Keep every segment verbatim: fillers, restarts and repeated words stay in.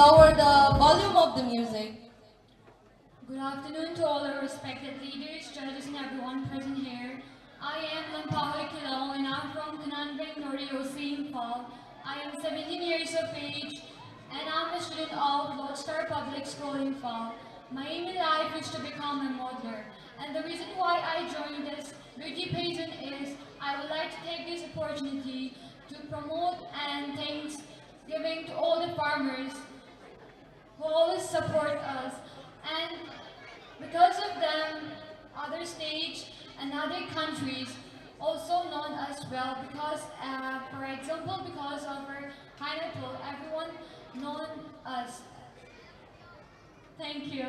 Lower the volume of the music. Good afternoon to all our respected leaders, judges, and everyone present here. I am Lampa Hoikilo, and I'm from Kananbeng Nori, O C, Imphal. I am seventeen years of age, and I'm a student of Lodestar Public School, Imphal. My aim in life is to become a modeler, and the reason why I joined this beauty pageant is I would like to take this opportunity to promote and thanks giving to all the farmers who always support us. And because of them, other states and other countries also known us well because, uh, for example, because of our pineapple, everyone known us. Thank you.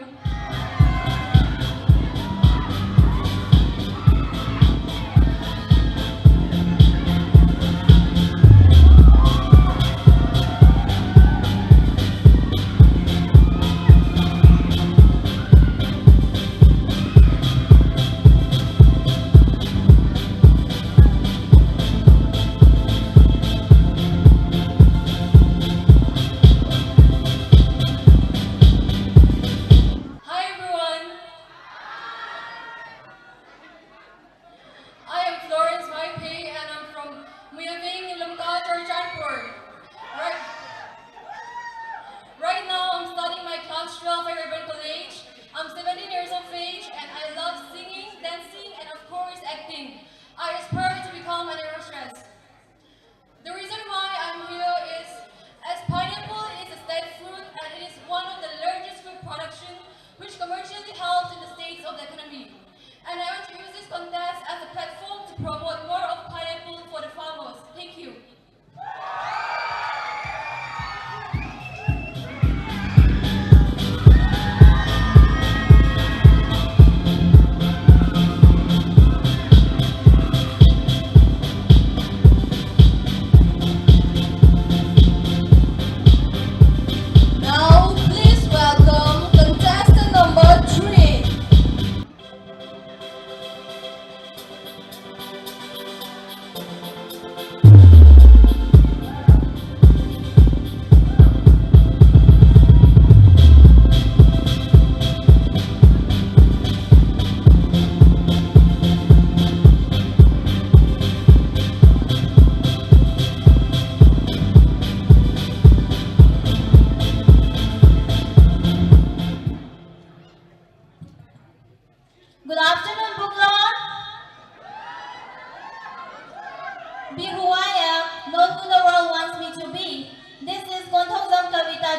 Hi everyone,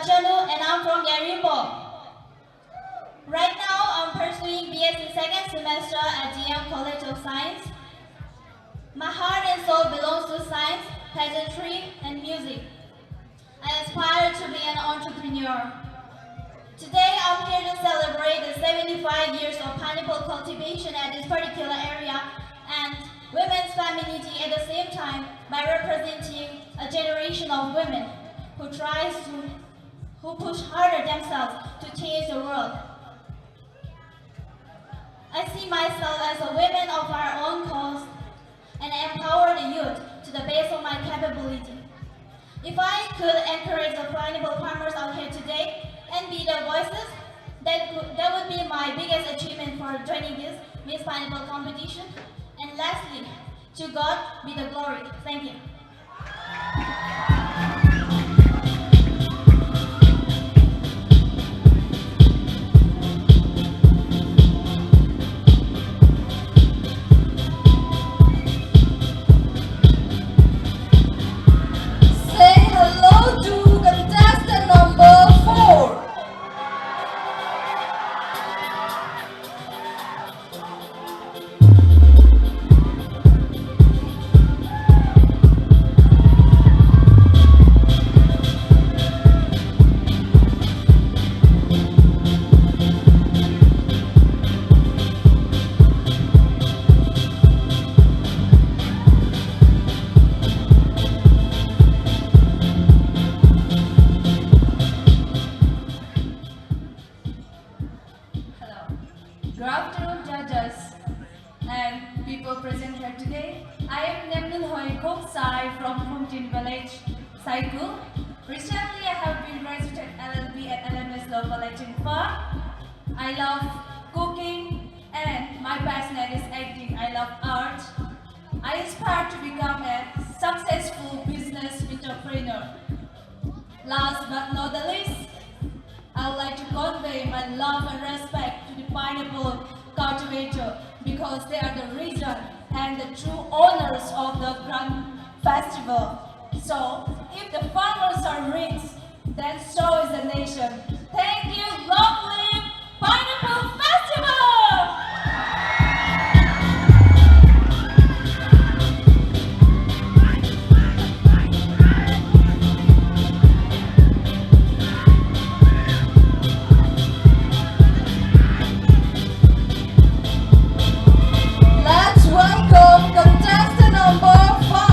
Chanu, and I'm from Yarimbo. Right now, I'm pursuing B S C second semester at D M College of Science. My heart and soul belongs to science, pageantry, and music. I aspire to be an entrepreneur. Today, I'm here to celebrate the seventy-five years of pineapple cultivation at this particular area and women's femininity at the same time by representing a generation of women who tries to, who push harder themselves to change the world. I see myself as a woman of our own cause and empower the youth to the best of my capability. If I could encourage the pineapple farmers out here today and be their voices, that, that would be my biggest achievement for joining this Miss Pineapple competition. And lastly, to God be the glory. Thank you. Say hello to contestant number four. Hello. Good afternoon, judges and people present here today. I am Nemnulhoi Khoksai from Phumtin village, Saikul. Recently, I have been graduated L L B at L M S Law College in Phang. I love cooking and my passion is acting. I love art. I aspire to become a successful business entrepreneur. Last but not the least, I would like to convey my love and respect to the pineapple cultivator because they are the reason and the true owners of the grand festival. So, if the farmers are rich, Dance show is a nation. Thank you, long live Pineapple Festival! Let's welcome contestant number five.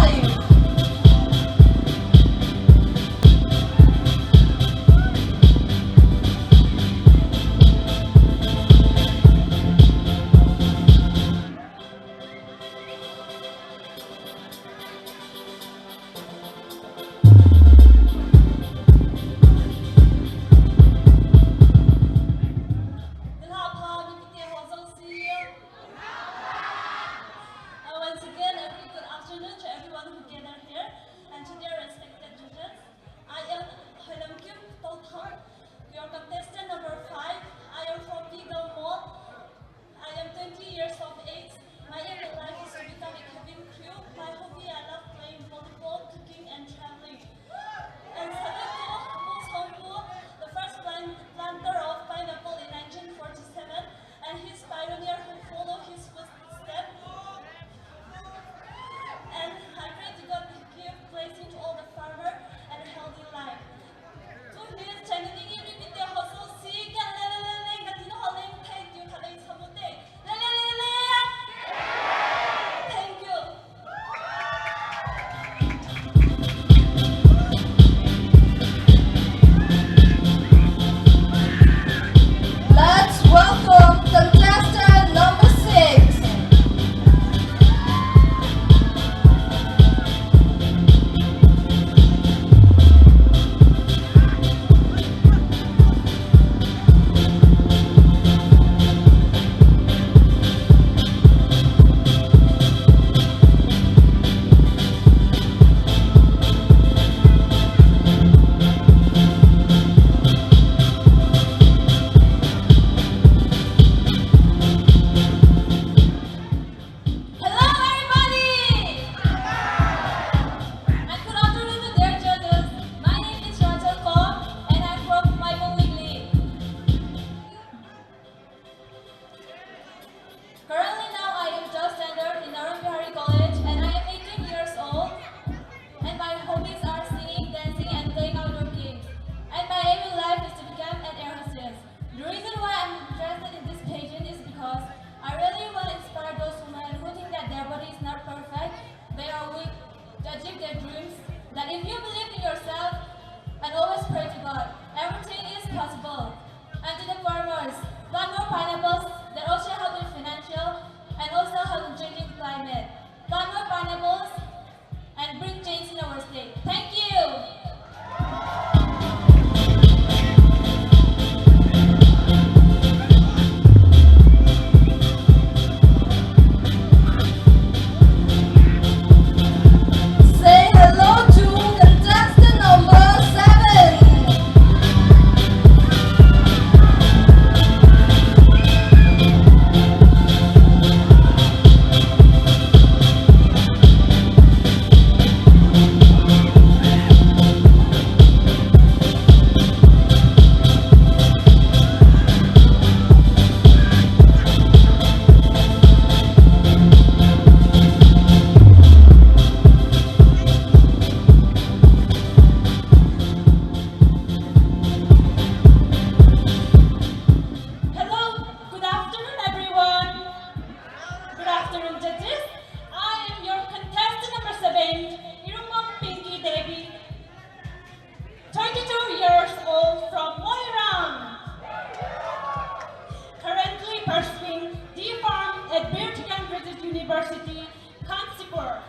University, Kanchanpur.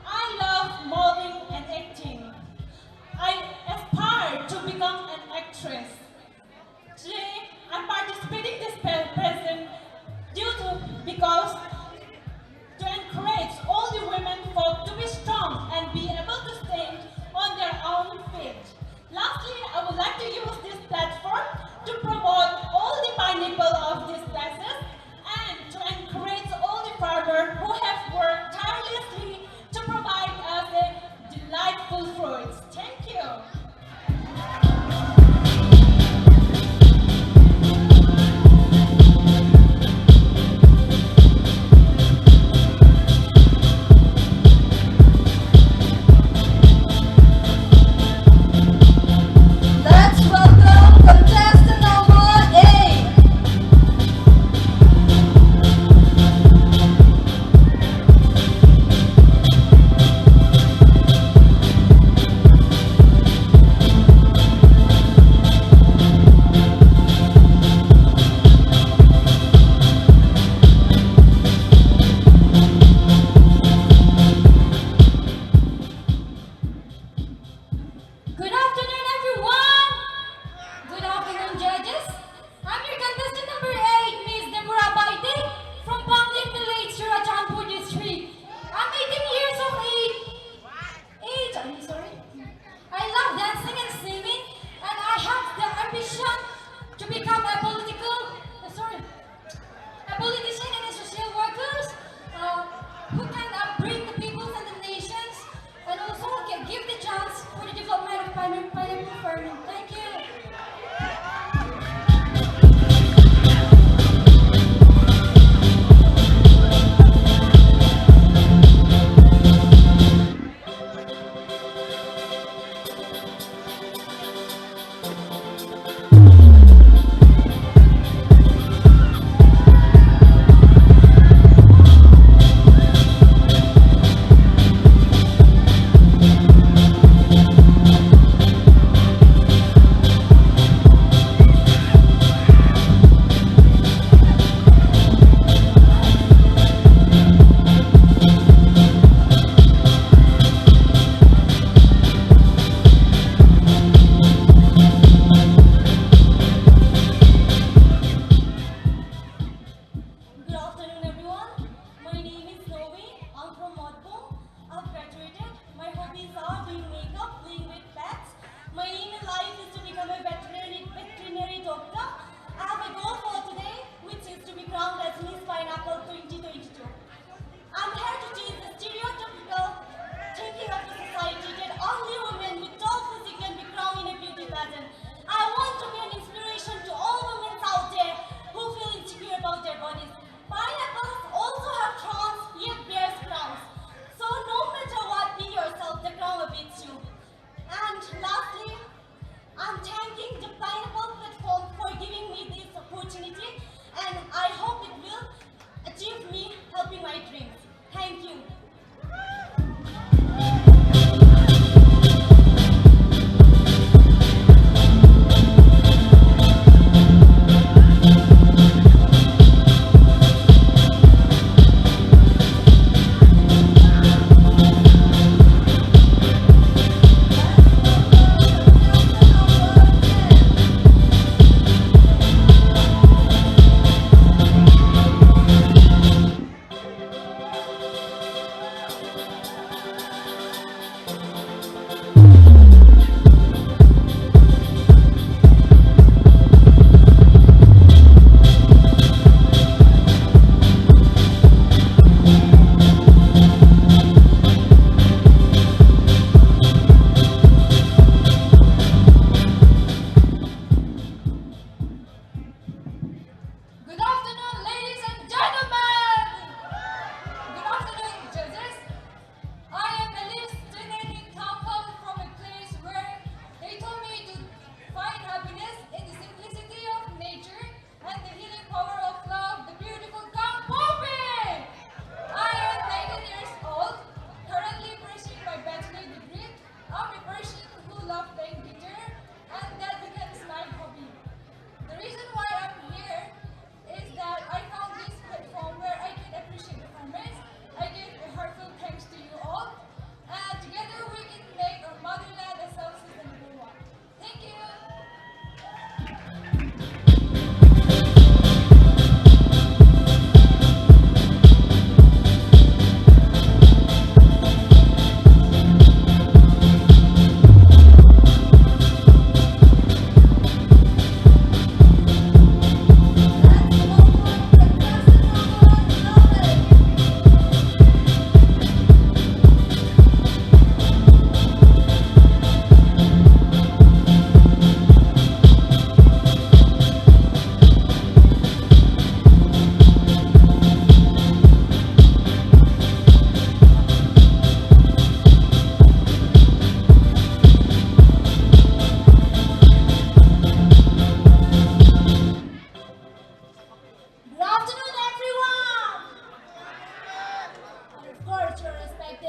I love modeling and acting. I aspire to become an actress. Today, I'm participating this pre- present due to, because to encourage all the women folk to be strong and be able to stand on their own feet. Lastly, I would like to use this platform to promote all the pineapple of these places and to encourage all the farmers who have worked tirelessly to provide us a delightful fruits. Thank you. Let's welcome contestant number eight. Good afternoon, everyone. Good afternoon, judges. I'm your contestant number eight, Miss Deborah Baite, from Pangling Village, Churachandpur District. I'm eighteen years of age. Age, I'm sorry. I love dancing and singing, and I have the ambition to become a political, uh, sorry, a politician and a social worker, uh, who can upbring the peoples and the nations, and also gi- give the chance for the development of pine- pineapple farming. Thank you.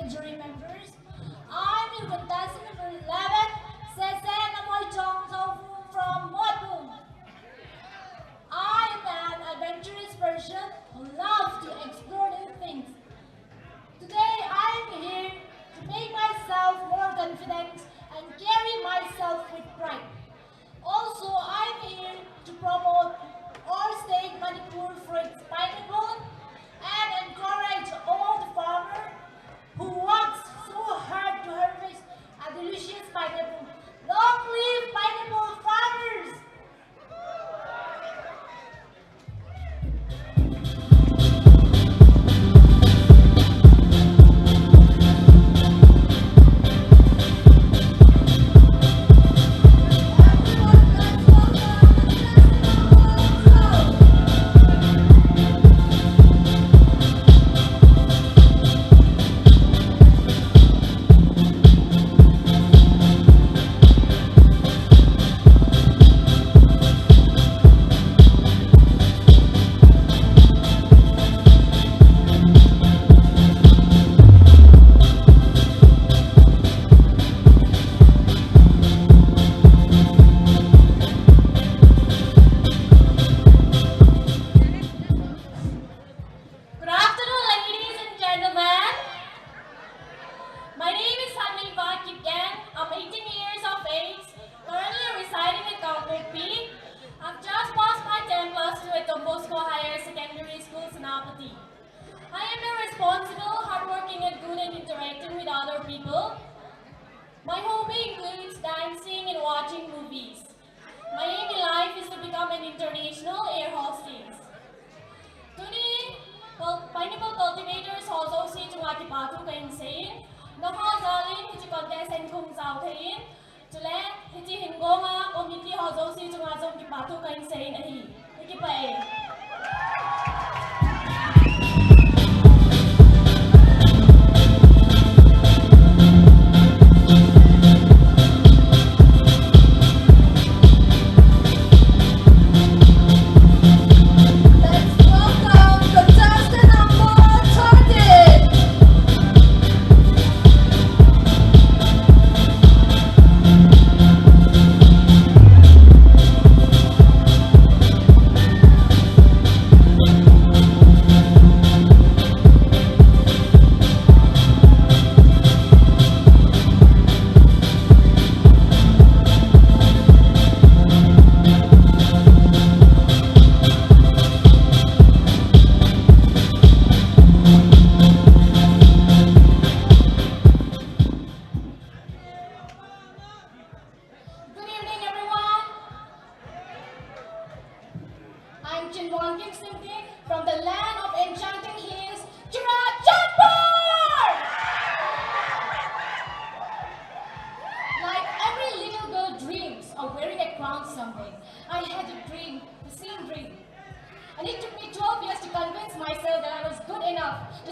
Jury members, I'm your contestant number eleven, Sese Namoichong Zhaofu from Motbung. I am an adventurous person who loves to explore new things. Today, I am here to make myself more confident and carry myself with pride. Also, I'm here to promote our state Manipur for its pineapple and encourage all the farmers who works so hard to harvest a delicious pineapple. Long live pineapple farmers! Good afternoon, ladies and gentlemen. My name is Hanliva Kipgen. I'm eighteen years of age, currently residing in Kangpokpi. I've just passed my ten plus two at Don Bosco Higher Secondary School, Senapati. I am a responsible, hardworking, and good at interacting with other people. My hobby includes dancing and watching movies. My aim in life is to become an international air hostess. Tuni, cul- pineapple cultivators ho zo si chunga kipathu kahin sein. Naho zalin hichi contest and kum zau thein. Chule, hichi hingonga committee ho zo si chunga zong kipathu kahin sein ahi. Ikipai. Let's welcome contestant number thirteen.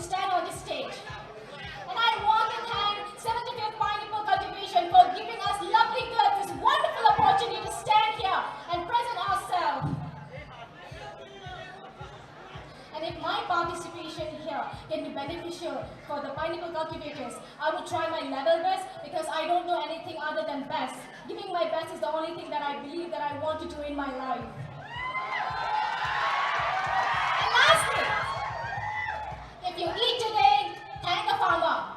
stand on this stage. And I want to thank seventy-fifth Pineapple Cultivation for giving us lovely girls this wonderful opportunity to stand here and present ourselves. And if my participation here can be beneficial for the pineapple cultivators, I will try my level best because I don't know anything other than best. Giving my best is the only thing that I believe that I want to do in my life. And lastly, if you eat today, thank the farmer.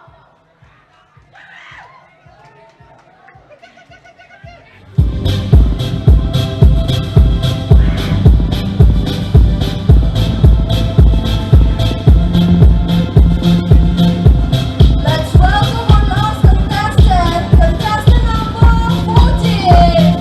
Let's welcome our last contestant, contestant number fourteen.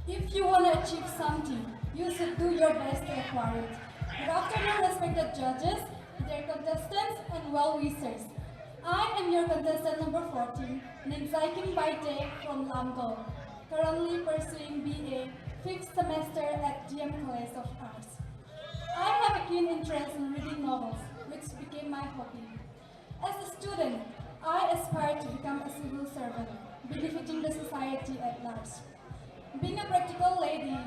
If you want to achieve something, you should do your best to acquire it. Good afternoon, respected judges, dear contestants, and well-wishers. I am your contestant number fourteen, Ningzaikim Baite from Lamgo, currently pursuing B A fifth semester at G M College of Arts. I have a keen interest in reading novels, which became my hobby. As a student, I aspire to become a civil servant, benefiting the society at large. Being a practical lady,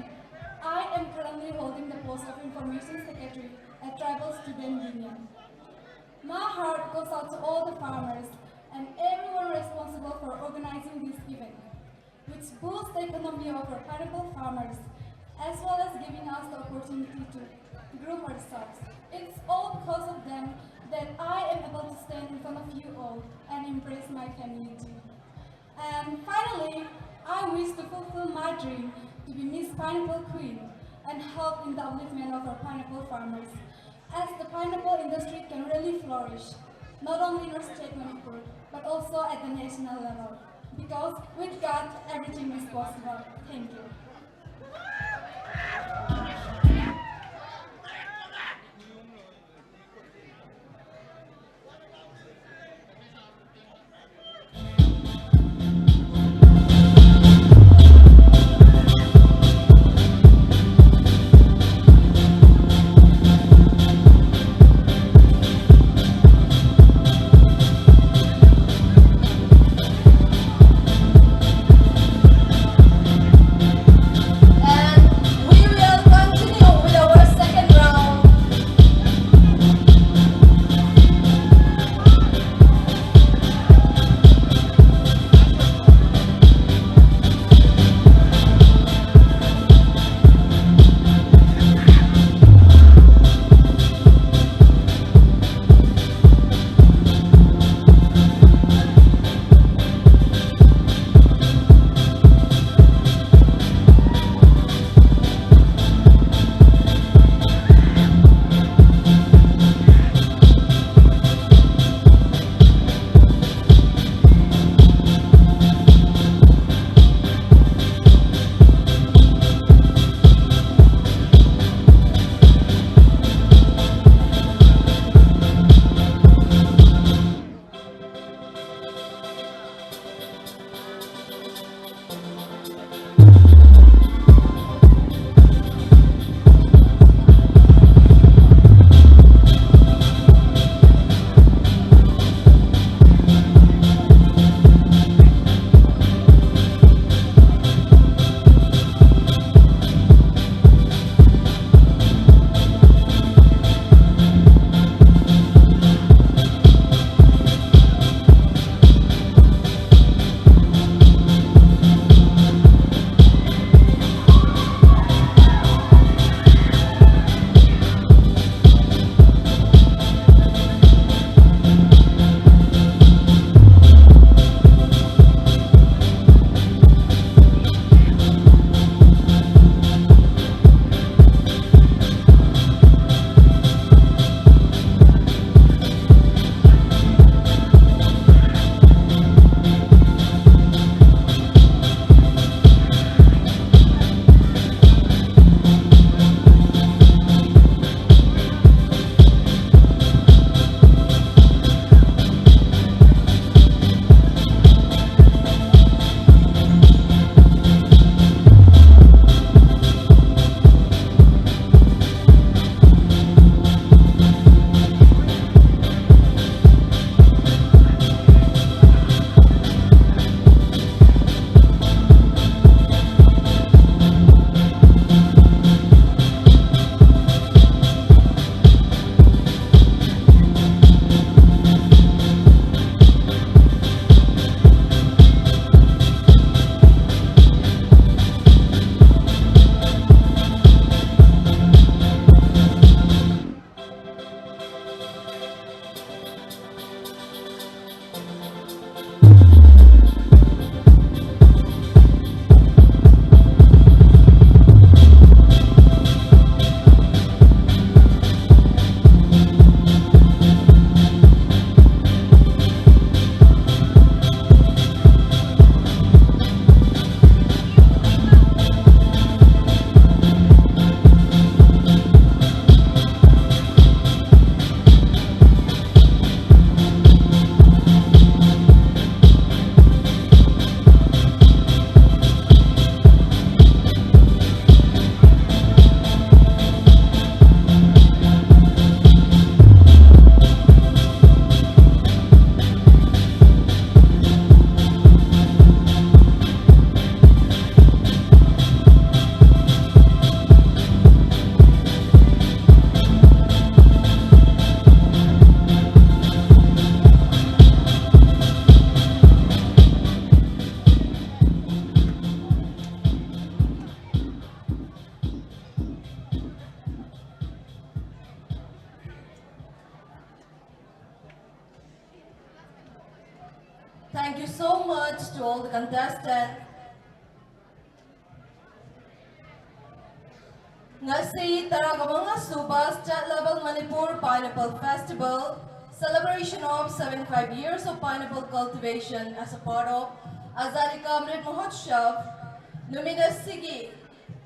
I am currently holding the post of Information Secretary at Tribal Student Union. My heart goes out to all the farmers and everyone responsible for organizing this event, which boosts the economy of our pineapple farmers, as well as giving us the opportunity to groom ourselves. It's all because of you all and embrace my family too. And finally, I wish to fulfill my dream to be Miss Pineapple Queen and help in the upliftment of our pineapple farmers, as the pineapple industry can really flourish, not only in our state Manipur, but also at the national level, because with God, everything is possible. Thank you. Thank you so much to all the contestants. Ngasi taraga manga suba State Level Manipur Pineapple Festival, celebration of seventy-five years of pineapple cultivation as a part of Azadi Ka Amrit Mahotsav, numit asigi,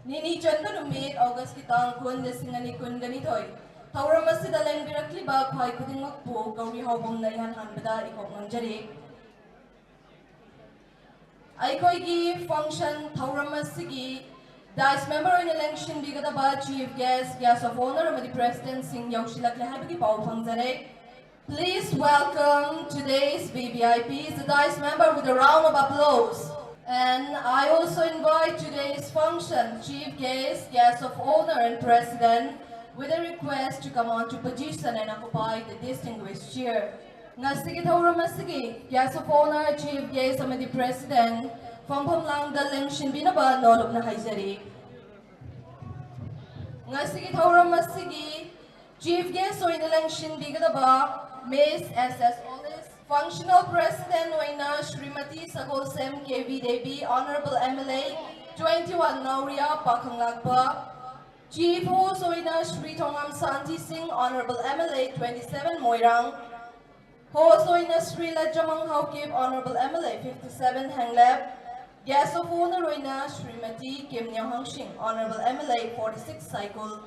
ꯅꯤꯅꯤ ꯆꯟꯕ ꯅꯨꯃꯤꯠ, August ꯀꯤ ꯇꯥꯡ ꯀꯨꯟ, ꯂꯤꯁꯤꯡ ꯑꯅꯤ ꯀꯨꯟꯒ ꯅꯤꯊꯣꯏ꯫ ꯊꯧꯔꯝ ꯑꯁꯤꯗ ꯂꯦꯡꯕꯤꯔꯛꯂꯤꯕ ꯈ꯭ꯋꯥꯏ ꯈꯨꯗꯤꯡꯃꯛꯄꯨ ꯒꯧꯔꯤ ꯍꯥꯎꯕꯝꯅ ꯏꯍꯥꯟ ꯍꯥꯟꯕꯗ ꯏꯀꯣꯛ ꯉꯝꯖꯔꯤ꯫ ꯑꯩꯈꯣꯏꯒꯤ function ꯊꯧꯔꯝ ꯑꯁꯤꯒꯤ dais member ꯑꯣꯏꯅ ꯂꯦꯡꯁꯤꯟꯕꯤꯒꯗꯕ Chief Guest, Guest of Honour ꯑꯃꯗꯤ President ꯁꯤꯡ ꯌꯧꯁꯤꯜꯂꯛꯂꯦ ꯍꯥꯏꯕꯒꯤ ꯄꯥꯎ ꯐꯪꯖꯔꯦ꯫ Please welcome today's V V I Ps, the dais member, with a round of applause. And I also invite today's function Chief Guest, Guest of Honour and President with a request to come on to position and occupy the distinguished chair. ꯉꯁꯤꯒꯤ ꯊꯧꯔꯝ ꯑꯁꯤꯒꯤ Guest of Honour, Chief Guest ꯑꯃꯗꯤ President ꯐꯝꯐꯝ ꯂꯥꯡꯗ ꯂꯦꯡꯁꯤꯟꯕꯤꯅꯕ ꯅꯣꯂꯨꯛꯅ ꯍꯥꯏꯖꯔꯤ꯫ ꯉꯁꯤꯒꯤ ꯊꯧꯔꯝ ꯑꯁꯤꯒꯤ Chief Guest ꯑꯣꯏꯅ ꯂꯦꯡꯁꯤꯟꯕꯤꯒꯗꯕ Miss S S Olive, Functional President ꯑꯣꯏꯅ Shrimati Sagolsem K B Devi, Honourable M L A twenty-one Nauriya Pakhanglakpa, Chief Host ꯑꯣꯏꯅ ꯁ꯭ꯔꯤ ꯊꯣꯉꯥꯝ ꯁꯥꯟꯇꯤ ꯁꯤꯡ, Honourable M L A twenty-seven Moirang, Host ꯑꯣꯏꯅ Shri ꯂꯖꯃꯪ Haokip, Honourable M L A fifty-seven ꯍꯦꯡꯂꯦꯞ, Guest of Honour ꯑꯣꯏꯅ ꯁ꯭ꯔꯤꯃꯇꯤ ꯀꯤꯝ ꯅ꯭ꯌꯣꯍꯥꯡ ꯁꯤꯡ, Honourable M L A forty-six ꯁꯥꯏꯀꯨꯜ꯫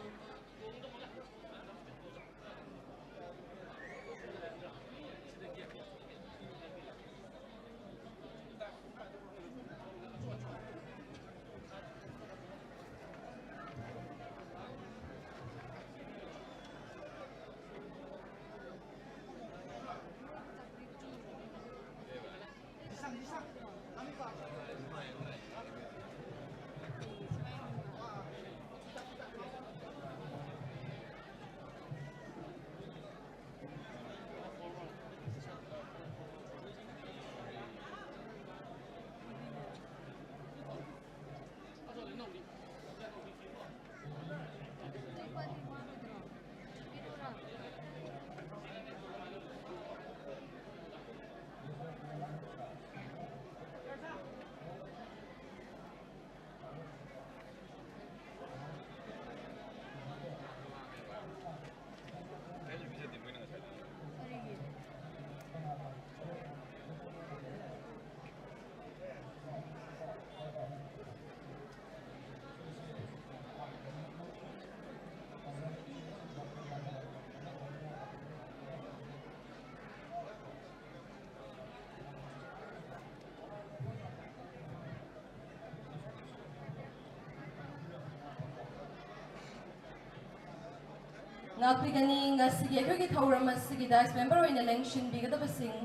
ꯉꯥꯛꯄꯤꯒꯅꯤ꯫ ꯉꯁꯤꯒꯤ ꯑꯩꯈꯣꯏꯒꯤ ꯊꯧꯔꯝ ꯑꯁꯤꯒꯤ dais member ꯑꯣꯏꯅ ꯂꯦꯡꯁꯤꯟꯕꯤꯒꯗꯕꯁꯤꯡ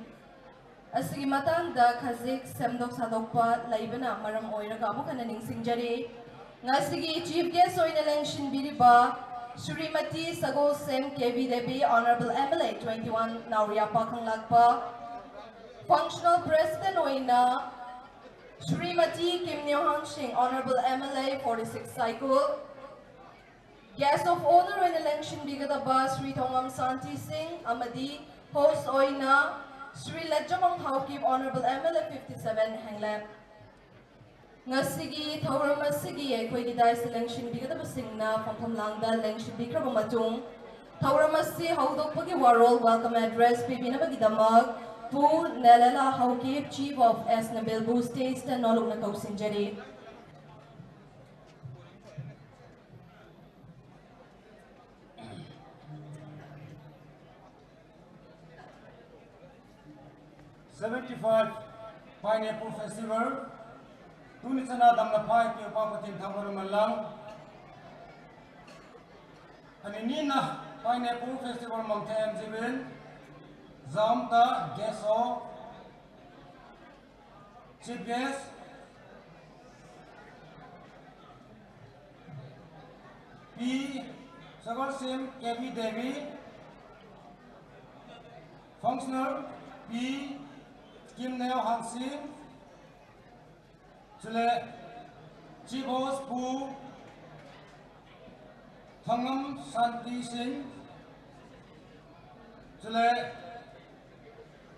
ꯑꯁꯤꯒꯤ ꯃꯇꯥꯡꯗ ꯈꯖꯤꯛ ꯁꯦꯝꯗꯣꯛ ꯁꯥꯗꯣꯛꯄ ꯂꯩꯕꯅ ꯃꯔꯝ ꯑꯣꯏꯔꯒ ꯑꯃꯨꯛ ꯍꯟꯅ ꯅꯤꯡꯁꯤꯡꯖꯔꯤ꯫ ꯉꯁꯤꯒꯤ chief guest ꯑꯣꯏꯅ ꯂꯦꯡꯁꯤꯟꯕꯤꯔꯤꯕ Shrimati Sagolsem K B Devi, Honourable M L A twenty one, Nauriya Pakhanglakpa, functional president ꯑꯣꯏꯅ ꯁ꯭ꯔꯤꯃꯇꯤ ꯀꯤꯝ ꯅ꯭ꯌꯣꯍꯥꯟ ꯁꯤꯡ, Honourable M L A forty six ꯁꯥꯏꯀꯨꯜ, guest of honour ꯑꯣꯏꯅ ꯂꯦꯡꯁꯤꯟꯕꯤꯒꯗꯕ ꯁ꯭ꯔꯤ ꯊꯣꯉꯝ ꯁꯥꯟꯇꯤ ꯁꯤꯡ ꯑꯃꯗꯤ host ꯑꯣꯏꯅ Shri ꯂꯩꯖꯃꯪ Haokip, Honourable M L A fifty seven ꯍꯦꯡꯂꯦꯞ꯫ ꯉꯁꯤꯒꯤ ꯊꯧꯔꯝ ꯑꯁꯤꯒꯤ ꯑꯩꯈꯣꯏꯒꯤ dais ꯂꯦꯡꯁꯤꯟꯕꯤꯒꯗꯕꯁꯤꯡꯅ ꯐꯝꯐꯝ ꯂꯥꯡꯗ ꯂꯦꯡꯁꯤꯟꯕꯤꯈ꯭ꯔꯕ ꯃꯇꯨꯡ, ꯊꯧꯔꯝ ꯑꯁꯤ ꯍꯧꯗꯣꯛꯄꯒꯤ ꯋꯥꯔꯣꯜ welcome address ꯄꯤꯕꯤꯅꯕꯒꯤꯗꯃꯛ ꯄꯨ ꯅꯦꯂꯦꯂꯥ Haokip, Chief of S ꯅꯕꯤꯜꯕꯨ stageꯇ ꯅꯣꯂꯨꯛꯅ ꯀꯧꯁꯤꯟꯖꯔꯤ꯫ Seventy five Pineapple Festival, tuni chana damna phai ke pa patin thang baru malang. Ani nina Pineapple Festival mang the M G bin, zamta guest of chief guest, P Sagarsim K B Devi, functional P Kimneo Hansing, chule chief host Pu Thangam Santi Singh, chule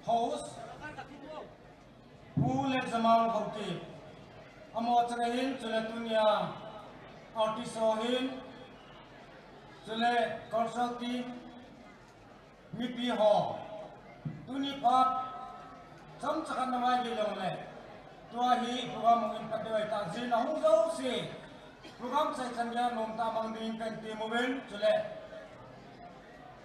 host Pu le Jamal Bhakti. Amo chaka hin chule tunia artist ho hin chule cultural team mipi ho. Tuni phat cham chaka na mai ge long le. Tua hi program hong in pat doi ta jin ahung jo si. Program sai chan ya nom ta mang ding kan ti mo ben chule.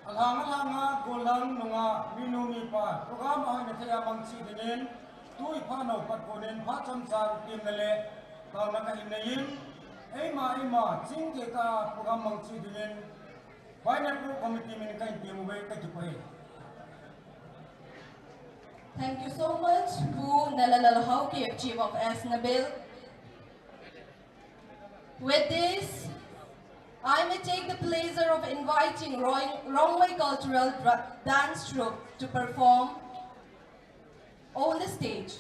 Alhang alhang a golang nunga minu mipa program a hoina thei a mang chi dingin tui pha no pat konin pha cham chan tim na le tang na ka hin nei in eima eima ching ke ta program mang chi dingin Why not put committee min kai demo bai kai tu pai? Thank you so much, Pu Nalalal Haokip, Chief of S Nabil. With this, I may take the pleasure of inviting Rong- Rongmei Cultural Dra- Dance Troupe to perform on the stage.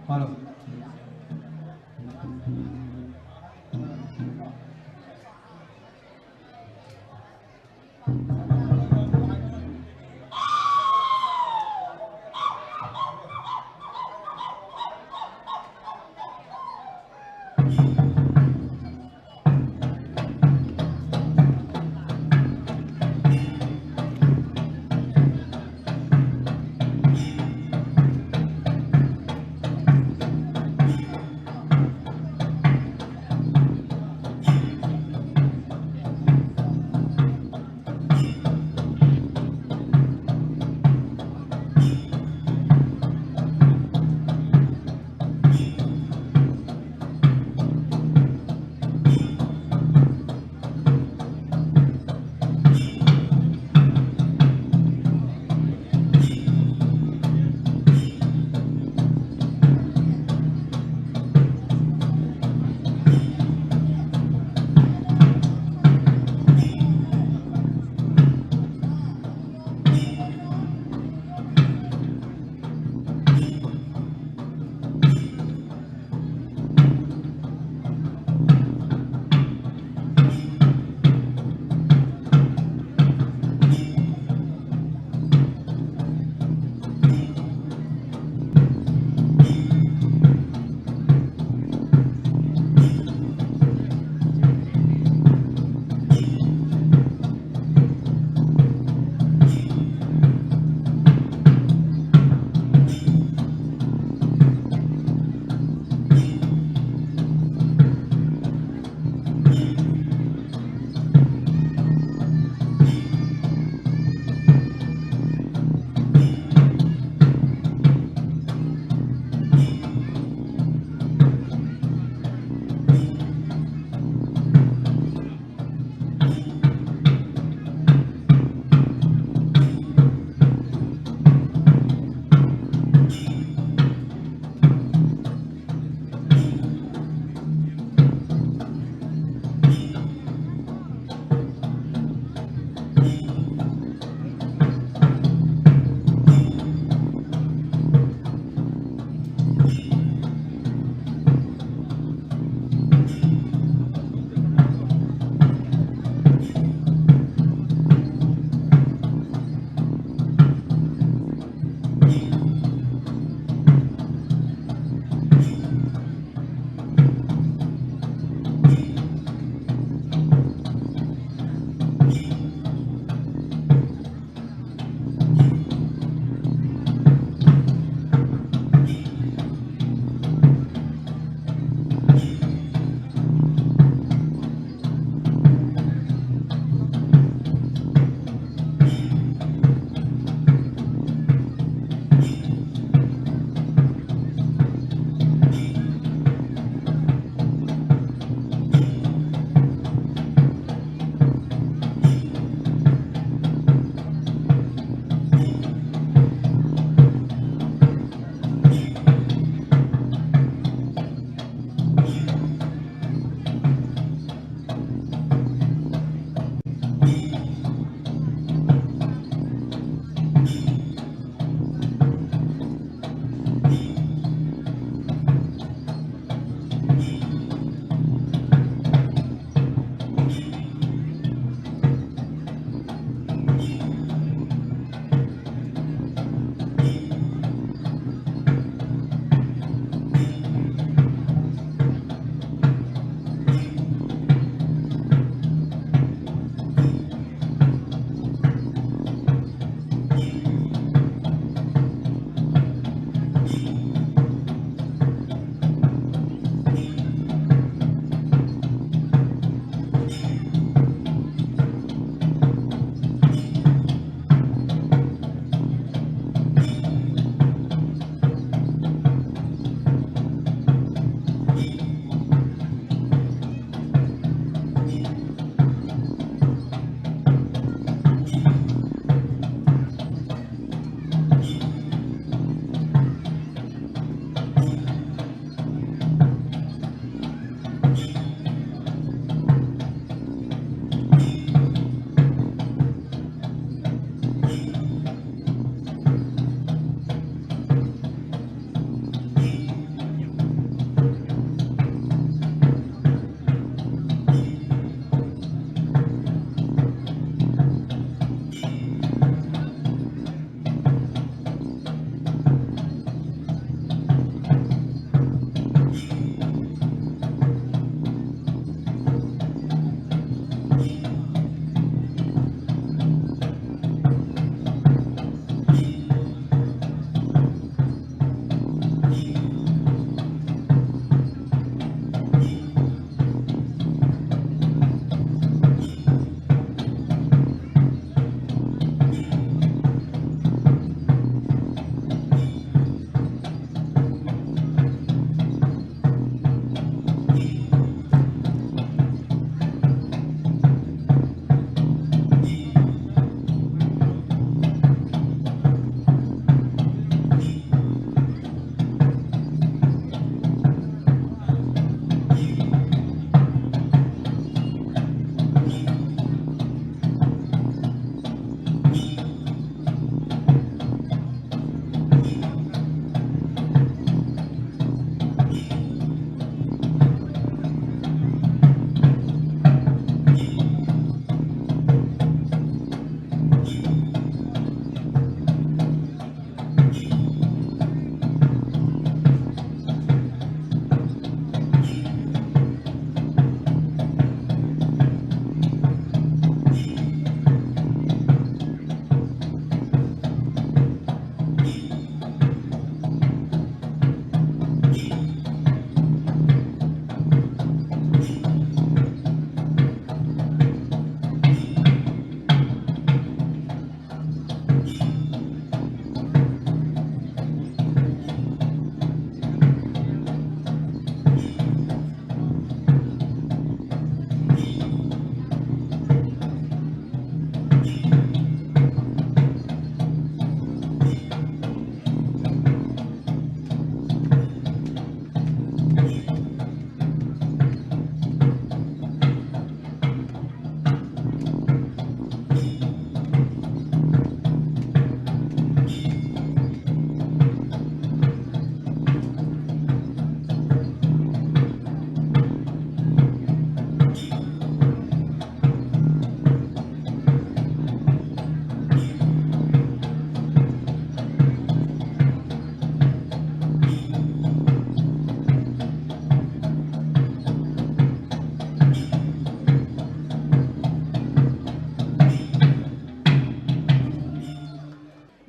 Hello.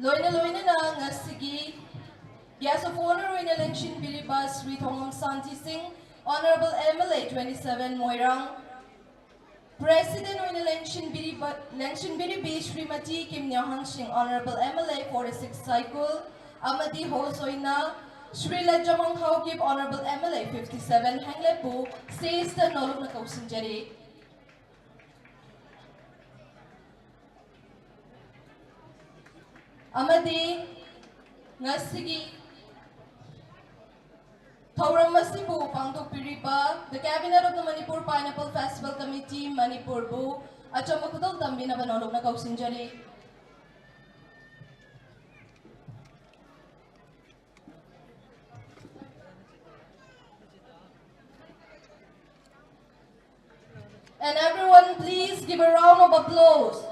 ꯂꯣꯏꯅ ꯂꯣꯏꯅꯅ ꯉꯁꯤꯒꯤ Guest of Honour ꯑꯣꯏꯅ ꯂꯦꯡꯁꯤꯟꯕꯤꯔꯤꯕ ꯁ꯭ꯔꯤ ꯊꯣꯡꯉꯝ ꯁꯥꯟꯇꯤ ꯁꯤꯡ, Honourable M L A twenty seven Moirang, President ꯑꯣꯏꯅ ꯂꯦꯡꯁꯤꯟꯕꯤꯔꯤꯕ, ꯂꯦꯡꯁꯤꯟꯕꯤꯔꯤꯕꯤ ꯁ꯭ꯔꯤꯃꯇꯤ ꯀꯤꯝ ꯅ꯭ꯌꯥꯍꯥꯟ ꯁꯤꯡ, Honourable M L A forty six ꯁꯥꯏꯀꯨꯜ, ꯑꯃꯗꯤ Host ꯑꯣꯏꯅ Shri ꯂꯩꯖꯃꯪ Haokip, Honourable M L A fifty seven ꯍꯦꯡꯂꯦꯞꯄꯨ stage ꯇ ꯅꯣꯂꯨꯛꯅ ꯀꯧꯁꯤꯟꯖꯔꯤ꯫ ꯑꯃꯗꯤ ꯉꯁꯤꯒꯤ ꯊꯧꯔꯝ ꯑꯁꯤꯕꯨ ꯄꯥꯡꯊꯣꯛꯄꯤꯔꯤꯕ The Cabinet of the Manipur Pineapple Festival Committee, ꯃꯅꯤꯄꯨꯔꯕꯨ ꯑꯆꯝꯕ ꯈꯨꯗꯣꯜ ꯇꯝꯕꯤꯅꯕ ꯅꯣꯂꯨꯛꯅ ꯀꯧꯁꯤꯟꯖꯔꯤ꯫ And everyone, please give a round of applause.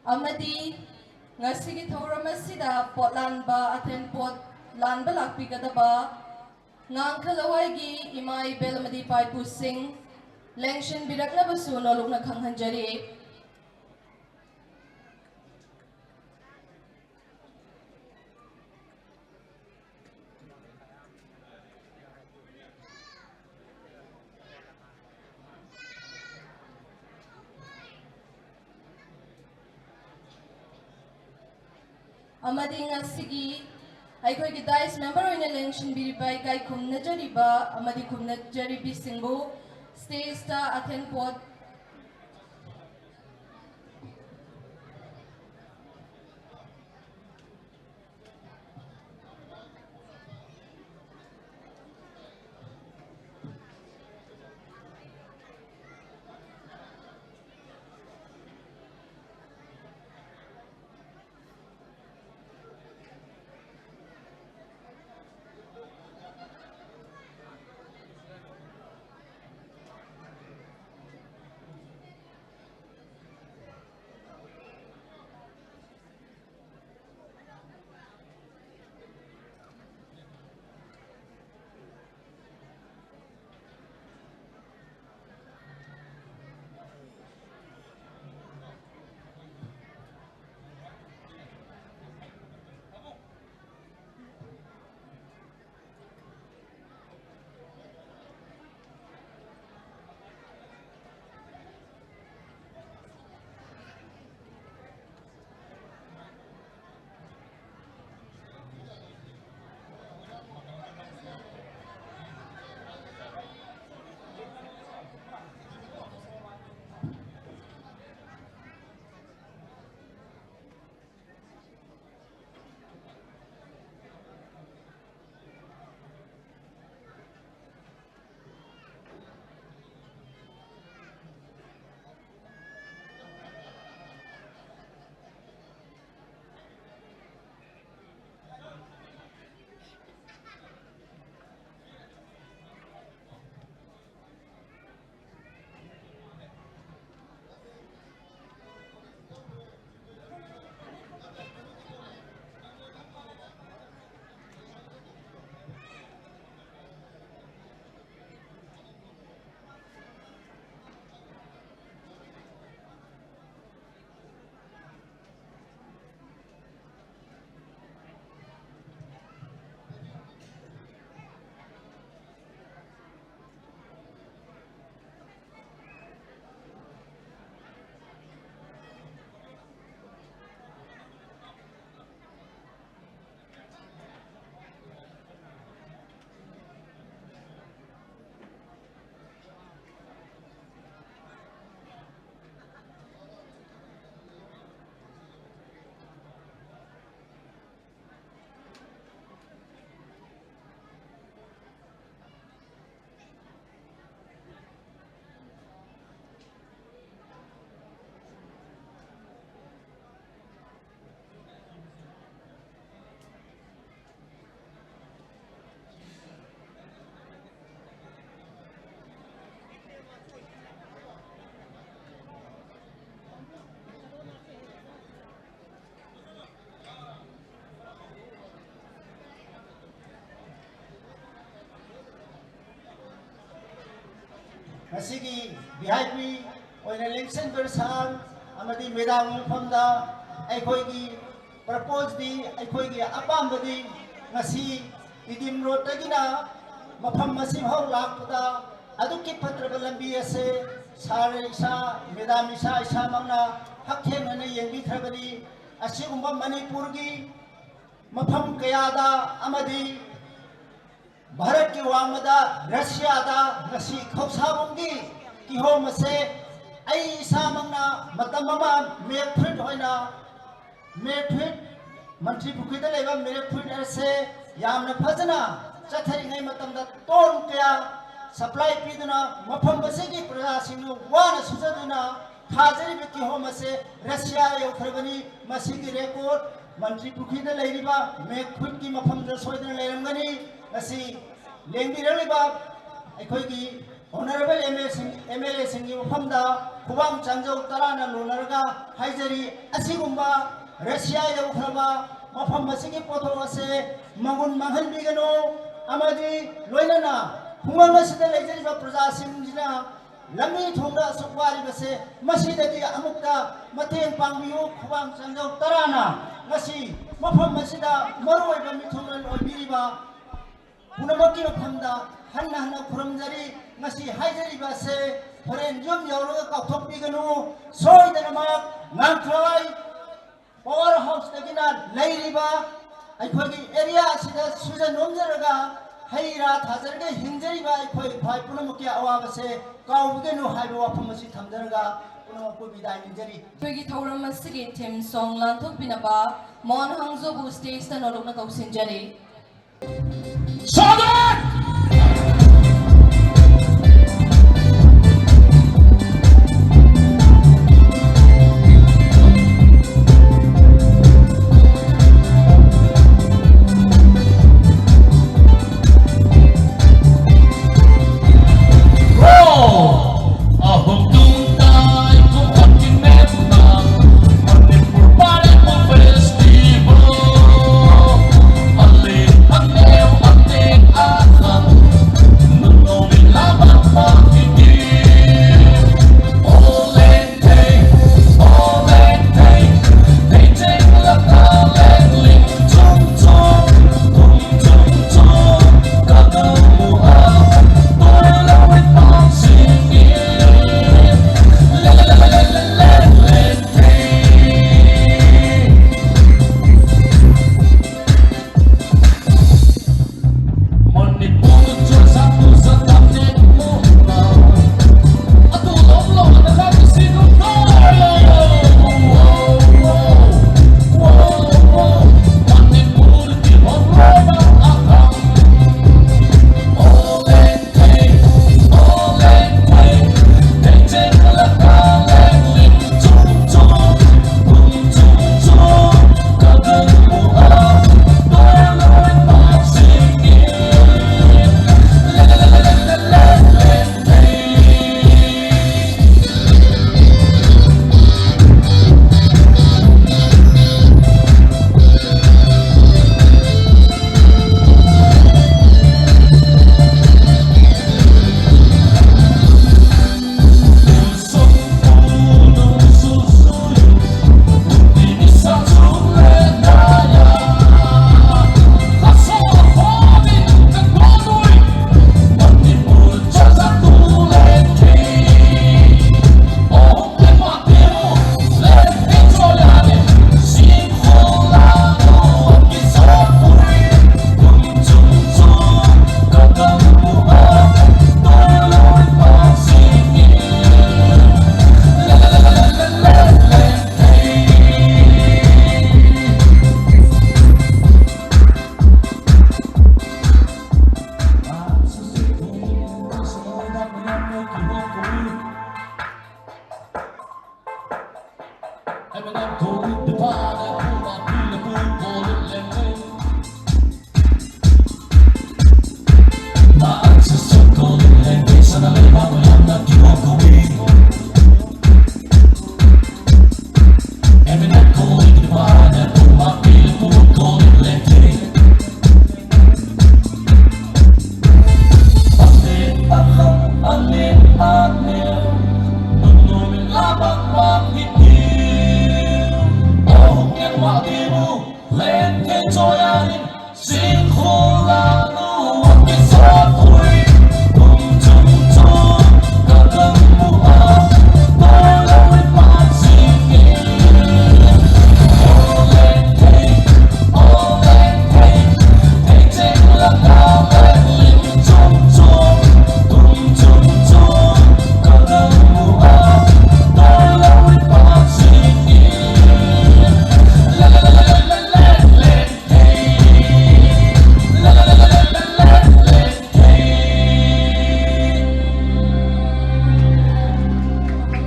ꯑꯃꯗꯤ ꯉꯁꯤꯒꯤ ꯊꯧꯔꯝ ꯑꯁꯤꯗ ꯄꯣꯠ ꯂꯥꯟꯕ, ꯑꯊꯦꯟ ꯄꯣꯠ ꯂꯥꯟꯕ ꯂꯥꯛꯄꯤꯒꯗꯕ ꯉꯥꯡꯈ ꯂꯋꯥꯏꯒꯤ ꯏꯃꯥ ꯏꯕꯦꯜ ꯑꯃꯗꯤ ꯏꯄꯥ ꯏꯄꯨꯁꯤꯡ ꯂꯦꯡꯁꯤꯟꯕꯤꯔꯛꯅꯕꯁꯨ ꯅꯣꯂꯨꯛꯅ ꯈꯪꯍꯟꯖꯔꯤ꯫ ꯑꯃꯗꯤ ꯉꯁꯤꯒꯤ ꯑꯩꯈꯣꯏꯒꯤ dais member ꯑꯣꯏꯅ ꯂꯦꯡꯁꯤꯟꯕꯤꯔꯤꯕ ꯏꯀꯥꯏ ꯈꯨꯝꯅꯖꯔꯤꯕ ꯑꯃꯗꯤ ꯈꯨꯝꯅꯖꯔꯤꯕꯤꯁꯤꯡꯕꯨ Stage-ꯇ ꯑꯊꯦꯟꯄꯣꯠ꯫ ꯉꯁꯤꯒꯤ ꯚꯤ ꯑꯥꯏ ꯄꯤ ꯑꯣꯏꯅ ꯂꯦꯡꯁꯟꯕꯤꯔ ꯁꯥꯔ ꯑꯃꯗꯤ ꯃꯦꯗꯥꯝꯒꯤ ꯃꯐꯝꯗ ꯑꯩꯈꯣꯏꯒꯤ ꯄ꯭ꯔꯄꯣꯖꯇꯤ, ꯑꯩꯈꯣꯏꯒꯤ ꯑꯄꯥꯝꯕꯗꯤ, ꯉꯁꯤ ꯇꯤꯗꯤꯝ ꯔꯣꯗꯇꯒꯤꯅ ꯃꯐꯝ ꯑꯁꯤꯐꯥꯎ ꯂꯥꯛꯄꯗ ꯑꯗꯨꯛꯀꯤ ꯐꯠꯇ꯭ꯔꯕ ꯂꯝꯕꯤ ꯑꯁꯦ ꯁꯥꯔ ꯏꯁꯥ, ꯃꯦꯗꯥꯝ ꯏꯁꯥ ꯏꯁꯥꯃꯛꯅ ꯍꯛꯊꯦꯡꯅꯅ ꯌꯦꯡꯕꯤꯈ꯭ꯔꯕꯅꯤ꯫ ꯑꯁꯤꯒꯨꯝꯕ ꯃꯅꯤꯄꯨꯔꯒꯤ ꯃꯐꯝ ꯀꯌꯥꯗ ꯑꯃꯗꯤ ꯚꯥꯔꯠꯀꯤ ꯋꯥꯡꯃꯗ ꯔꯁꯤꯌꯥꯗ ꯉꯁꯤ ꯈꯧꯁꯥꯕꯨꯡꯒꯤ ꯀꯤꯍꯣꯝ ꯑꯁꯦ ꯑꯩ ꯏꯁꯥꯃꯛꯅ ꯃꯇꯝ ꯑꯃ ꯃꯦꯛ ꯐ꯭ꯔꯨꯏꯠ ꯑꯣꯏꯅ, ꯃꯦꯛ ꯐ꯭ꯔꯨꯏꯠ, ꯃꯟꯇ꯭ꯔꯤ ꯄꯨꯈ꯭ꯔꯤꯗ ꯂꯩꯕ ꯃꯦꯛ ꯐ꯭ꯔꯨꯏꯠ ꯑꯁꯦ ꯌꯥꯝꯅ ꯐꯖꯅ ꯆꯠꯊꯔꯤꯉꯩ ꯃꯇꯝꯗ ꯇꯣꯟ ꯀꯌꯥ ꯁꯄ꯭ꯂꯥꯏ ꯄꯤꯗꯨꯅ ꯃꯐꯝ ꯑꯁꯤꯒꯤ ꯄ꯭ꯔꯖꯥꯁꯤꯡꯅ ꯋꯥꯅ ꯁꯨꯖꯗꯨꯅ ꯊꯥꯖꯔꯤꯕ ꯀꯤꯍꯣꯝ ꯑꯁꯦ ꯔꯁꯤꯌꯥ ꯌꯧꯈ꯭ꯔꯕꯅꯤ꯫ ꯃꯁꯤꯒꯤ ꯔꯦꯀꯣꯔꯠ ꯃꯟꯇ꯭ꯔꯤ ꯄꯨꯈ꯭ꯔꯤꯗ ꯂꯩꯔꯤꯕ ꯃꯦꯛ ꯐ꯭ꯔꯨꯏꯠꯀꯤ ꯃꯐꯝꯗ ꯁꯣꯏꯗꯅ ꯂꯩꯔꯝꯒꯅꯤ꯫ ꯉꯁꯤ ꯂꯦꯡꯕꯤꯔꯛꯂꯤꯕ ꯑꯩꯈꯣꯏꯒꯤ ꯑꯣꯅꯔꯦꯕꯜ ꯑꯦꯝ ꯑꯦꯁꯤꯡ, ꯑꯦꯝ ꯑꯦꯜ ꯑꯦꯁꯤꯡꯒꯤ ꯃꯐꯝꯗ ꯈꯨꯕꯥꯛ ꯆꯥꯟꯖꯧ ꯇꯔꯥꯅ ꯂꯣꯟꯅꯔꯒ ꯍꯥꯏꯖꯔꯤ꯫ ꯑꯁꯤꯒꯨꯝꯕ ꯔꯁꯤꯌꯥ ꯌꯧꯈ꯭ꯔꯕ ꯃꯐꯝ ꯑꯁꯤꯒꯤ ꯄꯣꯠꯊꯣꯛ ꯑꯁꯦ ꯃꯒꯨꯟ ꯃꯥꯡꯍꯟꯕꯤꯒꯅꯨ ꯑꯃꯗꯤ ꯂꯣꯏꯅꯅ ꯈꯨꯡꯒꯪ ꯑꯁꯤꯗ ꯂꯩꯖꯔꯤꯕ ꯄ꯭ꯔꯖꯥꯁꯤꯡꯁꯤꯅ ꯂꯝꯕꯤ ꯊꯣꯡꯗ ꯑꯁꯨꯛ ꯋꯥꯔꯤꯕꯁꯦ ꯃꯁꯤꯗꯗꯤ ꯑꯃꯨꯛꯇ ꯃꯇꯦꯡ ꯄꯥꯡꯕꯤꯌꯨ꯫ ꯈꯨꯕꯥꯛ ꯆꯥꯟꯖꯧ ꯇꯔꯥꯅ ꯉꯁꯤ ꯃꯐꯝ ꯑꯁꯤꯗ ꯃꯔꯨꯑꯣꯏꯕ ꯃꯤꯊꯨꯡꯂꯦꯟ ꯑꯣꯏꯕꯤꯔꯤꯕ ꯄꯨꯝꯅꯃꯛꯀꯤ ꯃꯐꯝꯗ ꯍꯟꯅ ꯍꯟꯅ ꯈꯨꯔꯨꯝꯖꯔꯤ꯫ ꯉꯁꯤ ꯍꯥꯏꯖꯔꯤꯕ ꯑꯁꯦ ꯍꯣꯔꯦꯟ ꯌꯨꯝ ꯌꯧꯔꯒ ꯀꯥꯎꯊꯣꯛꯄꯤꯒꯅꯨ꯫ ꯁꯣꯏꯗꯅꯃꯛ ꯉꯥꯡꯊ꯭ꯔꯥꯏ ꯄꯋꯥꯔ ꯍꯥꯎꯁꯇꯒꯤꯅ ꯂꯩꯔꯤꯕ ꯑꯩꯈꯣꯏꯒꯤ ꯑꯦꯔꯤꯌꯥ ꯑꯁꯤꯗ ꯁꯨꯖ ꯅꯣꯝꯖꯔꯒ ꯍꯩ ꯔꯥ ꯊꯥꯖꯔꯒ ꯍꯤꯡꯖꯔꯤꯕ ꯑꯩꯈꯣꯏ ꯏꯄꯥ ꯄꯨꯝꯅꯃꯛꯀꯤ ꯑꯋꯥꯕꯁꯦ ꯀꯥꯎꯕꯤꯒꯅꯨ ꯍꯥꯏꯕ ꯋꯥꯐꯝ ꯑꯁꯤ ꯊꯝꯖꯔꯒ ꯄꯨꯝꯅꯃꯛꯄꯨ ꯕꯤꯗꯥꯏ ꯅꯤꯖꯔꯤ꯫ ꯑꯩꯈꯣꯏꯒꯤ ꯊꯧꯔꯝ ꯑꯁꯤꯒꯤ ꯊꯤꯝ ꯁꯣꯡ ꯂꯥꯟꯊꯣꯛꯄꯤꯅꯕ ꯃꯣꯍꯟ ꯍꯥꯡꯖꯣꯕꯨ ꯁ꯭ꯇꯦꯖꯇ ꯅꯣꯂꯨꯛꯅ ꯀꯧꯁꯤꯟꯖꯔꯤ꯫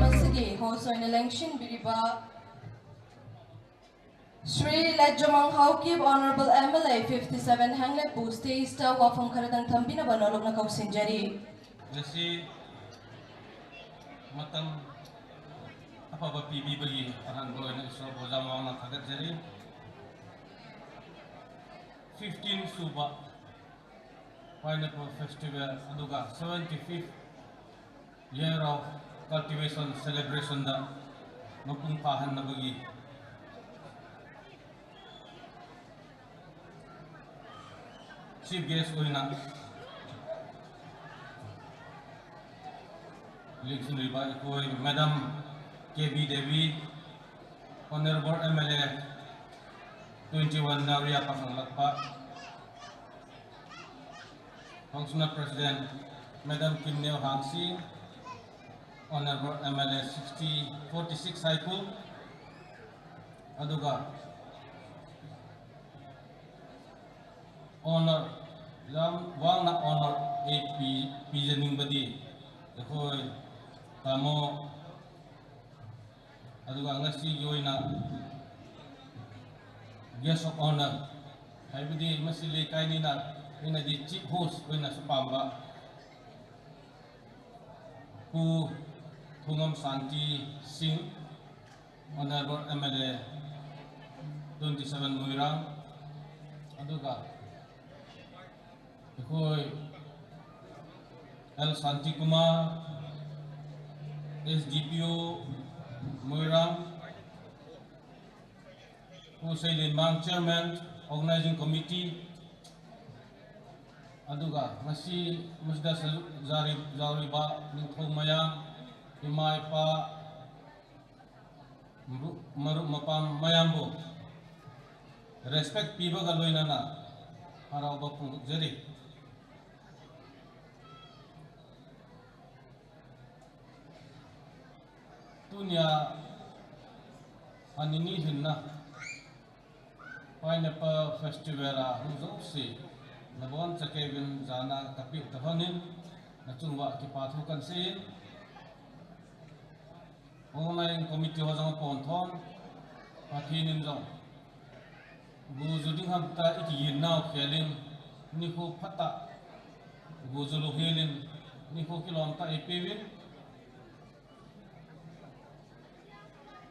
ꯃꯁꯤꯒꯤ host ꯑꯣꯏꯅ ꯂꯦꯡꯁꯤꯟꯕꯤꯔꯤꯕ Shri ꯂꯩꯖꯃꯪ Haokip, Honourable M L A fifty seven ꯍꯦꯡꯂꯦꯠꯄꯨ stageꯇ ꯋꯥꯐꯝ ꯈꯔꯗꯪ ꯊꯝꯕꯤꯅꯕ ꯅꯣꯂꯨꯛꯅ ꯀꯧꯁꯤꯟꯖꯔꯤ꯫ ꯉꯁꯤ ꯃꯇꯝ ꯑꯐꯕ ꯄꯤꯕꯤꯕꯒꯤ ꯑꯍꯥꯟꯕ ꯑꯣꯏꯅ ꯏꯁꯣꯔꯕꯨ ꯌꯥꯝ ꯋꯥꯡꯅ ꯊꯥꯒꯠꯆꯔꯤ꯫ Fifteen ꯁꯨꯕ Pineapple Festival ꯑꯗꯨꯒ seventy fifth Year of Cultivation Celebrationꯗ ꯃꯄꯨꯡ ꯐꯥꯍꯟꯅꯕꯒꯤ chief guest ꯑꯣꯏꯅ ꯂꯦꯡꯁꯤꯟꯂꯤꯕ ꯑꯩꯈꯣꯏ Madam K B Devi, Honourable M L A twenty one ꯅ ꯔꯤꯌꯥ ꯐꯪꯂꯛꯄ, Functional President Madam Kimneo Hangsi, Honourable M L A sixty forty six ꯍꯥꯏꯀꯣ, ꯑꯗꯨꯒ honour, ꯌꯥꯝ ꯋꯥꯡꯅ honour ꯑꯩ ꯄꯤ-, ꯄꯤꯖꯅꯤꯡꯕꯗꯤ ꯑꯩꯈꯣꯏ ꯇꯥꯃꯣ, ꯑꯗꯨꯒ ꯉꯁꯤꯒꯤ ꯑꯣꯏꯅ guest of honour, ꯍꯥꯏꯕꯗꯤ ꯃꯁꯤ ꯂꯩꯀꯥꯏꯅꯤꯅ ꯑꯩꯅꯗꯤ chief host ꯑꯣꯏꯅꯁꯨ ꯄꯥꯝꯕ, ꯄꯨ ꯊꯣꯉꯝ ꯁꯥꯟꯇꯤ ꯁꯤꯡ, Honourable M L A twenty seven ꯃꯣꯏꯔꯥꯡ, ꯑꯗꯨꯒ ꯑꯩꯈꯣꯏ L ꯁꯥꯟꯇꯤꯀꯨꯃꯥꯔ, ꯑꯦꯁ ꯗꯤ ꯄꯤ ꯑꯣ ꯃꯣꯏꯔꯥꯡ, ꯄꯨ ꯁꯩꯂꯦꯟꯃꯥꯡ, Chairman, Organizing Committee, ꯑꯗꯨꯒ ꯉꯁꯤ ꯃꯁꯤꯗ ꯁꯔꯨꯛ ꯌꯥꯔꯤ-, ꯌꯥꯎꯔꯤꯕ ꯅꯤꯡꯊꯧ ꯃꯌꯥꯝ, ꯏꯃꯥ ꯏꯄꯥ, ꯃꯔꯨꯞ, ꯃꯔꯨꯞ ꯃꯄꯥꯡ ꯃꯌꯥꯝꯕꯨ respect ꯄꯤꯕꯒ ꯂꯣꯏꯅꯅ ꯍꯔꯥꯎꯕ ꯐꯣꯡꯗꯣꯛꯆꯔꯤ꯫ ꯇꯨꯅꯤꯌꯥ ꯑꯅꯤꯅꯤ ꯍꯤꯟꯅ Pineapple Festival a hung zo si, na bon chakevin zana kapi tahonin, na chungwa kipa thu kan si. Online committee ho zong pon thon, Pathin in zong. Gu zu ding ham ta i ki yin nau khelin, ni khu phata. Gu zu lu helin, ni khu kilom ta i pewin.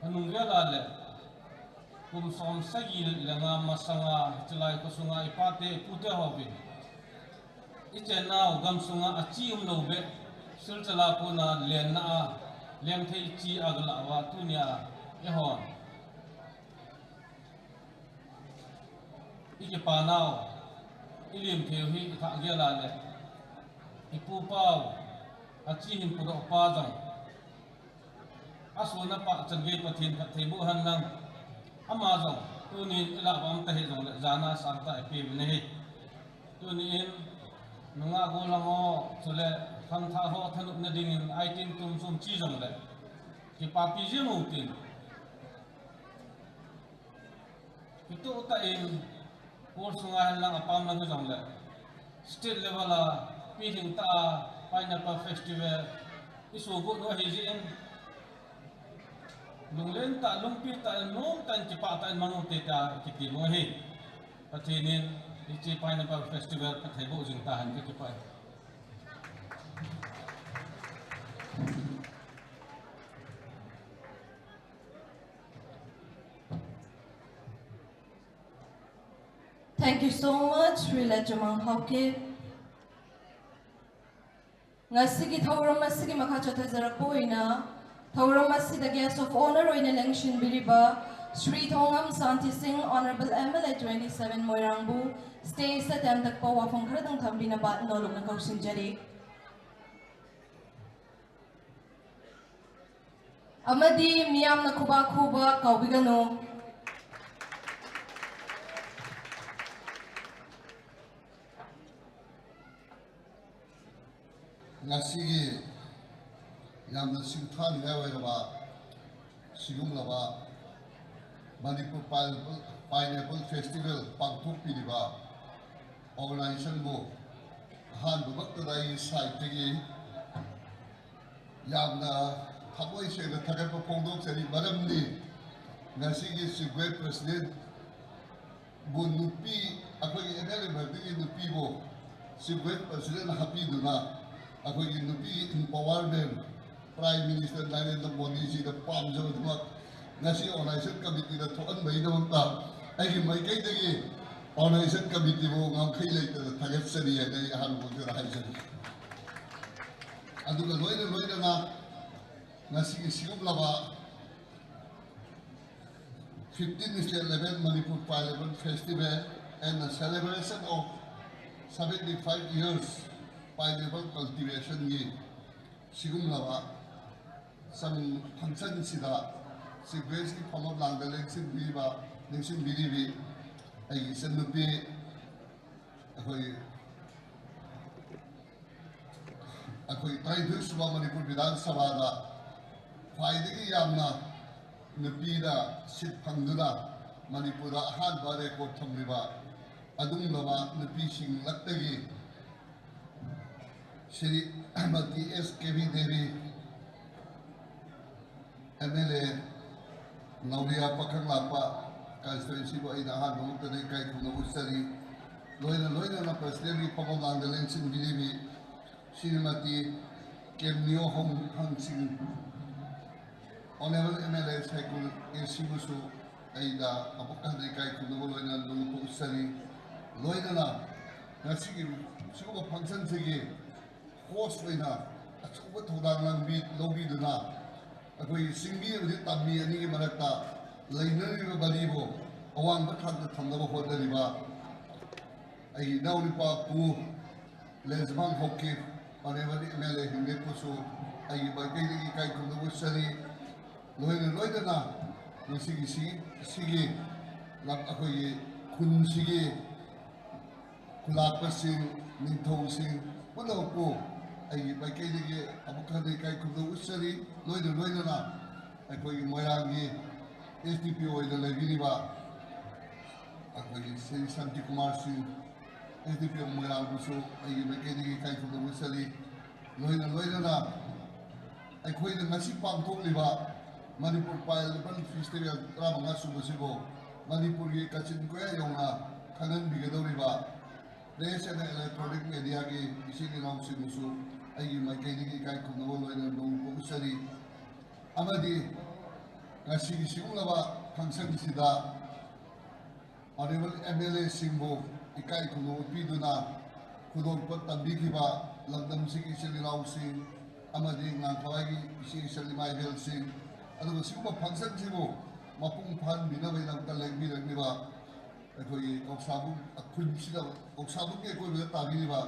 Anung vel a le, kum som sagi le nga masanga, chilai ko sunga i pate, i pute ho bin. I chenau gam sunga a chi um lo be, sil chala ko na len na a, lem thei chi a gala wa tunia e hon. I kipanau, i lim theu hi i thah gel a le, i pu pau, a chi hin pu do pa zong. A su na pa chan gei Pathin khat thei bu han lang. Ama zong, tunin i la bam ta hi zong le, zana sang ta i pi ne hi. Tunin, nunga go lang ho, chule, khang tha ho, thanuk na dingin, ai tin tum sum chi zong le. Kipa pi zing u tin. Kitu ta in, kul sunga hen lang apam lang zong le. State level a, pi hing ta a, Pineapple Festival, i su gu no hi zin. Lunglen ta, lungpi ta, lung ta, kipa ta, mangu te ta, kiti mo hi. Patinin, i chi Pineapple Festival, ka thai bo zing ta hen ka kipa. Thank you so much, Rila Jamang Haokip. ꯉꯁꯤꯒꯤ ꯊꯧꯔꯝ ꯑꯁꯤꯒꯤ ꯃꯈꯥ ꯆꯠꯊꯖꯔꯛꯄ ꯑꯣꯏꯅ ꯊꯧꯔꯝ ꯑꯁꯤꯗ Guest of Honour ꯑꯣꯏꯅ ꯂꯦꯡꯁꯤꯟꯕꯤꯔꯤꯕ ꯁ꯭ꯔꯤ ꯊꯣꯉꯝ ꯁꯥꯟꯇꯤ ꯁꯤꯡ, Honourable M L A twenty seven ꯃꯣꯏꯔꯥꯡꯕꯨ stageꯇ ꯇꯦꯟꯇꯛꯄ ꯋꯥꯐꯝ ꯈꯔꯗꯪ ꯊꯝꯕꯤꯅꯕ ꯅꯣꯂꯨꯛꯅ ꯀꯧꯁꯤꯟꯖꯔꯤ꯫ ꯑꯃꯗꯤ ꯃꯤꯌꯥꯝꯅ ꯈꯨꯕꯥꯛ ꯈꯨꯕ ꯀꯥꯎꯕꯤꯒꯅꯨ꯫ ꯉꯁꯤꯒꯤ ꯌꯥꯝꯅ ꯁꯤꯡꯊꯥꯅꯤꯡꯉꯥꯏ ꯑꯣꯏꯔꯕ ꯁꯤꯒꯨꯝꯂꯕ ꯃꯅꯤꯄꯨꯔ Pineapple, Pineapple Festival ꯄꯥꯡꯊꯣꯛꯄꯤꯔꯤꯕ organisationꯕꯨ ꯑꯍꯥꯟꯕꯃꯛꯇꯗ ꯑꯩꯒꯤ sideꯇꯒꯤ ꯌꯥꯝꯅ ꯊꯃꯣꯏ ꯁꯦꯡꯅ ꯊꯥꯒꯠꯄ ꯐꯣꯡꯗꯣꯛꯆꯔꯤ꯫ ꯃꯔꯝꯗꯤ ꯉꯁꯤꯒꯤ Chief Guest Presidentꯕꯨ ꯅꯨꯄꯤ, ꯑꯩꯈꯣꯏꯒꯤ M L A ꯃꯔꯛꯇꯒꯤ ꯅꯨꯄꯤꯕꯨ Chief Guest President ꯍꯥꯞꯄꯤꯗꯨꯅ ꯑꯩꯈꯣꯏꯒꯤ ꯅꯨꯄꯤ empowerment Prime Minister ꯅꯔꯦꯟꯗ꯭ꯔ ꯃꯣꯗꯤꯖꯤꯗ ꯄꯥꯝꯖꯕꯗꯨꯃꯛ ꯉꯁꯤ organization committeeꯗ ꯊꯣꯛꯍꯟꯕꯒꯤꯗꯃꯛꯇ ꯑꯩꯒꯤ ꯃꯥꯏꯀꯩꯗꯒꯤ organization committeeꯕꯨ ꯉꯝꯈꯩ ꯂꯩꯇꯅ ꯊꯥꯒꯠꯆꯔꯤ ꯍꯥꯏꯅ ꯑꯩ ꯑꯍꯥꯟꯕ ꯃꯛꯇꯗ ꯍꯥꯏꯖꯔꯤ꯫ ꯑꯗꯨꯒ ꯂꯣꯏꯅ ꯂꯣꯏꯅꯅ ꯉꯁꯤꯒꯤ ꯁꯤꯒꯨꯝꯂꯕ fifteen state level Manipur Pineapple Festival and the celebration of seventy five years pineapple cultivationꯒꯤ ꯁꯤꯒꯨꯝꯂꯕ ꯁꯪ functionꯁꯤꯗ Chief Guestꯀꯤ ꯐꯝꯐꯝ ꯂꯥꯡꯗ ꯂꯦꯡꯁꯤꯟꯕꯤꯕ, ꯂꯦꯡꯁꯤꯟꯕꯤꯔꯤꯕꯤ ꯑꯩꯒꯤ ꯏꯆꯟꯅꯨꯄꯤ, ꯑꯩꯈꯣꯏ, ꯑꯩꯈꯣꯏ ꯇꯔꯥꯅꯤꯊꯣꯏ ꯁꯨꯕ ꯃꯅꯤꯄꯨꯔ ꯕꯤꯙꯥꯟ ꯁꯚꯥꯗ ꯈ꯭ꯋꯥꯏꯗꯒꯤ ꯌꯥꯝꯅ ꯅꯨꯄꯤꯅ seat ꯐꯪꯗꯨꯅ ꯃꯅꯤꯄꯨꯔꯗ ꯑꯍꯥꯟꯕ record ꯊꯝꯂꯤꯕ ꯑꯗꯨꯒꯨꯝꯂꯕ ꯅꯨꯄꯤꯁꯤꯡ ꯂꯛꯇꯒꯤ ꯁ꯭ꯔꯤꯃꯇꯤ ꯑꯦꯁ ꯀꯦꯕꯤ ꯗꯦꯕꯤ, M L A ꯅꯧꯔꯤꯌꯥ ꯄꯥꯈꯪ ꯂꯥꯛꯄ constituencyꯕꯨ ꯑꯩꯅ ꯑꯍꯥꯟꯕ ꯃꯛꯇꯗ ꯏꯀꯥꯏ ꯈꯨꯝꯅꯕ ꯎꯠꯆꯔꯤ꯫ ꯂꯣꯏꯅ ꯂꯣꯏꯅꯅ Presidentꯀꯤ ꯐꯝꯐꯝ ꯂꯥꯡꯗ ꯂꯦꯡꯁꯤꯟꯕꯤꯔꯤꯕꯤ ꯁ꯭ꯔꯤꯃꯇꯤ ꯀꯦꯝꯅꯤꯌꯣ ꯍꯣꯡ ꯍꯪꯁꯤꯡ, Honourable M L A ꯁꯥꯏꯀꯨꯜ A Cꯕꯨꯁꯨ ꯑꯩꯅ ꯑꯃꯨꯛ ꯍꯟꯅ ꯏꯀꯥꯏ ꯈꯨꯝꯅꯕ ꯂꯣꯏꯅ ꯅꯣꯂꯨꯛꯄ ꯎꯠꯆꯔꯤ꯫ ꯂꯣꯏꯅꯅ ꯉꯁꯤꯒꯤ ꯁꯤꯒꯨꯝꯕ functionꯁꯤꯒꯤ ꯀꯣꯁ ꯑꯣꯏꯅ ꯑꯆꯧꯕ ꯊꯧꯗꯥꯡ ꯂꯧꯕꯤꯗꯨꯅ ꯑꯩꯈꯣꯏꯒꯤ ꯆꯤꯡꯃꯤ ꯑꯃꯗꯤ ꯇꯝꯃꯤ ꯑꯅꯤꯒꯤ ꯃꯔꯛꯇ ꯂꯩꯅꯔꯤꯕ ꯃꯔꯤꯕꯨ ꯑꯋꯥꯡꯕ ꯊꯥꯛꯇ ꯊꯝꯅꯕ ꯍꯣꯠꯅꯔꯤꯕ ꯑꯩꯒꯤ ꯏꯅꯥꯎꯅꯨꯄꯥ ꯄꯨ ꯂꯦꯟꯁꯃꯥꯟ ꯍꯣꯀꯤꯞ, ꯑꯣꯅꯦꯕꯜ ꯑꯦꯝ ꯑꯦꯜ ꯑꯦ ꯍꯤꯡꯂꯦꯞꯄꯨꯁꯨ ꯑꯩꯒꯤ ꯃꯥꯏꯀꯩꯗꯒꯤ ꯏꯀꯥꯏ ꯈꯨꯝꯅꯕ ꯎꯠꯆꯔꯤ꯫ ꯂꯣꯏꯅ ꯂꯣꯏꯅꯅ ꯉꯁꯤꯒꯤ ꯁꯤꯒꯤ ꯁꯤꯒꯤ ꯂꯝ ꯑꯩꯈꯣꯏꯒꯤ ꯈꯨꯟꯁꯤꯒꯤ ꯈꯨꯂꯥꯛꯄꯁꯤꯡ, ꯅꯤꯡꯊꯧꯁꯤꯡ ꯄꯨꯝꯅꯃꯛꯄꯨ ꯑꯩꯒꯤ ꯃꯥꯏꯀꯩꯗꯒꯤ ꯑꯃꯨꯛ ꯍꯟꯅ ꯏꯀꯥꯏ ꯈꯨꯝꯅꯕ ꯎꯠꯆꯔꯤ꯫ ꯂꯣꯏꯅ ꯂꯣꯏꯅꯅ ꯑꯩꯈꯣꯏꯒꯤ ꯃꯣꯏꯔꯥꯡꯒꯤ ꯑꯦꯁ ꯗꯤ ꯄꯤ ꯑꯣ ꯑꯣꯏꯅ ꯂꯩꯕꯤꯔꯤꯕ ꯑꯩꯈꯣꯏꯒꯤ ꯁ꯭ꯔꯤ ꯁꯥꯟꯇꯤꯀꯨꯃꯥꯔ ꯁꯤꯡ, ꯑꯦꯁ ꯗꯤ ꯄꯤ ꯑꯣ ꯃꯣꯏꯔꯥꯡꯕꯨꯁꯨ ꯑꯩꯒꯤ ꯃꯥꯏꯀꯩꯗꯒꯤ ꯏꯀꯥꯏ ꯈꯨꯝꯅꯕ ꯎꯠꯆꯔꯤ꯫ ꯂꯣꯏꯅ ꯂꯣꯏꯅꯅ ꯑꯩꯈꯣꯏꯅ ꯉꯁꯤ ꯄꯥꯡꯊꯣꯛꯂꯤꯕ ꯃꯅꯤꯄꯨꯔ ꯄꯥꯏꯅꯦꯄꯜ ꯐꯦꯁꯇꯤꯚꯦꯜ ꯇꯔꯥꯃꯉꯥ ꯁꯨꯕꯁꯤꯕꯨ ꯃꯅꯤꯄꯨꯔꯒꯤ ꯀꯥꯆꯤꯟ ꯀꯣꯌꯥ ꯌꯧꯅ ꯈꯪꯍꯟꯕꯤꯒꯗꯧꯔꯤꯕ ꯄ꯭ꯔꯦꯁ ꯑꯦꯟ ꯏꯂꯦꯛꯇ꯭ꯔꯣꯅꯤꯛ ꯃꯦꯗꯤꯌꯥꯒꯤ ꯏꯆꯤꯜ ꯏꯅꯥꯎꯁꯤꯡꯕꯨꯁꯨ ꯑꯩꯒꯤ ꯃꯥꯏꯀꯩꯗꯒꯤ ꯏꯀꯥꯏ ꯈꯨꯝꯅꯕ ꯂꯣꯏꯅꯅ ꯅꯣꯡ ꯎꯠꯆꯔꯤ꯫ ꯑꯃꯗꯤ ꯉꯁꯤꯒꯤ ꯁꯤꯒꯨꯝꯂꯕ ꯐꯪꯁꯟꯁꯤꯗ ꯑꯣꯅꯦꯕꯜ ꯑꯦꯝ ꯑꯦꯜ ꯑꯦꯁꯤꯡꯕꯨ ꯏꯀꯥꯏ ꯈꯨꯝꯅꯕ ꯄꯤꯗꯨꯅ ꯈꯨꯗꯣꯜꯄꯣꯠ ꯇꯝꯕꯤꯈꯤꯕ ꯂꯝꯗꯝꯁꯤꯒꯤ ꯏꯆꯤꯜ ꯏꯅꯥꯎꯁꯤꯡ ꯑꯃꯗꯤ ꯉꯥꯡꯊꯋꯥꯏꯒꯤ ꯏꯆꯦ ꯏꯆꯜ ꯏꯃꯥ ꯏꯕꯦꯜꯁꯤꯡ, ꯑꯗꯨꯒ ꯁꯤꯒꯨꯝꯕ ꯐꯪꯁꯟꯁꯤꯕꯨ ꯃꯄꯨꯡ ꯐꯥꯍꯟꯕꯤꯅꯕꯒꯤꯗꯃꯛꯇ ꯂꯦꯡꯕꯤꯔꯛꯂꯤꯕ ꯑꯩꯈꯣꯏꯒꯤ ꯀꯧꯁꯥꯕꯨꯡ ꯈꯨꯟꯁꯤꯗ, ꯀꯧꯁꯥꯕꯨꯡꯒꯤ ꯑꯀꯣꯏꯕꯗ ꯇꯥꯕꯤꯔꯤꯕ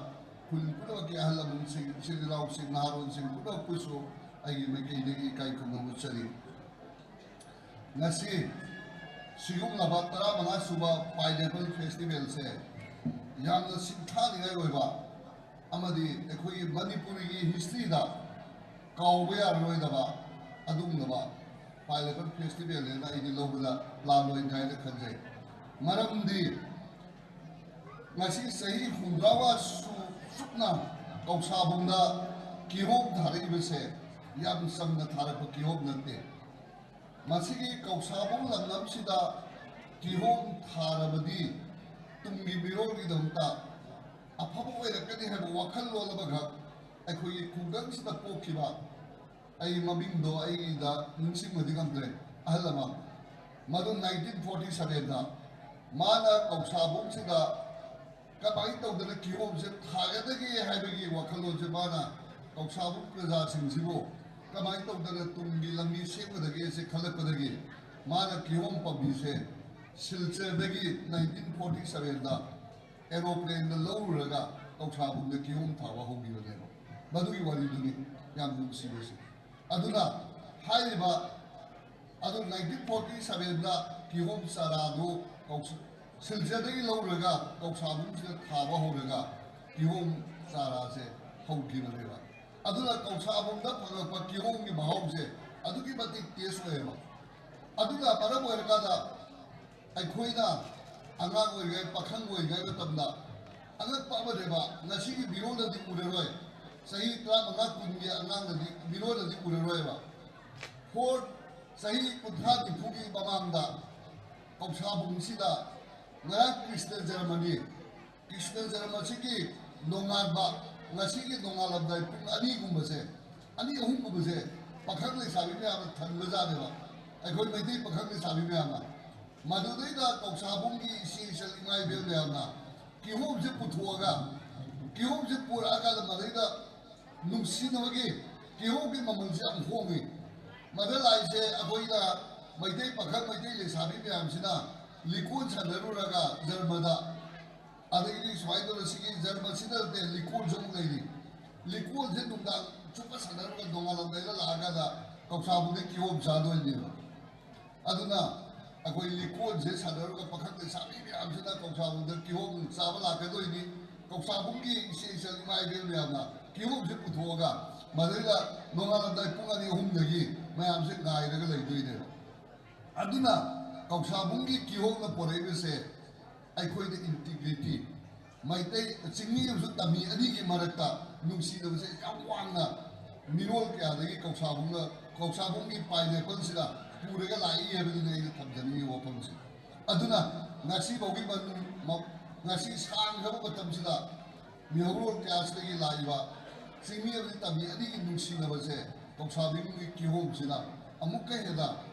ꯈꯨꯟ ꯄꯨꯝꯅꯃꯛꯀꯤ ꯑꯍꯜ ꯂꯃꯟꯁꯤꯡ, ꯏꯆꯤꯜ ꯏꯅꯥꯎꯁꯤꯡ, ꯅꯍꯥꯔꯣꯜꯁꯤꯡ ꯄꯨꯝꯅꯃꯛꯄꯨꯁꯨ ꯑꯩꯒꯤ ꯃꯥꯏꯀꯩꯗꯒꯤ ꯏꯀꯥꯏ ꯈꯨꯝꯅꯕ ꯎꯠꯆꯔꯤ꯫ ꯉꯁꯤ ꯁꯤꯒꯨꯝꯂꯕ ꯇꯔꯥꯃꯉꯥ ꯁꯨꯕ ꯄꯥꯏꯅꯦꯄꯜ ꯐꯦꯁꯇꯤꯚꯦꯜꯁꯦ ꯌꯥꯝꯅ ꯁꯤꯡꯊꯥꯅꯤꯡꯉꯥꯏ ꯑꯣꯏꯕ ꯑꯃꯗꯤ ꯑꯩꯈꯣꯏꯒꯤ ꯃꯅꯤꯄꯨꯔꯤꯒꯤ ꯍꯤꯁꯇ꯭ꯔꯤꯗ ꯀꯥꯎꯕ ꯌꯥꯔꯔꯣꯏꯗꯕ ꯑꯗꯨꯒꯨꯝꯂꯕ ꯄꯥꯏꯅꯦꯄꯜ ꯐꯦꯁꯇꯤꯚꯦꯜꯅꯦꯅ ꯑꯩꯗꯤ ꯂꯧꯕꯗ ꯂꯥꯜꯂꯣꯏꯗ꯭ꯔꯥ ꯍꯥꯏꯅ ꯈꯟꯖꯩ꯫ ꯃꯔꯝꯗꯤ ꯉꯁꯤ ꯆꯍꯤ ꯍꯨꯝꯗ꯭ꯔꯥ ꯁꯨ-, ꯆꯨꯞꯅ ꯀꯧꯁꯥꯕꯨꯡꯗ ꯀꯤꯍꯣꯝ ꯊꯥꯔꯛꯏꯕꯁꯦ ꯌꯥꯝ ꯆꯝꯅ ꯊꯥꯔꯛꯄ ꯀꯤꯍꯣꯝ ꯅꯠꯇꯦ꯫ ꯃꯁꯤꯒꯤ ꯀꯧꯁꯥꯕꯨꯡ ꯂꯝꯗꯝꯁꯤꯗ ꯀꯤꯍꯣꯝ ꯊꯥꯔꯕꯗꯤ ꯇꯨꯡꯒꯤ ꯃꯤꯔꯣꯜꯒꯤꯗꯃꯛꯇ ꯑꯐꯕ ꯑꯣꯏꯔꯛꯀꯅꯤ ꯍꯥꯏꯕ ꯋꯥꯈꯜꯂꯣꯟ ꯑꯃꯈꯛ ꯑꯩꯈꯣꯏꯒꯤ ꯈꯨꯡꯒꯪꯁꯤꯗ ꯄꯣꯛꯈꯤꯕ, ꯑꯩ ꯃꯃꯤꯡꯗꯣ ꯑꯩꯗ ꯅꯤꯡꯁꯤꯡꯕꯗꯤ ꯉꯝꯗ꯭ꯔꯦ, ꯑꯍꯜ ꯑꯃ, ꯃꯗꯨ ꯅꯥꯏꯟꯇꯤꯟ ꯐꯣꯔꯇꯤ ꯁꯚꯦꯟꯗ ꯃꯥꯅ ꯀꯧꯁꯥꯕꯨꯡꯁꯤꯗ ꯀꯃꯥꯏꯅ ꯇꯧꯗꯅ ꯀꯤꯍꯣꯝꯁꯦ ꯊꯥꯒꯗꯒꯦ ꯍꯥꯏꯕꯒꯤ ꯋꯥꯈꯜꯂꯣꯟꯁꯦ ꯃꯥꯅ ꯀꯧꯁꯥꯕꯨꯡ ꯄ꯭ꯔꯖꯥꯁꯤꯡꯁꯤꯕꯨ ꯀꯃꯥꯏꯅ ꯇꯧꯗꯅ ꯇꯨꯡꯒꯤ ꯂꯝꯕꯤ ꯁꯦꯝꯒꯗꯒꯦꯁꯦ ꯈꯜꯂꯛꯄꯗꯒꯤ ꯃꯥꯅ ꯀꯤꯍꯣꯝ ꯄꯥꯝꯕꯤꯁꯦ ꯁꯤꯜꯆꯔꯗꯒꯤ ꯅꯥꯏꯟꯇꯤꯟ ꯐꯣꯔꯇꯤ ꯁꯕꯦꯟꯗ ꯑꯦꯔꯣꯄ꯭ꯂꯦꯟꯗ ꯂꯧꯔꯨꯔꯒ ꯀꯧꯁꯥꯕꯨꯡꯗ ꯀꯤꯍꯣꯝ ꯊꯥꯕ ꯍꯧꯈꯤꯕꯅꯦꯕ꯫ ꯃꯗꯨꯒꯤ ꯋꯥꯔꯤꯗꯨꯅꯤ ꯌꯥꯝ ꯅꯨꯡꯁꯤꯕꯁꯦ꯫ ꯑꯗꯨꯅ ꯍꯥꯏꯔꯤꯕ ꯑꯗꯨ ꯅꯥꯏꯟꯇꯤꯟ ꯐꯣꯔꯇꯤ ꯁꯕꯦꯟꯗ ꯀꯤꯍꯣꯝ ꯆꯥꯔꯥꯗꯨ ꯀꯧꯁ-, ꯁꯤꯜꯆꯔꯗꯒꯤ ꯂꯧꯔꯒ ꯀꯧꯁꯥꯕꯨꯡꯁꯤꯗ ꯊꯥꯕ ꯍꯧꯔꯒ ꯀꯤꯍꯣꯝ ꯆꯥꯔꯥꯁꯦ ꯍꯧꯈꯤꯕꯅꯦꯕ꯫ ꯑꯗꯨꯅ ꯀꯧꯁꯥꯕꯨꯡꯗ ꯐꯪꯉꯛꯄ ꯀꯤꯍꯣꯝꯒꯤ ꯃꯍꯥꯎꯁꯦ ꯑꯗꯨꯛꯀꯤ ꯃꯇꯤꯛ ꯇꯦꯁ ꯑꯣꯏꯌꯦꯕ꯫ ꯑꯗꯨꯅ ꯃꯔꯝ ꯑꯣꯏꯔꯀꯥꯟꯗ ꯑꯩꯈꯣꯏꯅ ꯑꯉꯥꯡ ꯑꯣꯏꯔꯤꯉꯩ, ꯄꯥꯈꯪ ꯑꯣꯏꯔꯤꯉꯩ ꯃꯇꯝꯗ ꯑꯉꯛꯄ ꯑꯃꯅꯦꯕ, ꯉꯁꯤꯒꯤ ꯃꯤꯔꯣꯜꯗꯗꯤ ꯎꯔꯔꯣꯏ, ꯆꯍꯤ ꯇꯔꯥꯃꯉꯥ ꯀꯨꯟꯒꯤ ꯑꯉꯥꯡꯗꯗꯤ, ꯃꯤꯔꯣꯜꯗꯗꯤ ꯎꯔꯔꯣꯏꯕ꯫ ꯐꯣꯔ, ꯆꯍꯤ ꯀꯨꯟꯊ꯭ꯔꯥ ꯅꯤꯐꯨꯒꯤ ꯃꯃꯥꯡꯗ ꯀꯧꯁꯥꯕꯨꯡꯁꯤꯗ ꯉꯔꯥꯡ ꯀ꯭ꯔꯤꯁꯅ ꯖꯔꯃꯅꯤ, ꯀ꯭ꯔꯤꯁꯅ ꯖꯔꯃꯁꯤꯒꯤ ꯅꯣꯡꯉꯥꯟꯕ, ꯉꯁꯤꯒꯤ ꯅꯣꯡꯉꯥꯜꯂꯝꯗꯥꯏ ꯄꯨꯡ ꯑꯅꯤꯒꯨꯝꯕꯁꯦ, ꯑꯅꯤ ꯑꯍꯨꯝꯒꯨꯝꯕꯁꯦ ꯄꯥꯈꯪ ꯂꯩꯁꯥꯕꯤ ꯃꯌꯥꯝꯅ ꯊꯟꯕꯖꯥꯠꯅꯦꯕ, ꯑꯩꯈꯣꯏ ꯃꯩꯇꯩ ꯄꯥꯈꯪ ꯂꯩꯁꯥꯕꯤ ꯃꯌꯥꯝꯅ꯫ ꯃꯗꯨꯗꯩꯗ ꯀꯧꯁꯥꯕꯨꯡꯒꯤ ꯏꯆꯦ ꯏꯆꯜ ꯏꯃꯥ ꯏꯕꯦꯜ ꯃꯌꯥꯝꯅ ꯀꯤꯍꯣꯝꯁꯦ ꯄꯨꯊꯣꯛꯑꯒ, ꯀꯤꯍꯣꯝꯁꯦ ꯄꯨꯔꯛꯑꯀꯥꯟꯗ ꯃꯗꯩꯗ ꯅꯨꯡꯁꯤꯅꯕꯒꯤ, ꯀꯤꯍꯣꯝꯒꯤ ꯃꯃꯜꯁꯦ ꯌꯥꯝ ꯍꯣꯡꯉꯤ꯫ ꯃꯗ ꯂꯥꯛꯏꯁꯦ ꯑꯩꯈꯣꯏꯅ ꯃꯩꯇꯩ ꯄꯥꯈꯪ, ꯃꯩꯇꯩ ꯂꯩꯁꯥꯕꯤ ꯃꯌꯥꯝꯁꯤꯅ ꯂꯤꯀꯣꯟ ꯁꯥꯟꯅꯔꯨꯔꯒ ꯖꯔꯃꯗ, ꯑꯗꯒꯤꯗꯤ ꯁꯨꯃꯥꯏꯅ ꯇꯧꯔ ꯁꯤꯒꯤ ꯖꯔꯃꯁꯤꯗ ꯅꯠꯇꯦ, ꯂꯤꯀꯣꯟꯁꯨ ꯑꯃꯨꯛ ꯂꯩꯔꯤ꯫ ꯂꯤꯀꯣꯟꯁꯦ ꯅꯨꯡꯗꯥꯡ ꯆꯨꯞꯄ ꯁꯥꯟꯅꯔꯒ ꯅꯣꯡꯉꯥꯜꯂꯝꯗꯥꯏꯗ ꯂꯥꯛꯑꯀꯥꯟꯗ ꯀꯧꯁꯥꯕꯨꯡꯗꯩ ꯀꯤꯍꯣꯝ ꯆꯥꯗꯣꯏꯅꯦꯕ꯫ ꯑꯗꯨꯅ ꯑꯩꯈꯣꯏ ꯂꯤꯀꯣꯟꯁꯦ ꯁꯥꯟꯅꯔꯒ ꯄꯥꯈꯪ ꯂꯩꯁꯥꯕꯤ ꯃꯌꯥꯝꯁꯤꯅ ꯀꯧꯁꯥꯕꯨꯡꯗ ꯀꯤꯍꯣꯝ ꯆꯥꯕ ꯂꯥꯛꯀꯗꯣꯏꯅꯤ꯫ ꯀꯧꯁꯥꯕꯨꯡꯒꯤ ꯏꯆꯦ ꯏꯆꯜ ꯏꯃꯥ ꯏꯕꯦꯜ ꯃꯌꯥꯝꯅ ꯀꯤꯍꯣꯝꯁꯦ ꯄꯨꯊꯣꯛꯑꯒ ꯃꯗꯩꯗ ꯅꯣꯡꯉꯥꯜꯂꯝꯗꯥꯏ ꯄꯨꯡ ꯑꯅꯤ ꯑꯍꯨꯝꯗꯒꯤ ꯃꯌꯥꯝꯁꯦ ꯉꯥꯏꯔꯒ ꯂꯩꯗꯣꯏꯅꯦꯕ꯫ ꯑꯗꯨꯅ ꯀꯧꯁꯥꯕꯨꯡꯒꯤ ꯀꯤꯍꯣꯝꯅ ꯄꯨꯔꯛꯏꯕꯁꯦ ꯑꯩꯈꯣꯏꯗ ꯏꯟꯇꯤꯒ꯭ꯔꯤꯇꯤ, ꯃꯩꯇꯩ ꯆꯤꯡꯃꯤ ꯑꯃꯁꯨꯡ ꯇꯝꯃꯤ ꯑꯅꯤꯒꯤ ꯃꯔꯛꯇ ꯅꯨꯡꯁꯤꯅꯕꯁꯦ ꯌꯥꯝ ꯋꯥꯡꯅ ꯃꯤꯔꯣꯜ ꯀꯌꯥꯗꯒꯤ ꯀꯧꯁꯥꯕꯨꯡꯅ, ꯀꯧꯁꯥꯕꯨꯡꯒꯤ ꯄꯥꯏꯅꯦꯄꯜꯁꯤꯗ ꯄꯨꯔꯒ ꯂꯥꯛꯏ ꯍꯥꯏꯕꯗꯨꯅꯤ ꯑꯩꯅ ꯊꯝꯖꯅꯤꯡꯉꯤꯕ ꯋꯥꯐꯝꯁꯦ꯫ ꯑꯗꯨꯅ ꯉꯁꯤꯐꯥꯎꯒꯤ ꯃꯅꯨꯡ-, ꯃ-, ꯉꯁꯤ ꯁꯥꯡꯈ꯭ꯔꯕ ꯃꯇꯝꯁꯤꯗ ꯃꯤꯍꯧꯔꯣꯜ ꯀꯌꯥꯁꯤꯗꯒꯤ ꯂꯥꯛꯏꯕ ꯆꯤꯡꯃꯤ ꯑꯃꯗꯤ ꯇꯝꯃꯤ ꯑꯅꯤꯒꯤ ꯅꯨꯡꯁꯤꯅꯕꯁꯦ ꯀꯧꯁꯥꯕꯤꯒꯤ ꯀꯤꯍꯣꯝꯁꯤꯅ ꯑꯃꯨꯛꯀ ꯍꯦꯟꯅ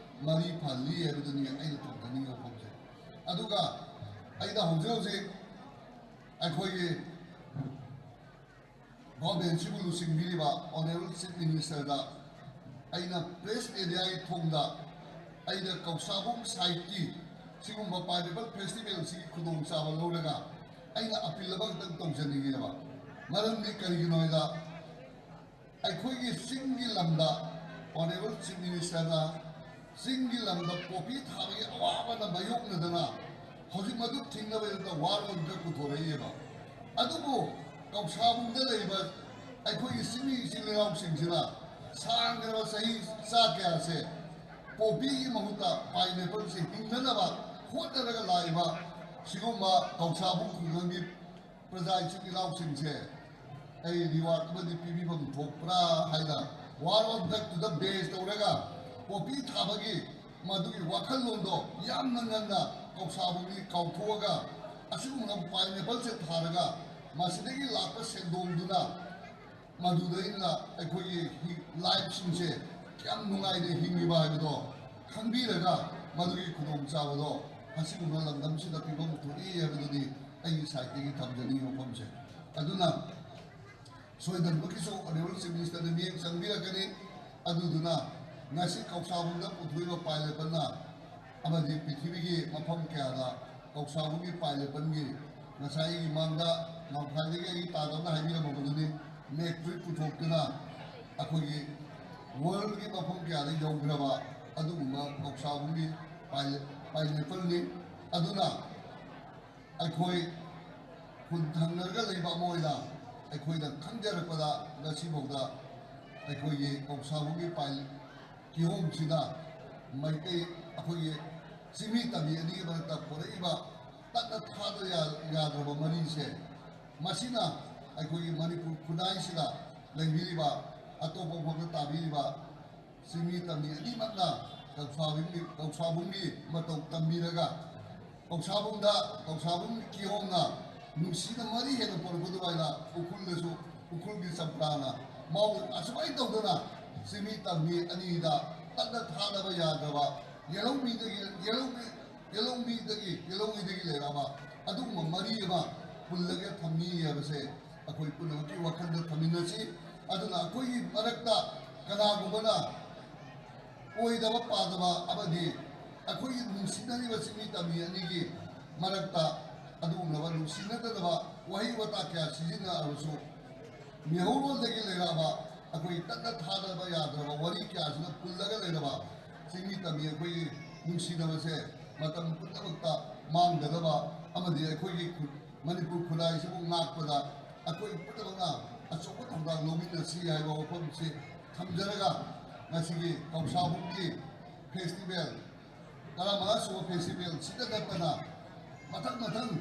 ꯃꯔꯤ ꯐꯍꯜꯂꯤ ꯍꯥꯏꯕꯗꯨꯅꯤ ꯑꯩꯅ ꯊꯝꯖꯅꯤꯡꯉꯤꯕ ꯋꯥꯐꯝꯁꯦ꯫ ꯑꯗꯨꯒ ꯑꯩꯅ ꯍꯧꯖꯤꯛ ꯍꯧꯖꯤꯛ ꯑꯩꯈꯣꯏꯒꯤ ꯒꯣꯔꯃꯦꯟꯁꯤꯕꯨ ꯂꯨꯆꯤꯡꯕꯤꯔꯤꯕ ꯑꯣꯅꯔꯦꯕꯜ ꯆꯤꯐ ꯃꯤꯅꯤꯁꯇꯔꯗ ꯑꯩꯅ ꯄ꯭ꯔꯦꯁ ꯃꯦꯗꯤꯌꯥꯒꯤ ꯊꯣꯡꯗ ꯑꯩꯅ ꯀꯧꯁꯥꯕꯨꯡ ꯁꯥꯏꯠꯀꯤ ꯁꯤꯒꯨꯝꯕ ꯄꯥꯏꯅꯦꯄꯜ ꯐꯦꯁꯇꯤꯚꯦꯜꯁꯤꯒꯤ ꯈꯨꯗꯣꯡꯆꯥꯕ ꯂꯧꯔꯒ ꯑꯩꯅ ꯑꯄꯤꯜ ꯑꯃꯈꯛꯇꯪ ꯇꯧꯖꯅꯤꯡꯉꯦꯕ꯫ ꯃꯔꯝꯗꯤ ꯀꯔꯤꯒꯤꯅꯣ ꯍꯥꯏꯗ, ꯑꯩꯈꯣꯏꯒꯤ ꯆꯤꯡꯒꯤ ꯂꯝꯗ ꯑꯣꯅꯔꯦꯕꯜ ꯆꯤꯐ ꯃꯤꯅꯤꯁꯇꯔꯅ ꯆꯤꯡꯒꯤ ꯂꯝꯗ ꯄꯣꯄꯤ ꯊꯥꯕꯒꯤ ꯑꯋꯥꯕꯅ ꯃꯥꯌꯣꯛꯅꯗꯅ ꯍꯧꯖꯤꯛ ꯃꯗꯨ ꯊꯤꯡꯅꯕꯒꯤꯗꯃꯛꯇ ꯋꯥꯔ ꯑꯣꯟ ꯗ꯭ꯔꯒ ꯄꯨꯊꯣꯔꯛꯏꯑꯕ꯫ ꯑꯗꯨꯕꯨ ꯀꯧꯁꯥꯕꯨꯡꯗ ꯂꯩꯕ ꯑꯩꯈꯣꯏꯒꯤ ꯆꯤꯡꯃꯤ ꯏꯆꯤꯜ ꯏꯅꯥꯎꯁꯤꯡꯁꯤꯅ ꯁꯥꯡꯈ꯭ꯔꯕ ꯆꯍꯤ ꯆꯥ ꯀꯌꯥꯁꯦ ꯄꯣꯄꯤꯒꯤ ꯃꯍꯨꯠꯇ ꯄꯥꯏꯅꯦꯄꯜꯁꯦ ꯍꯤꯡꯅꯅꯕ ꯍꯣꯠꯅꯔꯒ ꯂꯥꯛꯏꯕ ꯁꯤꯒꯨꯝꯕ ꯀꯧꯁꯥꯕꯨꯡ ꯈꯨꯡꯒꯪꯒꯤ ꯄ꯭ꯔꯖꯥ ꯏꯆꯤꯜ ꯏꯅꯥꯎꯁꯤꯡꯁꯦ ꯑꯩ ꯔꯤꯋꯥꯔꯗ ꯑꯃꯗꯤ ꯄꯤꯕꯤꯐꯝ ꯊꯣꯛꯄ꯭ꯔꯥ ꯍꯥꯏꯅ ꯋꯥꯔ ꯑꯣꯟ ꯗ꯭ꯔꯒꯇꯨꯗ ꯕꯦꯖ ꯇꯧꯔꯒ ꯄꯣꯄꯤ ꯊꯥꯕꯒꯤ ꯃꯗꯨꯒꯤ ꯋꯥꯈꯜꯂꯣꯟꯗꯣ ꯌꯥꯝꯅ ꯉꯟꯅ ꯀꯧꯁꯥꯕꯨꯡꯒꯤ ꯀꯥꯎꯊꯣꯛꯑꯒ ꯑꯁꯤꯒꯨꯝꯕ ꯄꯥꯏꯅꯦꯄꯜꯁꯦ ꯊꯥꯔꯒ ꯃꯁꯤꯗꯒꯤ ꯂꯥꯛꯄ ꯁꯦꯟꯗꯣꯡꯗꯨꯅ ꯃꯗꯨꯗꯩꯅ ꯑꯩꯈꯣꯏꯒꯤ ꯍꯤ-, ꯂꯥꯏꯐꯁꯤꯡꯁꯦ ꯀꯌꯥꯝ ꯅꯨꯡꯉꯥꯏꯅ ꯍꯤꯡꯉꯤꯕ ꯍꯥꯏꯕꯗꯣ ꯈꯪꯕꯤꯔꯒ ꯃꯗꯨꯒꯤ ꯈꯨꯗꯣꯡꯆꯥꯕꯗꯣ ꯑꯁꯤꯒꯨꯝꯕ ꯂꯝꯗꯝꯁꯤꯗ ꯄꯤꯐꯝ ꯊꯣꯛꯏ ꯍꯥꯏꯕꯗꯨꯗꯤ ꯑꯩꯒꯤ ꯁꯥꯏꯠꯇꯒꯤ ꯊꯝꯖꯅꯤꯡꯉꯤ ꯋꯥꯐꯝꯁꯦ꯫ ꯑꯗꯨꯅ ꯁꯣꯏꯗꯅꯃꯛꯀꯤꯁꯨ ꯑꯣꯅꯔꯦꯕꯜ ꯆꯤꯐ ꯃꯤꯅꯤꯁꯇꯔꯅ ꯃꯤꯠꯌꯦꯡ ꯆꯪꯕꯤꯔꯛꯀꯅꯤ꯫ ꯑꯗꯨꯗꯨꯅ ꯉꯁꯤ ꯀꯧꯁꯥꯕꯨꯡꯗ ꯄꯨꯊꯣꯛꯏꯕ ꯄꯥꯏꯅꯦꯄꯜꯅ ꯑꯃꯗꯤ ꯄ꯭ꯔꯤꯊꯤꯕꯤꯒꯤ ꯃꯐꯝ ꯀꯌꯥꯗ ꯀꯧꯁꯥꯕꯨꯡꯒꯤ ꯄꯥꯏꯅꯦꯄꯜꯒꯤ ꯉꯁꯥꯏ ꯑꯩꯒꯤ ꯃꯥꯡꯗ ꯉꯝꯈꯥꯏꯗꯒꯤ ꯑꯩꯒꯤ ꯇꯥꯗꯕꯅ ꯍꯥꯏꯕꯤꯔꯝꯃꯕꯗꯨꯅꯤ, ꯃꯦꯛꯇ꯭ꯔꯤꯛ ꯄꯨꯊꯣꯛꯇꯨꯅ ꯑꯩꯈꯣꯏꯒꯤ ꯋꯥꯔꯜꯒꯤ ꯃꯐꯝ ꯀꯌꯥꯗ ꯌꯧꯈ꯭ꯔꯕ ꯑꯗꯨꯒꯨꯝꯕ ꯀꯧꯁꯥꯕꯨꯡꯒꯤ ꯄꯥꯏ-, ꯄꯥꯏꯅꯦꯄꯜꯅꯤ꯫ ꯑꯗꯨꯅ ꯑꯩꯈꯣꯏ ꯈꯨꯟ ꯊꯪꯅꯔꯒ ꯂꯩꯕ ꯑꯃ ꯑꯣꯏꯅ ꯑꯩꯈꯣꯏꯅ ꯈꯪꯖꯔꯛꯄꯗ ꯉꯁꯤꯐꯥꯎꯗ ꯑꯩꯈꯣꯏꯒꯤ ꯀꯧꯁꯥꯕꯨꯡꯒꯤ ꯄꯥꯏ-, ꯀꯤꯍꯣꯝꯁꯤꯅ ꯃꯩꯇꯩ ꯑꯩꯈꯣꯏꯒꯤ ꯆꯤꯡꯃꯤ ꯇꯝꯃꯤ ꯑꯅꯤꯒꯤ ꯃꯔꯛꯇ ꯄꯨꯔꯛꯏꯕ ꯇꯠꯅ ꯊꯥꯗ ꯌꯥ-, ꯌꯥꯗ꯭ꯔꯕ ꯃꯔꯤꯁꯦ, ꯃꯁꯤꯅ ꯑꯩꯈꯣꯏꯒꯤ ꯃꯅꯤꯄꯨꯔ ꯈꯨꯟꯅꯥꯏꯁꯤꯗ ꯂꯩꯕꯤꯔꯤꯕ ꯑꯇꯣꯞꯄ ꯃꯐꯝꯗ ꯇꯥꯕꯤꯔꯤꯕ ꯆꯤꯡꯃꯤ ꯇꯝꯃꯤ ꯑꯅꯤꯃꯛꯅ ꯀꯧꯁꯥꯕꯨꯡꯒꯤ, ꯀꯧꯁꯥꯕꯨꯡꯒꯤ ꯃꯇꯧ ꯇꯝꯕꯤꯔꯒ ꯀꯧꯁꯥꯕꯨꯡꯗ, ꯀꯧꯁꯥꯕꯨꯡꯒꯤ ꯀꯤꯍꯣꯝꯅ ꯅꯨꯡꯁꯤꯅ ꯃꯔꯤ ꯍꯦꯟꯅ ꯄꯨꯔꯛꯄ ꯑꯗꯨꯃꯥꯏꯅ ꯎꯈ꯭ꯔꯨꯜꯗꯁꯨ ꯎꯈ꯭ꯔꯨꯜꯒꯤ ꯆꯝꯄ꯭ꯔꯥꯅ ꯃꯥꯎ ꯑꯁꯨꯃꯥꯏꯅ ꯇꯧꯗꯅ ꯆꯤꯡꯃꯤ ꯇꯝꯃꯤ ꯑꯅꯤꯗ ꯇꯠꯅ ꯊꯥꯗꯕ ꯌꯥꯗ꯭ꯔꯕ ꯌꯦꯜꯍꯧꯃꯤꯗꯒꯤ, ꯌꯦꯜꯍꯧꯃꯤ, ꯌꯦꯜꯍꯧꯃꯤꯗꯒꯤ, ꯌꯦꯜꯍꯧꯉꯩꯗꯒꯤ ꯂꯩꯔꯛꯑꯕ ꯑꯗꯨꯒꯨꯝꯕ ꯃꯔꯤ ꯑꯃ ꯄꯨꯜꯂꯒ ꯊꯝꯃꯤ ꯍꯥꯏꯕꯁꯦ ꯑꯩꯈꯣꯏ ꯄꯨꯝꯅꯃꯛꯀꯤ ꯋꯥꯈꯜꯗ ꯊꯝꯃꯤꯟꯅꯁꯤ꯫ ꯑꯗꯨꯅ ꯑꯩꯈꯣꯏꯒꯤ ꯃꯔꯛꯇ ꯀꯅꯥꯒꯨꯝꯕꯅ ꯑꯣꯏꯗꯕ ꯄꯥꯗꯕ ꯑꯃꯗꯤ ꯑꯩꯈꯣꯏꯒꯤ ꯅꯨꯡꯁꯤꯅꯔꯤꯕ ꯆꯤꯡꯃꯤ ꯇꯝꯃꯤ ꯑꯅꯤꯒꯤ ꯃꯔꯛꯇ ꯑꯗꯨꯒꯨꯝꯂꯕ ꯅꯨꯡꯁꯤꯅꯗꯅꯕ ꯋꯥꯍꯩ ꯋꯥꯇꯥ ꯀꯌꯥ ꯁꯤꯖꯤꯟꯅꯔꯕꯁꯨ, ꯃꯤꯍꯧꯔꯣꯜꯗꯒꯤ ꯂꯩꯔꯛꯑꯕ ꯑꯩꯈꯣꯏ ꯇꯠꯅ ꯊꯥꯗꯕ ꯌꯥꯗ꯭ꯔꯕ ꯋꯥꯔꯤ ꯀꯌꯥꯁꯤꯅ ꯄꯨꯜꯂꯒ ꯂꯩꯔꯕ ꯆꯤꯡꯃꯤ ꯇꯝꯃꯤ ꯑꯩꯈꯣꯏꯒꯤ ꯅꯨꯡꯁꯤꯅꯕꯁꯦ ꯃꯇꯝ ꯄꯨꯝꯅꯃꯛꯇ ꯃꯥꯡꯗꯅꯕ ꯑꯃꯗꯤ ꯑꯩꯈꯣꯏꯒꯤ ꯈꯨ-, ꯃꯅꯤꯄꯨꯔ ꯈꯨꯟꯅꯥꯏꯁꯤꯕꯨ ꯉꯥꯛꯄꯗ ꯑꯩꯈꯣꯏ ꯄꯨꯝꯅꯃꯛꯅ ꯑꯆꯧꯕ ꯊꯧꯗꯥꯡ ꯂꯧꯃꯤꯟꯅꯁꯤ ꯍꯥꯏꯕ ꯋꯥꯐꯝꯁꯤ ꯊꯝꯖꯔꯒ, ꯉꯁꯤꯒꯤ ꯀꯧꯁꯥꯕꯨꯡꯒꯤ ꯐꯦꯁꯇꯤꯚꯦꯜ ꯇꯔꯥꯃꯉꯥ ꯁꯨꯕ ꯐꯦꯁꯇꯤꯚꯦꯜꯁꯤꯗ ꯅꯠꯇꯅ ꯃꯊꯪ ꯃꯊꯪ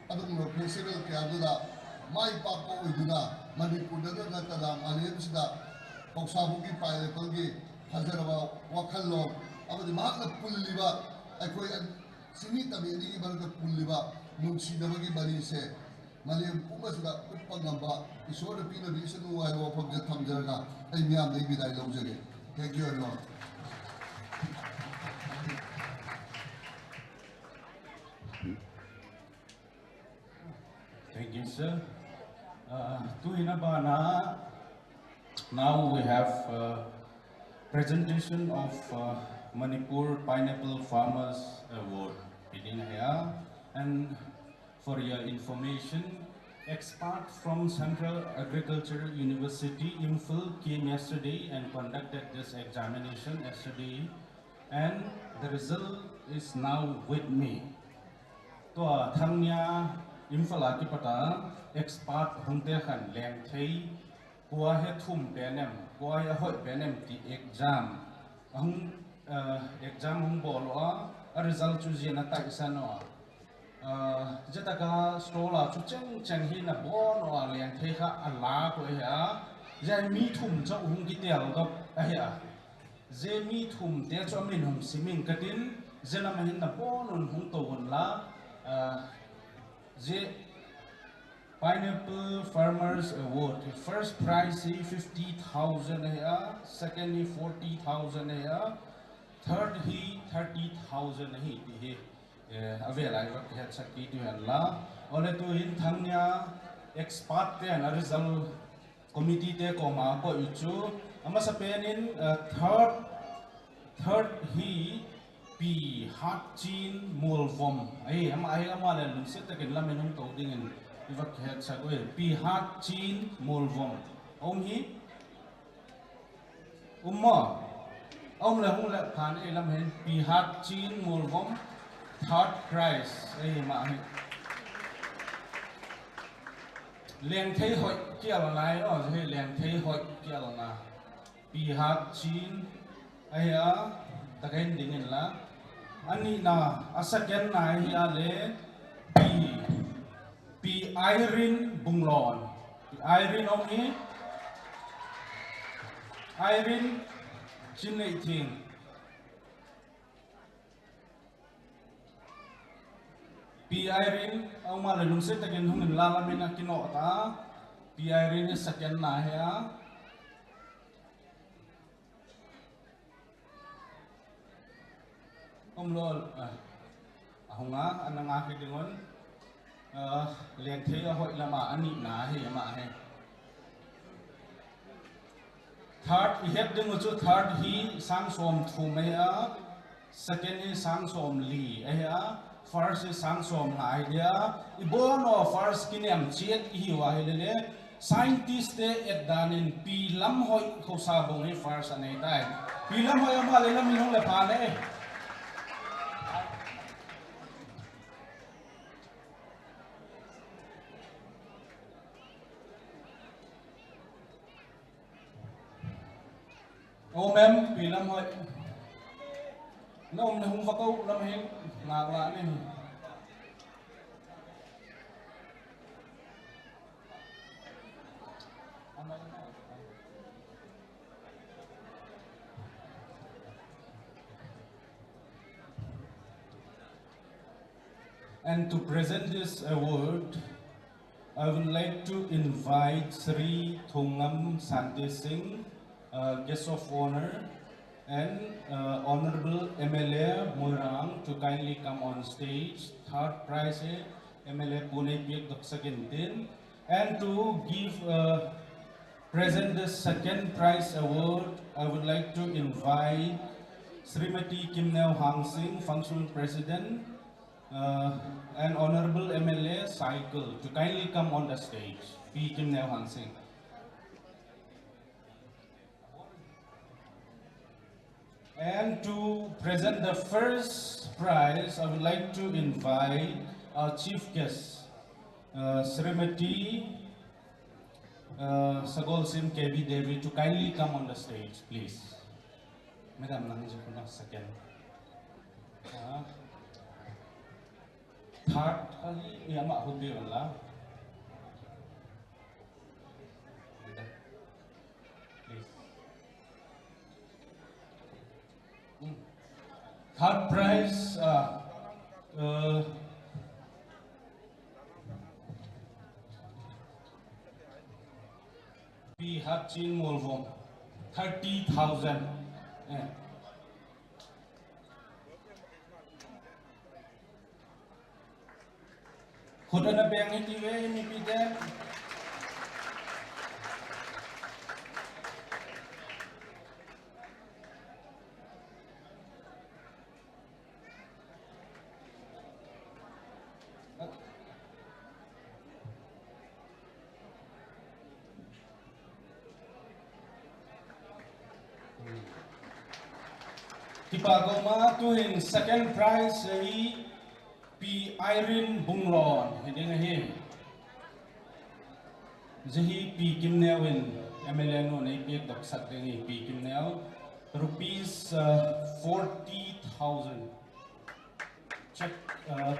ꯑꯗꯨꯒꯨꯝꯂꯕ ꯐꯦꯁꯇꯤꯚꯦꯜ ꯀꯌꯥꯗꯨꯗ ꯃꯥꯏ ꯄꯥꯛꯄ ꯑꯣꯏꯗꯨꯅ ꯃꯅꯤꯄꯨꯔꯗ ꯅꯠꯇꯅ ꯃꯥꯂꯦꯝꯁꯤꯗ ꯀꯧꯁꯥꯕꯨꯡꯒꯤ ꯄꯥꯏꯅꯦꯄꯜꯒꯤ ꯐꯖꯔꯕ ꯋꯥꯈꯜꯂꯣꯟ ꯑꯃꯗꯤ ꯃꯍꯥꯛꯅ ꯄꯨꯜꯂꯤꯕ ꯑꯩꯈꯣꯏ ꯆꯤꯡꯃꯤ ꯇꯝꯃꯤ ꯑꯅꯤꯒꯤ ꯃꯔꯛꯇ ꯄꯨꯜꯂꯤꯕ ꯅꯨꯡꯁꯤꯅꯕꯒꯤ ꯃꯔꯤꯁꯦ ꯃꯥꯂꯦꯝ ꯄꯨꯝꯕꯁꯤꯗ ꯎꯠꯄ ꯉꯝꯕ ꯏꯁꯣꯔꯅ ꯄꯤꯅꯕꯤꯁꯅꯨ ꯍꯥꯏꯕ ꯋꯥꯐꯝꯁꯦ ꯊꯝꯖꯔꯒ ꯑꯩ ꯃꯤꯌꯥꯝꯗꯒꯤ ꯕꯤꯗꯥꯏ ꯂꯧꯖꯒꯦ꯫ Thank you everyone. Thank you, sir. Uh, tuina bana, now we have uh, presentation of uh, Manipur Pineapple Farmers Award. Bidin haya. And for your information, expert from Central Agriculture University, Imphal, came yesterday and conducted this examination yesterday, and the result is now with me. Tua thangnia Imphal a kipata expert hungte khan leng thei, kua he thum penem, kua he hoi penem ti exam. Ahung uh, exam hung bolo a, a result chu zia na tai san o. Uh, zia taka store la chu cheng cheng hi na bon o a leng thei kha a la ko he a. Zia mi thum chau hung kitel dok a he a. Zia mi thum te chu a min hung siming katin, zia na ma hin na bon un hung to un la, uh, zia Pineapple Farmers Award, first prize hi fifty thousand hi a, second hi forty thousand hi a, third hi thirty thousand hi ti hi. Eh, a vel ai va het sak ki tu hen la. Ole tu in thang nia expert te na result committee te ko ma ko i chu. Ama sa pen in, eh, third, third hi Pi Hat Chin Mol Vom. Ai, ama ai ama le lungset takin lam in hung to ding in i va het sak oi. Pi Hat Chin Mol Vom. Om hi Umma, om le hung le phan e lam hen Pi Hat Chin Mol Vom third prize e ma hi. Leng thei hoi kial na e o he leng thei hoi kial na. Pi Hat Chin a he a taken ding in la. Ani na a second na hi a le Pi Pi Irene Bunglon. Pi Irene om hi. Irene Chin Nei Thing. Pi Irene, auma le lungset takin hung in la la min a kino ta. Pi Irene second na he a. Om lo, ah, a hung a, a nang a hi ding on. Ah, leng thei a hoi lama a ni na hi ama hi. Third, i het ding u chu third hi sang som thum a hi a, second hi sang som li a hi a, first hi sang som nga a hi dia. I bon o first kinem chiat i hi wa hi le le. Scientist te et dan in Pi Lam Hoi Khosa Bung hi first a nei tai. Pi Lam Hoi ama le lam in hung le pha le. Om em, Pi Lam Hoi. Na om na hung va ko lam heng ngak la ni. And to present this award, I would like to invite Sri Thongam Sante Singh, uh, guest of honor, And uh, Honorable M L A Moirang to kindly come on stage. Third prize eh, M L A Pune Piak Doksakintin. And to give uh, present the second prize award, I would like to invite Srimati Kimneo Hangsing, Functional President, uh, and Honorable M L A Cycle to kindly come on the stage. Pi Kimneo Hangsing. And to present the first prize, I would like to invite our chief guest, uh, Srimati uh, Sagolsim K B Devi to kindly come on the stage, please. Madam, nang je kuna second. Uh, third, uh, ya ma hubbi wala. Please. Hmm. Third prize, uh, uh, Pi Hapchin Molvom, thirty thousand. Eh. Khut ana beng hi ti ve, mi pi te. Kipa ko ma tuin second prize hi Pi Irene Bunglon, hi ding hi. Zahi Pi Kimneo in M L A no nei piak dok sak ding hi Pi Kimneo. Rupees uh, forty thousand. Check. Uh,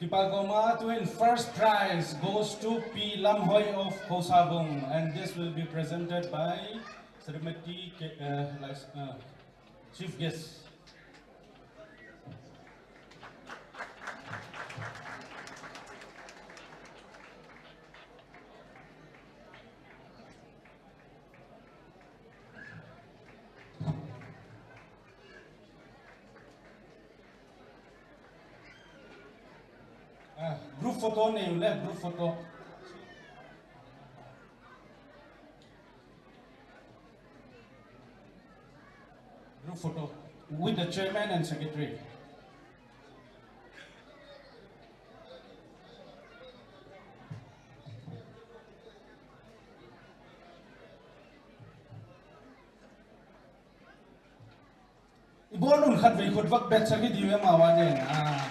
Pagoma twin first prize goes to P Lamhoi of Khosabung, and this will be presented by Srimati K, uh, Lais- uh, Chief Guest. Ah, group photo ne yule, group photo. Group photo with the chairman and secretary. Ibon un khat vei khut vak bet sagi diu ema wa den. Ah.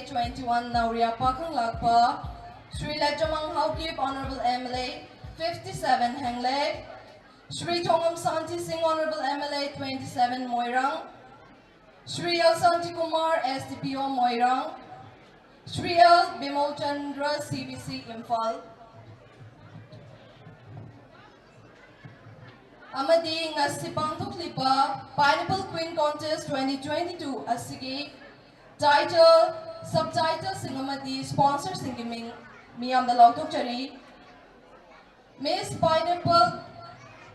twenty-one Naoriya Pakhang Lakpa, Shri Lechomang Haokip, Honorable M L A, fifty-seven Henglep, Shri Thongam Santi Singh, Honorable M L A, twenty-seven Moirang, Shri L Santi Kumar, S D P O Moirang, Shri L Bimal Chandra, C B C Imphal. ꯑꯃꯗꯤ ꯉꯁꯤ ꯄꯥꯡꯊꯣꯛꯂꯤꯕ Pineapple Queen Contest twenty twenty-two ꯑꯁꯤꯒꯤ title, subtitle ꯁꯤꯡ ꯑꯃꯗꯤ sponsor ꯁꯤꯡꯒꯤ ꯃꯤꯡ ꯃꯤꯌꯥꯝꯗ ꯂꯥꯎꯊꯣꯛꯆꯔꯤ꯫ Miss Pineapple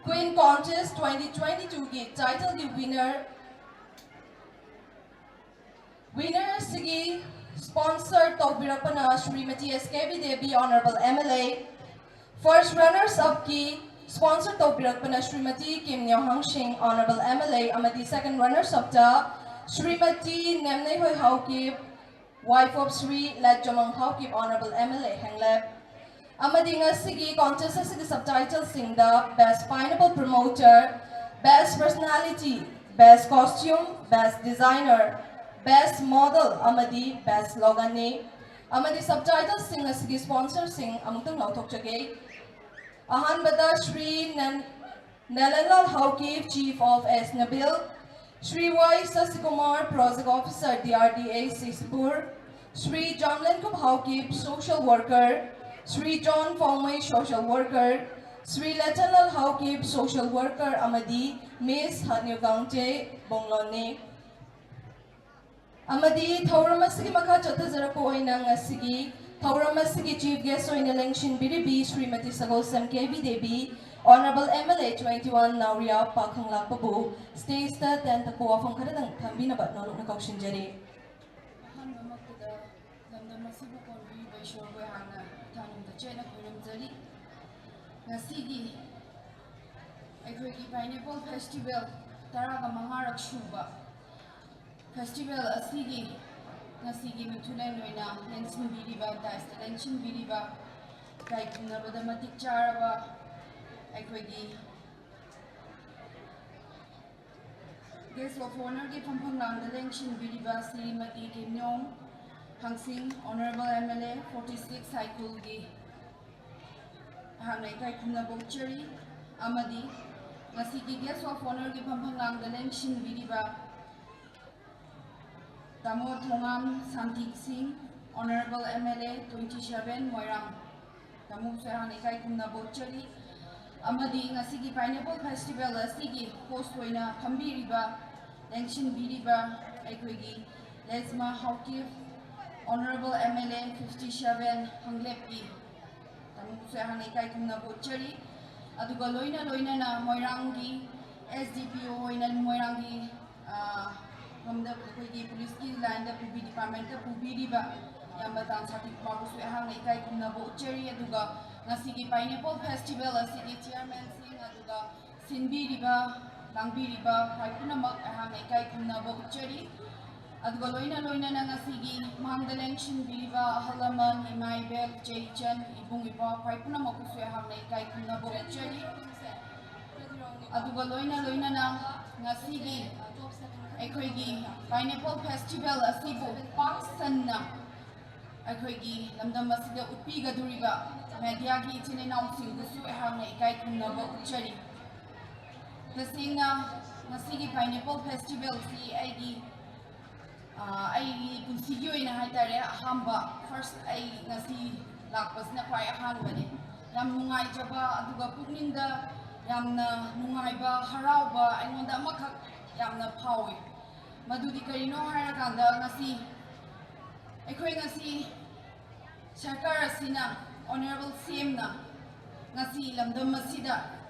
Queen Contest twenty twenty-two ꯒꯤ title ꯒꯤ winner, winner ꯑꯁꯤꯒꯤ sponsor ꯇꯧꯕꯤꯔꯛꯄꯅ Shrimati S K V Devi, Honorable M L A, first runners up ꯀꯤ sponsor ꯇꯧꯕꯤꯔꯛꯄꯅ ꯁ꯭ꯔꯤꯃꯇꯤ ꯀꯤꯝ ꯅ꯭ꯌꯣꯍꯥꯡ ꯁꯤꯡ, Honorable M L A, ꯑꯃꯗꯤ second runners up ꯇ Shrimati ꯅꯦꯝꯅꯩꯍꯣꯏ Haokip, wife of Shri Lechomang Haokip, Honorable M L A Henglep. ꯑꯃꯗꯤ ꯉꯁꯤꯒꯤ contest ꯑꯁꯤꯒꯤ subtitle ꯁꯤꯡꯗ Best Pineapple Promoter, Best Personality, Best Costume, Best Designer, Best Model ꯑꯃꯗꯤ Best Slogan ꯅꯤ꯫ ꯑꯃꯗꯤ subtitle ꯁꯤꯡ ꯑꯁꯤꯒꯤ sponsor ꯁꯤꯡ ꯑꯃꯨꯛꯇꯪ ꯂꯥꯎꯊꯣꯛꯆꯒꯦ꯫ ꯑꯍꯥꯟꯕꯗ ꯁ꯭ꯔꯤ ꯅꯟ-, Nelanlal Haokip, Chief of S Nabil, Shri Y Sasikumar, Project Officer D R D A ꯁꯤꯁꯄꯨꯔ, Shri Jamlenkhup Haokip, Social Worker, Shri John Phongmei, Social Worker, Shri Lechanlal Haokip, Social Worker, ꯑꯃꯗꯤ Miss ꯍꯥꯅ꯭ꯌꯨ ꯒꯥꯡꯖꯦ ꯕꯣꯡꯂꯣꯟꯅꯤ꯫ ꯑꯃꯗꯤ ꯊꯧꯔꯝ ꯑꯁꯤꯒꯤ ꯃꯈꯥ ꯆꯠꯊꯖꯔꯛꯄ ꯑꯣꯏꯅ ꯉꯁꯤꯒꯤ ꯊꯧꯔꯝ ꯑꯁꯤꯒꯤ chief guest ꯑꯣꯏꯅ ꯂꯦꯡꯁꯤꯟꯕꯤꯔꯤꯕꯤ Shrimati Sagolsem K B Devi, Honorable M L A twenty-one Nauriya ꯄꯥꯈꯪꯂꯥꯛꯄꯕꯨ stage ꯇ ꯇꯦꯟ ꯇꯛꯄ ꯋꯥꯐꯝ ꯈꯔꯗꯪ ꯊꯝꯕꯤꯅꯕ ꯅꯣꯂꯨꯛꯅ ꯀꯧꯁꯤꯟꯖꯔꯤ꯫ ꯑꯍꯥꯟꯕꯃꯛꯇꯗ ꯂꯝꯗꯝ ꯑꯁꯤꯕꯨ ꯀꯣꯟꯕꯤꯔꯤꯕ ꯏꯁꯣꯔꯕꯨ ꯑꯩꯍꯥꯛꯅ ꯏꯊꯥꯅꯨꯡꯗ ꯆꯦꯠꯅ ꯈꯣꯏꯔꯝꯖꯔꯤ꯫ ꯉꯁꯤꯒꯤ ꯑꯩꯈꯣꯏꯒꯤ Pineapple Festival ꯇꯔꯥꯒ ꯃꯉꯥꯔꯛ ꯁꯨꯕ festival ꯑꯁꯤꯒꯤ ꯉꯁꯤꯒꯤ ꯃꯤꯊꯨꯂꯦꯟ ꯑꯣꯏꯅ ꯂꯦꯡꯁꯤꯟꯕꯤꯔꯤꯕ, dais ꯇ ꯂꯦꯡꯁꯤꯟꯕꯤꯔꯤꯕ, ꯏꯀꯥꯏ ꯈꯨꯝꯅꯕꯗ ꯃꯇꯤꯛ ꯆꯥꯔꯕ ꯑꯩꯈꯣꯏꯒꯤ guest of honour ꯒꯤ ꯐꯝꯐꯝ ꯂꯥꯡꯗ ꯂꯦꯡꯁꯤꯟꯕꯤꯔꯤꯕ Shrimati ꯀꯦꯝꯅ꯭ꯌꯣꯝ, ꯊꯥꯡꯁꯤꯡ, Honourable M L A forty six ꯍꯩꯀ꯭ꯔꯨꯜꯒꯤ ꯑꯩꯍꯥꯛꯅ ꯏꯀꯥꯏ ꯈꯨꯝꯅꯕ ꯎꯠꯆꯔꯤ꯫ ꯑꯃꯗꯤ ꯉꯁꯤꯒꯤ Guest of Honourꯒꯤ ꯐꯝꯐꯝꯂꯥꯡꯗ ꯂꯦꯡꯁꯤꯟꯕꯤꯔꯤꯕ ꯇꯥꯃꯣ ꯊꯣꯉꯥꯝ ꯁꯥꯟꯇꯤ ꯁꯤꯡ, Honourable M L A twenty seven ꯃꯣꯏꯔꯥꯡ, ꯇꯥꯃꯣꯁꯨ ꯑꯩꯍꯥꯛꯅ ꯏꯀꯥꯏ ꯈꯨꯝꯅꯕ ꯎꯠꯆꯔꯤ꯫ ꯑꯃꯗꯤ ꯉꯁꯤꯒꯤ Pineapple Festival ꯑꯁꯤꯒꯤ host ꯑꯣꯏꯅ ꯐꯝꯕꯤꯔꯤꯕ, ꯂꯦꯡꯁꯤꯟꯕꯤꯔꯤꯕ ꯑꯩꯈꯣꯏꯒꯤ ꯂꯦꯖꯃꯥ Haokip, Honourable M L A fifty seven ꯍꯪꯂꯦꯞꯀꯤ ꯇꯥꯃꯣꯕꯨꯁꯨ ꯑꯩꯍꯥꯛꯅ ꯏꯀꯥꯏ ꯈꯨꯝꯅꯕ ꯎꯠꯆꯔꯤ꯫ ꯑꯗꯨꯒ ꯂꯣꯏꯅ ꯂꯣꯏꯅꯅ ꯃꯣꯏꯔꯥꯡꯒꯤ S D P O ꯑꯣꯏꯅ ꯃꯣꯏꯔꯥꯡꯒꯤ, ꯑ, ꯂꯣꯝꯗ ꯑꯩꯈꯣꯏꯒꯤ policeꯀꯤ lineꯗ ꯄꯨꯕꯤ-, departmentꯇ ꯄꯨꯕꯤꯔꯤꯕ ꯏꯌꯥꯝꯕ ꯇꯥꯟ ꯁꯥꯇꯤꯛ ꯃꯥꯕꯨꯁꯨ ꯑꯩꯍꯥꯛꯅ ꯏꯀꯥꯏ ꯈꯨꯝꯅꯕ ꯎꯠꯆꯔꯤ꯫ ꯑꯗꯨꯒ ꯉꯁꯤꯒꯤ Pineapple Festival ꯑꯁꯤꯒꯤ chairmanꯁꯤꯡ, ꯑꯗꯨꯒ ꯁꯤꯟꯕꯤꯔꯤꯕ, ꯂꯥꯡꯕꯤꯔꯤꯕ ꯈ꯭ꯋꯥꯏ ꯄꯨꯝꯅꯃꯛ ꯑꯩꯍꯥꯛꯅ ꯏꯀꯥꯏ ꯈꯨꯝꯅꯕ ꯎꯠꯆꯔꯤ꯫ ꯑꯗꯨꯒ ꯂꯣꯏꯅ ꯂꯣꯏꯅꯅ ꯉꯁꯤꯒꯤ ꯃꯥꯡꯗ ꯂꯦꯡꯁꯤꯟꯕꯤꯔꯤꯕ ꯑꯍꯜ ꯂꯃꯟ, ꯏꯃꯥ ꯏꯕꯦꯜ, ꯏꯆꯦ ꯏꯆꯟ, ꯏꯕꯨꯡ ꯏꯄ꯭ꯋꯥ ꯈ꯭ꯋꯥꯏ ꯄꯨꯝꯅꯃꯛꯄꯨꯁꯨ ꯑꯩꯍꯥꯛꯅ ꯏꯀꯥꯏ ꯈꯨꯝꯅꯕ ꯎꯠꯆꯔꯤ꯫ ꯑꯗꯨꯒ ꯂꯣꯏꯅ ꯂꯣꯏꯅꯅ ꯉꯁꯤꯒꯤ ꯑꯩꯈꯣꯏꯒꯤ Pineapple Festival ꯑꯁꯤꯕꯨ ꯄꯥꯛ ꯁꯟꯅ ꯑꯩꯈꯣꯏꯒꯤ ꯂꯝꯗꯝ ꯑꯁꯤꯗ ꯎꯠꯄꯤꯒꯗꯧꯔꯤꯕ mediaꯒꯤ ꯏꯆꯤꯟ ꯏꯅꯥꯎꯁꯤꯡꯕꯨꯁꯨ ꯑꯩꯍꯥꯛꯅ ꯏꯀꯥꯏ ꯈꯨꯝꯅꯕ ꯎꯠꯆꯔꯤ꯫ ꯇꯁꯦꯡꯅ ꯉꯁꯤꯒꯤ Pineapple Festivalꯁꯤ ꯑꯩꯒꯤ, ꯑ, ꯑꯩꯒꯤ ꯄꯨꯟꯁꯤꯒꯤ ꯑꯣꯏꯅ ꯍꯥꯏꯇꯥꯔꯦ, ꯑꯍꯥꯟꯕ, first ꯑꯩ ꯉꯁꯤ ꯂꯥꯛꯄꯁꯤꯅ ꯈ꯭ꯋꯥꯏ ꯑꯍꯥꯟꯕꯅꯤ꯫ ꯌꯥꯝ ꯅꯨꯡꯉꯥꯏꯖꯕ, ꯑꯗꯨꯒ ꯄꯨꯛꯅꯤꯡꯗ ꯌꯥꯝꯅ ꯅꯨꯡꯉꯥꯏꯕ, ꯍꯔꯥꯎꯕ ꯑꯩꯉꯣꯟꯗ ꯑꯃꯈꯛ ꯌꯥꯝꯅ ꯐꯥꯎꯏ꯫ ꯃꯗꯨꯗꯤ ꯀꯔꯤꯅꯣ ꯍꯥꯏꯔꯀꯥꯟꯗ, ꯉꯁꯤ ꯑꯩꯈꯣꯏ ꯉꯁꯤ ꯁꯔꯀꯥꯔ ꯑꯁꯤꯅ, Honourable CMꯅ ꯉꯁꯤ ꯂꯝꯗꯝ ꯑꯁꯤꯗ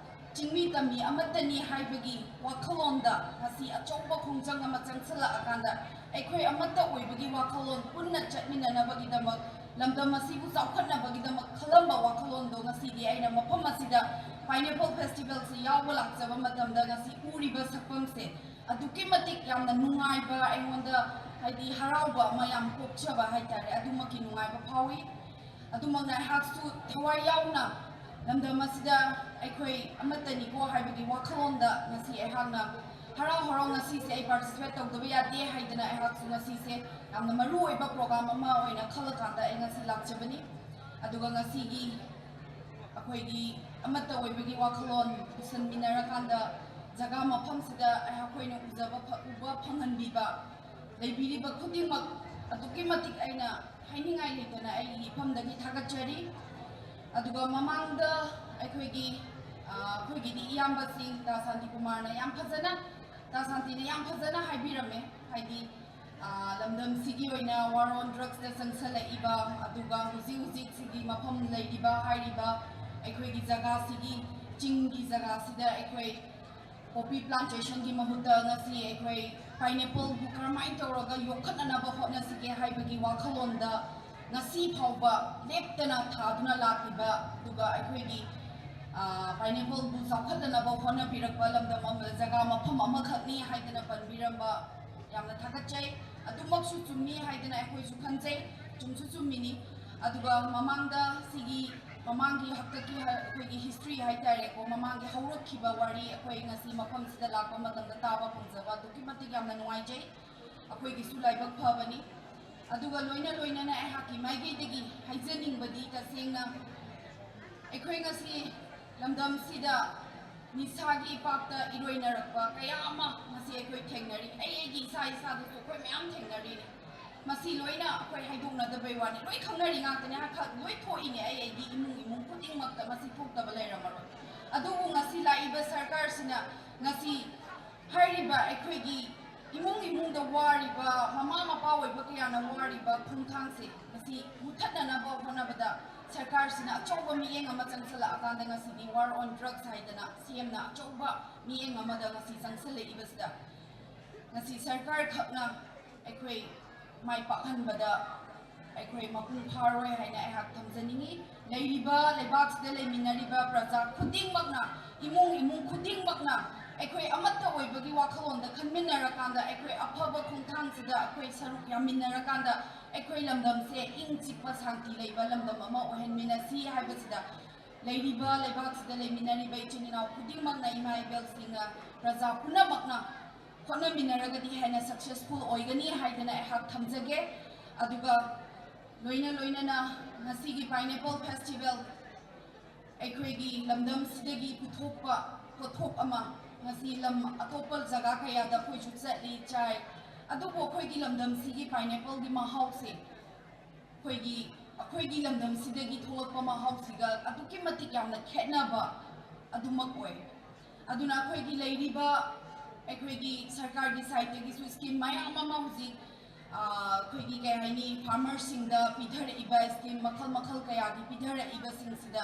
ꯆꯤꯡꯃꯤ ꯇꯝꯃꯤ ꯑꯃꯠꯇꯅꯤ ꯍꯥꯏꯕꯒꯤ ꯋꯥꯈꯜꯂꯣꯟꯗ ꯉꯁꯤ ꯑꯆꯧꯕ ꯈꯣꯡꯖꯪ ꯑꯃ ꯆꯪꯁꯤꯜꯂꯛꯑꯀꯥꯟꯗ, ꯑꯩꯈꯣꯏ ꯑꯃꯠꯇ ꯑꯣꯏꯕꯒꯤ ꯋꯥꯈꯜꯂꯣꯟ, ꯄꯨꯟꯅ ꯆꯠꯃꯤꯟꯅꯅꯕꯒꯤꯗꯃꯛ, ꯂꯝꯗꯝ ꯑꯁꯤꯕꯨ ꯆꯥꯎꯈꯠꯅꯕꯒꯤꯗꯃꯛ ꯈꯜꯂꯝꯕ ꯋꯥꯈꯜꯂꯣꯟꯗꯣ ꯉꯁꯤꯗꯤ ꯑꯩꯅ ꯃꯐꯝ ꯑꯁꯤꯗ Pineapple Festivalꯁꯤ ꯌꯥꯎꯕ ꯂꯥꯛꯆꯕ ꯃꯇꯝꯗ ꯉꯁꯤ ꯎꯔꯤꯕ ꯁꯛꯐꯝꯁꯦ ꯑꯗꯨꯛꯀꯤ ꯃꯇꯤꯛ ꯌꯥꯝꯅ ꯅꯨꯡꯉꯥꯏꯕ, ꯑꯩꯉꯣꯟꯗ ꯍꯥꯏꯗꯤ ꯍꯔꯥꯎꯕ ꯑꯃ ꯌꯥꯝ ꯄꯣꯛꯆꯕ ꯍꯥꯏꯇꯥꯔꯦ, ꯑꯗꯨꯃꯛꯀꯤ ꯅꯨꯡꯉꯥꯏꯕ ꯐꯥꯎꯏ꯫ ꯑꯗꯨꯃꯛꯅ ꯑꯩꯍꯥꯛꯁꯨ ꯊꯋꯥꯏ ꯌꯥꯎꯅ ꯂꯝꯗꯝ ꯑꯁꯤꯗ ꯑꯩꯈꯣꯏ ꯑꯃꯠꯇꯅꯤꯀꯣ ꯍꯥꯏꯕꯒꯤ ꯋꯥꯈꯜꯂꯣꯟꯗ ꯉꯁꯤ ꯑꯩꯍꯥꯛꯅ ꯍꯔꯥꯎ ꯍꯔꯥꯎ ꯉꯁꯤꯁꯦ ꯑꯩ participate ꯇꯧꯗꯕ ꯌꯥꯗꯦ ꯍꯥꯏꯗꯅ ꯑꯩꯍꯥꯛꯁꯨ ꯉꯁꯤꯁꯦ ꯌꯥꯝꯅ ꯃꯔꯨ ꯑꯣꯏꯕ program ꯑꯃ ꯑꯣꯏꯅ ꯈꯜꯂꯀꯥꯟꯗ ꯑꯩ ꯉꯁꯤ ꯂꯥꯛꯆꯕꯅꯤ꯫ ꯑꯗꯨꯒ ꯉꯁꯤꯒꯤ ꯑꯩꯈꯣꯏꯒꯤ ꯑꯃꯠꯇ ꯑꯣꯏꯕꯒꯤ ꯋꯥꯈꯜꯂꯣꯟ ꯄꯨꯁꯟꯃꯤꯟꯅꯔꯀꯥꯟꯗ ꯖꯒꯥ ꯃꯐꯝꯁꯤꯗ ꯑꯩꯈꯣꯏꯅ ꯎꯖꯕ ꯐ-, ꯎꯕ ꯐꯪꯍꯟꯕꯤꯕ ꯂꯩꯕꯤꯔꯤꯕ ꯈꯨꯗꯤꯡꯃꯛ ꯑꯗꯨꯛꯀꯤ ꯃꯇꯤꯛ ꯑꯩꯅ ꯍꯥꯏꯅꯤꯡꯉꯥꯏ ꯂꯩꯇꯅ ꯑꯩꯒꯤ ꯏꯐꯝꯗꯒꯤ ꯊꯥꯒꯠꯆꯔꯤ꯫ ꯑꯗꯨꯒ ꯃꯃꯥꯡꯗ ꯑꯩꯈꯣꯏꯒꯤ, ꯑ, ꯑꯩꯈꯣꯏꯒꯤꯗꯤ ꯏꯌꯥꯝꯕꯁꯤꯡ ꯇꯥ ꯁꯥꯟꯇꯤꯀꯨꯃꯥꯔꯅ ꯌꯥꯝ ꯐꯖꯅ, ꯇꯥ ꯁꯥꯟꯇꯤꯅ ꯌꯥꯝ ꯐꯖꯅ ꯍꯥꯏꯕꯤꯔꯝꯃꯦ꯫ ꯍꯥꯏꯗꯤ, ꯑ, ꯂꯝꯗꯝꯁꯤꯒꯤ ꯑꯣꯏꯅ war on drugsꯇ ꯆꯪꯁꯜꯂꯛꯏꯕ, ꯑꯗꯨꯒ ꯍꯧꯖꯤꯛ ꯍꯧꯖꯤꯛ ꯁꯤꯒꯤ ꯃꯐꯝ ꯂꯩꯔꯤꯕ ꯍꯥꯏꯔꯤꯕ ꯑꯩꯈꯣꯏꯒꯤ ꯖꯒꯥꯁꯤꯒꯤ, ꯆꯤꯡꯒꯤ ꯖꯒꯥꯁꯤꯗ ꯑꯩꯈꯣꯏ poppy plantationꯒꯤ ꯃꯍꯨꯠꯇ ꯉꯁꯤ ꯑꯩꯈꯣꯏ pineappleꯕꯨ ꯀꯔꯝꯍꯥꯏꯅ ꯇꯧꯔꯒ ꯌꯣꯛꯈꯠꯅꯅꯕ ꯍꯣꯠꯅꯁꯤꯒꯦ ꯍꯥꯏꯕꯒꯤ ꯋꯥꯈꯜꯂꯣꯟꯗ ꯉꯁꯤ ꯐꯥꯎꯕ ꯂꯦꯞꯇꯅ ꯊꯥꯗꯨꯅ ꯂꯥꯛꯂꯤꯕ, ꯑꯗꯨꯒ ꯑꯩꯈꯣꯏꯒꯤ, ꯑ, pineappleꯕꯨ ꯆꯥꯎꯈꯠꯅꯅꯕ ꯍꯣꯠꯅꯕꯤꯔꯛꯄ ꯂꯝꯗꯝ ꯑꯃ, ꯖꯒꯥ ꯃꯐꯝ ꯑꯃꯈꯛꯅꯤ ꯍꯥꯏꯗꯅ ꯄꯟꯕꯤꯔꯝꯕ ꯌꯥꯝꯅ ꯊꯥꯒꯠꯆꯩ꯫ ꯑꯗꯨꯃꯛꯁꯨ ꯆꯨꯝꯃꯤ ꯍꯥꯏꯗꯅ ꯑꯩꯈꯣꯏꯁꯨ ꯈꯟꯖꯩ, ꯆꯨꯝꯁꯨ ꯆꯨꯝꯃꯤꯅꯤ꯫ ꯑꯗꯨꯒ ꯃꯃꯥꯡꯗ ꯁꯤꯒꯤ, ꯃꯃꯥꯡꯒꯤ ꯍꯥꯛꯇꯛꯀꯤ ꯍ-, ꯑꯩꯈꯣꯏꯒꯤ history ꯍꯥꯏꯇꯥꯔꯦꯀꯣ, ꯃꯃꯥꯡꯒꯤ ꯍꯧꯔꯛꯈꯤꯕ ꯋꯥꯔꯤ ꯑꯩꯈꯣꯏ ꯉꯁꯤ ꯃꯐꯝꯁꯤꯗ ꯂꯥꯛꯄ ꯃꯇꯝꯗ ꯇꯥꯕ ꯐꯪꯖꯕ ꯑꯗꯨꯛꯀꯤ ꯃꯇꯤꯛ ꯌꯥꯝꯅ ꯅꯨꯡꯉꯥꯏꯖꯩ꯫ ꯑꯩꯈꯣꯏꯒꯤꯁꯨ ꯂꯥꯏꯕꯛ ꯐꯕꯅꯤ꯫ ꯑꯗꯨꯒ ꯂꯣꯏꯅ ꯂꯣꯏꯅꯅ ꯑꯩꯍꯥꯛꯀꯤ ꯃꯥꯏꯀꯩꯗꯒꯤ ꯍꯥꯏꯖꯅꯤꯡꯕꯗꯤ, ꯇꯁꯦꯡꯅ ꯑꯩꯈꯣꯏ ꯉꯁꯤ ꯂꯝꯗꯝꯁꯤꯗ ꯅꯤꯁꯥꯒꯤ ꯏꯄꯥꯛꯇ ꯏꯔꯣꯏꯅꯔꯛꯄ ꯀꯌꯥ ꯑꯃ ꯉꯁꯤ ꯑꯩꯈꯣꯏ ꯊꯦꯡꯅꯔꯤ꯫ ꯑꯩ ꯑꯩꯒꯤ ꯏꯁꯥ ꯏꯁꯥꯗꯁꯨ ꯑꯩꯈꯣꯏ ꯃꯌꯥꯝ ꯊꯦꯡꯅꯔꯤꯅꯤ꯫ ꯃꯁꯤ ꯂꯣꯏꯅ ꯑꯩꯈꯣꯏ ꯍꯥꯏꯗꯣꯛꯅꯗꯕꯩ ꯋꯥꯅꯤ, ꯂꯣꯏ ꯈꯪꯅꯔꯤ ꯉꯥꯛꯇꯅꯤ, ꯍꯥꯏꯈꯛ ꯂꯣꯏ ꯊꯣꯛꯏꯅꯦ꯫ ꯑꯩ ꯑꯩꯒꯤ ꯏꯃꯨꯡ ꯏꯃꯨꯡ ꯈꯨꯗꯤꯡꯃꯛꯇ ꯃꯁꯤ ꯊꯣꯛꯇꯕ ꯂꯩꯔꯝꯃꯔꯣꯏ꯫ ꯑꯗꯨꯕꯨ ꯉꯁꯤ ꯂꯥꯛꯏꯕ ꯁꯔꯀꯥꯔꯁꯤꯅ ꯉꯁꯤ ꯍꯥꯏꯔꯤꯕ ꯑꯩꯈꯣꯏꯒꯤ ꯏꯃꯨꯡ ꯏꯃꯨꯡꯗ ꯋꯥꯔꯤꯕ, ꯃꯃꯥ ꯃꯄꯥ ꯑꯣꯏꯕ ꯀꯌꯥꯅ ꯋꯥꯔꯤꯕ ꯈꯣꯡꯊꯥꯡꯁꯦ ꯃꯁꯤ ꯃꯨꯊꯠꯅꯅꯕ ꯍꯣꯠꯅꯕꯗ ꯁꯔꯀꯥꯔꯁꯤꯅ ꯑꯆꯧꯕ ꯃꯤꯠꯌꯦꯡ ꯑꯃ ꯆꯪꯁꯤꯜꯂꯛꯑꯀꯥꯟꯗ ꯉꯁꯤꯗꯤ war on drugs ꯍꯥꯏꯗꯅ ꯁꯤ ꯑꯦꯝꯅ ꯑꯆꯧꯕ ꯃꯤꯠꯌꯦꯡ ꯑꯃꯗ ꯉꯁꯤ ꯆꯪꯁꯤꯜꯂꯛꯏꯕꯁꯤꯗ ꯉꯁꯤ ꯁꯔꯀꯥꯔ ꯈꯛꯅ ꯑꯩꯈꯣꯏ ꯃꯥꯏ ꯄꯥꯛꯍꯟꯕꯗ ꯑꯩꯈꯣꯏ ꯃꯄꯨꯡ ꯐꯥꯔꯣꯏ ꯍꯥꯏꯅ ꯑꯩꯍꯥꯛ ꯊꯝꯖꯅꯤꯡꯏ꯫ ꯂꯩꯔꯤꯕ ꯂꯩꯕꯥꯛꯁꯤꯗ ꯂꯩꯃꯤꯟꯅꯔꯤꯕ ꯄ꯭ꯔꯖꯥ ꯈꯨꯗꯤꯡꯃꯛꯅ, ꯏꯃꯨꯡ ꯏꯃꯨꯡ ꯈꯨꯗꯤꯡꯃꯛꯅ ꯑꯩꯈꯣꯏ ꯑꯃꯠꯇ ꯑꯣꯏꯕꯒꯤ ꯋꯥꯈꯜꯂꯣꯟꯗ ꯈꯟꯃꯤꯟꯅꯔꯀꯥꯟꯗ, ꯑꯩꯈꯣꯏ ꯑꯐꯕ ꯈꯣꯡꯊꯥꯡꯁꯤꯗ ꯑꯩꯈꯣꯏ ꯁꯔꯨꯛ ꯌꯥꯃꯤꯟꯅꯔꯀꯥꯟꯗ ꯑꯩꯈꯣꯏ ꯂꯝꯗꯝꯁꯦ ꯏꯪ ꯆꯤꯛꯄ ꯁꯥꯟꯇꯤ ꯂꯩꯕ ꯂꯝꯗꯝ ꯑꯃ ꯑꯣꯏꯍꯟꯃꯤꯟꯅꯁꯤ ꯍꯥꯏꯕꯁꯤꯗ ꯂꯩꯔꯤꯕ ꯂꯩꯕꯥꯛꯁꯤꯗ ꯂꯩꯃꯤꯟꯅꯔꯤꯕ ꯏꯆꯤꯟ ꯏꯅꯥꯎ ꯈꯨꯗꯤꯡꯃꯛꯅ, ꯏꯃꯥ ꯏꯕꯦꯜꯁꯤꯡꯅ, ꯄ꯭ꯔꯖꯥ ꯄꯨꯝꯅꯃꯛꯅ ꯍꯣꯠꯅꯃꯤꯟꯅꯔꯒꯗꯤ ꯍꯦꯟꯅ successful ꯑꯣꯏꯒꯅꯤ ꯍꯥꯏꯗꯅ ꯑꯩꯍꯥꯛ ꯊꯝꯖꯒꯦ꯫ ꯑꯗꯨꯒ ꯂꯣꯏꯅ ꯂꯣꯏꯅꯅ ꯉꯁꯤꯒꯤ pineapple festival ꯑꯩꯈꯣꯏꯒꯤ ꯂꯝꯗꯝꯁꯤꯗꯒꯤ ꯄꯨꯊꯣꯛꯄ ꯄꯣꯠꯊꯣꯛ ꯑꯃ ꯉꯁꯤ ꯂꯝ ꯑꯇꯣꯞꯄ ꯖꯒꯥ ꯀꯌꯥꯗ ꯑꯩꯈꯣꯏꯁꯨ ꯆꯠꯂꯤ, ꯆꯥꯏ꯫ ꯑꯗꯨꯕꯨ ꯑꯩꯈꯣꯏꯒꯤ ꯂꯝꯗꯝꯁꯤꯒꯤ pineappleꯒꯤ ꯃꯍꯥꯎꯁꯦ ꯑꯩꯈꯣꯏꯒꯤ, ꯑꯩꯈꯣꯏꯒꯤ ꯂꯝꯗꯝꯁꯤꯗꯒꯤ ꯊꯣꯛꯂꯛꯄ ꯃꯍꯥꯎꯁꯤꯒ ꯑꯗꯨꯛꯀꯤ ꯃꯇꯤꯛ ꯌꯥꯝꯅ ꯈꯦꯠꯅꯕ ꯑꯗꯨꯃꯛ ꯑꯣꯏ꯫ ꯑꯗꯨꯅ ꯑꯩꯈꯣꯏꯒꯤ ꯂꯩꯔꯤꯕ, ꯑꯩꯈꯣꯏꯒꯤ ꯁꯔꯀꯥꯔꯒꯤ sideꯇꯒꯤꯁꯨ scheme ꯃꯌꯥꯝ ꯑꯃ ꯍꯧꯖꯤꯛ, ꯑ, ꯑꯩꯈꯣꯏꯒꯤ ꯀꯩ ꯍꯥꯏꯅꯤ, farmerꯁꯤꯡꯗ ꯄꯤꯊꯔꯛꯏꯕ scheme ꯃꯈꯜ ꯃꯈꯜ ꯀꯌꯥꯒꯤ ꯄꯤꯊꯔꯛꯏꯕꯁꯤꯡꯁꯤꯗ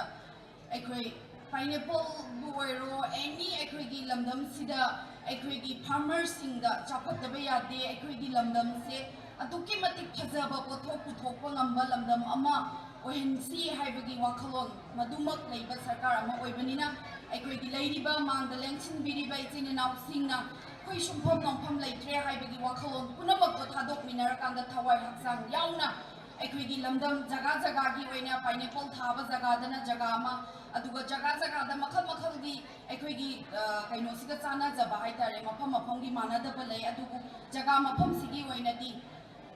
ꯑꯩꯈꯣꯏ pineappleꯕꯨ ꯑꯣꯏꯔꯣ, any ꯑꯩꯈꯣꯏꯒꯤ ꯂꯝꯗꯝꯁꯤꯗ ꯑꯩꯈꯣꯏꯒꯤ farmerꯁꯤꯡꯗ ꯆꯥꯎꯈꯠꯇꯕ ꯌꯥꯗꯦ, ꯑꯩꯈꯣꯏꯒꯤ ꯂꯝꯗꯝꯁꯦ ꯑꯗꯨꯛꯀꯤ ꯃꯇꯤꯛ ꯐꯖꯕ ꯄꯣꯠꯊꯣꯛ ꯄꯨꯊꯣꯛꯄ ꯉꯝꯕ ꯂꯝꯗꯝ ꯑꯃ ꯑꯣꯏꯍꯟꯁꯤ ꯍꯥꯏꯕꯒꯤ ꯋꯥꯈꯜꯂꯣꯟ ꯃꯗꯨꯃꯛ ꯂꯩꯕ ꯁꯔꯀꯥꯔ ꯑꯃ ꯑꯣꯏꯕꯅꯤꯅ, ꯑꯩꯈꯣꯏꯒꯤ ꯂꯩꯔꯤꯕ ꯃꯥꯡꯗ ꯂꯦꯡꯁꯤꯟꯕꯤꯔꯤꯕ ꯏꯆꯤꯟ ꯏꯅꯥꯎꯁꯤꯡꯅ ꯑꯩꯈꯣꯏ ꯁꯨꯡꯐꯝ ꯅꯣꯡꯐꯝ ꯂꯩꯇ꯭ꯔꯦ ꯍꯥꯏꯕꯒꯤ ꯋꯥꯈꯜꯂꯣꯟ ꯄꯨꯝꯅꯃꯛꯇꯣ ꯊꯥꯗꯣꯛꯃꯤꯟꯅꯔꯀꯥꯟꯗ ꯊꯋꯥꯏ ꯍꯛꯆꯥꯡ ꯌꯥꯎꯅ ꯑꯩꯈꯣꯏꯒꯤ ꯂꯝꯗꯝ ꯖꯒꯥ ꯖꯒꯥꯒꯤ ꯑꯣꯏꯅ pineapple ꯊꯥꯕ ꯖꯒꯥꯗꯅ ꯖꯒꯥ ꯑꯃ, ꯑꯗꯨꯒ ꯖꯒꯥ ꯖꯒꯥꯗ ꯃꯈꯜ ꯃꯈꯜꯒꯤ ꯑꯩꯈꯣꯏꯒꯤ, ꯑ, ꯀꯩꯅꯣꯁꯤꯒ ꯆꯥꯟꯅꯖꯕ ꯍꯥꯏꯇꯥꯔꯦ, ꯃꯐꯝ ꯃꯐꯝꯒꯤ ꯃꯥꯟꯅꯗꯕ ꯂꯩ, ꯑꯗꯨꯕꯨ ꯖꯒꯥ ꯃꯐꯝꯁꯤꯒꯤ ꯑꯣꯏꯅꯗꯤ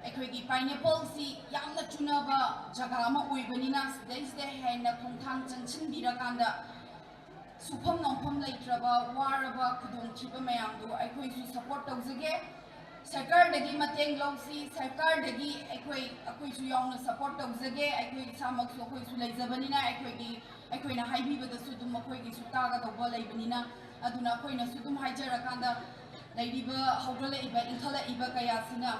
ꯑꯩꯈꯣꯏꯒꯤ pineappleꯁꯤ ꯌꯥꯝꯅ ꯆꯨꯅꯕ ꯖꯒꯥ ꯑꯃ ꯑꯣꯏꯕꯅꯤꯅ, ꯁꯤꯗꯩꯁꯤꯗ ꯍꯦꯟꯅ ꯈꯣꯡꯊꯥꯡ ꯆꯪꯁꯤꯟꯕꯤꯔꯀꯥꯟꯗ ꯁꯨꯐꯝ ꯅꯣꯝꯐꯝ ꯂꯩꯇ꯭ꯔꯕ, ꯋꯥꯔꯕ, ꯈꯨꯗꯣꯡꯊꯤꯕ ꯃꯌꯥꯝꯗꯨ ꯑꯩꯈꯣꯏꯁꯨ support ꯇꯧꯖꯒꯦ꯫ ꯁꯔꯀꯥꯔꯗꯒꯤ ꯃꯇꯦꯡ ꯂꯧꯁꯤ, ꯁꯔꯀꯥꯔꯗꯒꯤ ꯑꯩꯈꯣꯏ, ꯑꯩꯈꯣꯏꯁꯨ ꯌꯥꯎꯅ support ꯇꯧꯖꯒꯦ꯫ ꯑꯩꯈꯣꯏ ꯏꯁꯥꯃꯛꯁꯨ ꯑꯩꯈꯣꯏꯁꯨ ꯂꯩꯖꯕꯅꯤꯅ, ꯑꯩꯈꯣꯏꯒꯤ, ꯑꯩꯈꯣꯏꯅ ꯍꯥꯏꯕꯤꯕꯗꯁꯨ ꯑꯗꯨꯝ ꯃꯈꯣꯏꯒꯤꯁꯨ ꯇꯥꯒꯗꯧꯕ ꯂꯩꯕꯅꯤꯅ, ꯑꯗꯨꯅ ꯑꯩꯈꯣꯏꯅꯁꯨ ꯑꯗꯨꯝ ꯍꯥꯏꯖꯔꯀꯥꯟꯗ, ꯂꯩꯔꯤꯕ, ꯍꯧꯒꯠꯂꯛꯏꯕ, ꯏꯟꯈꯠꯂꯛꯏꯕ ꯀꯌꯥꯁꯤꯅ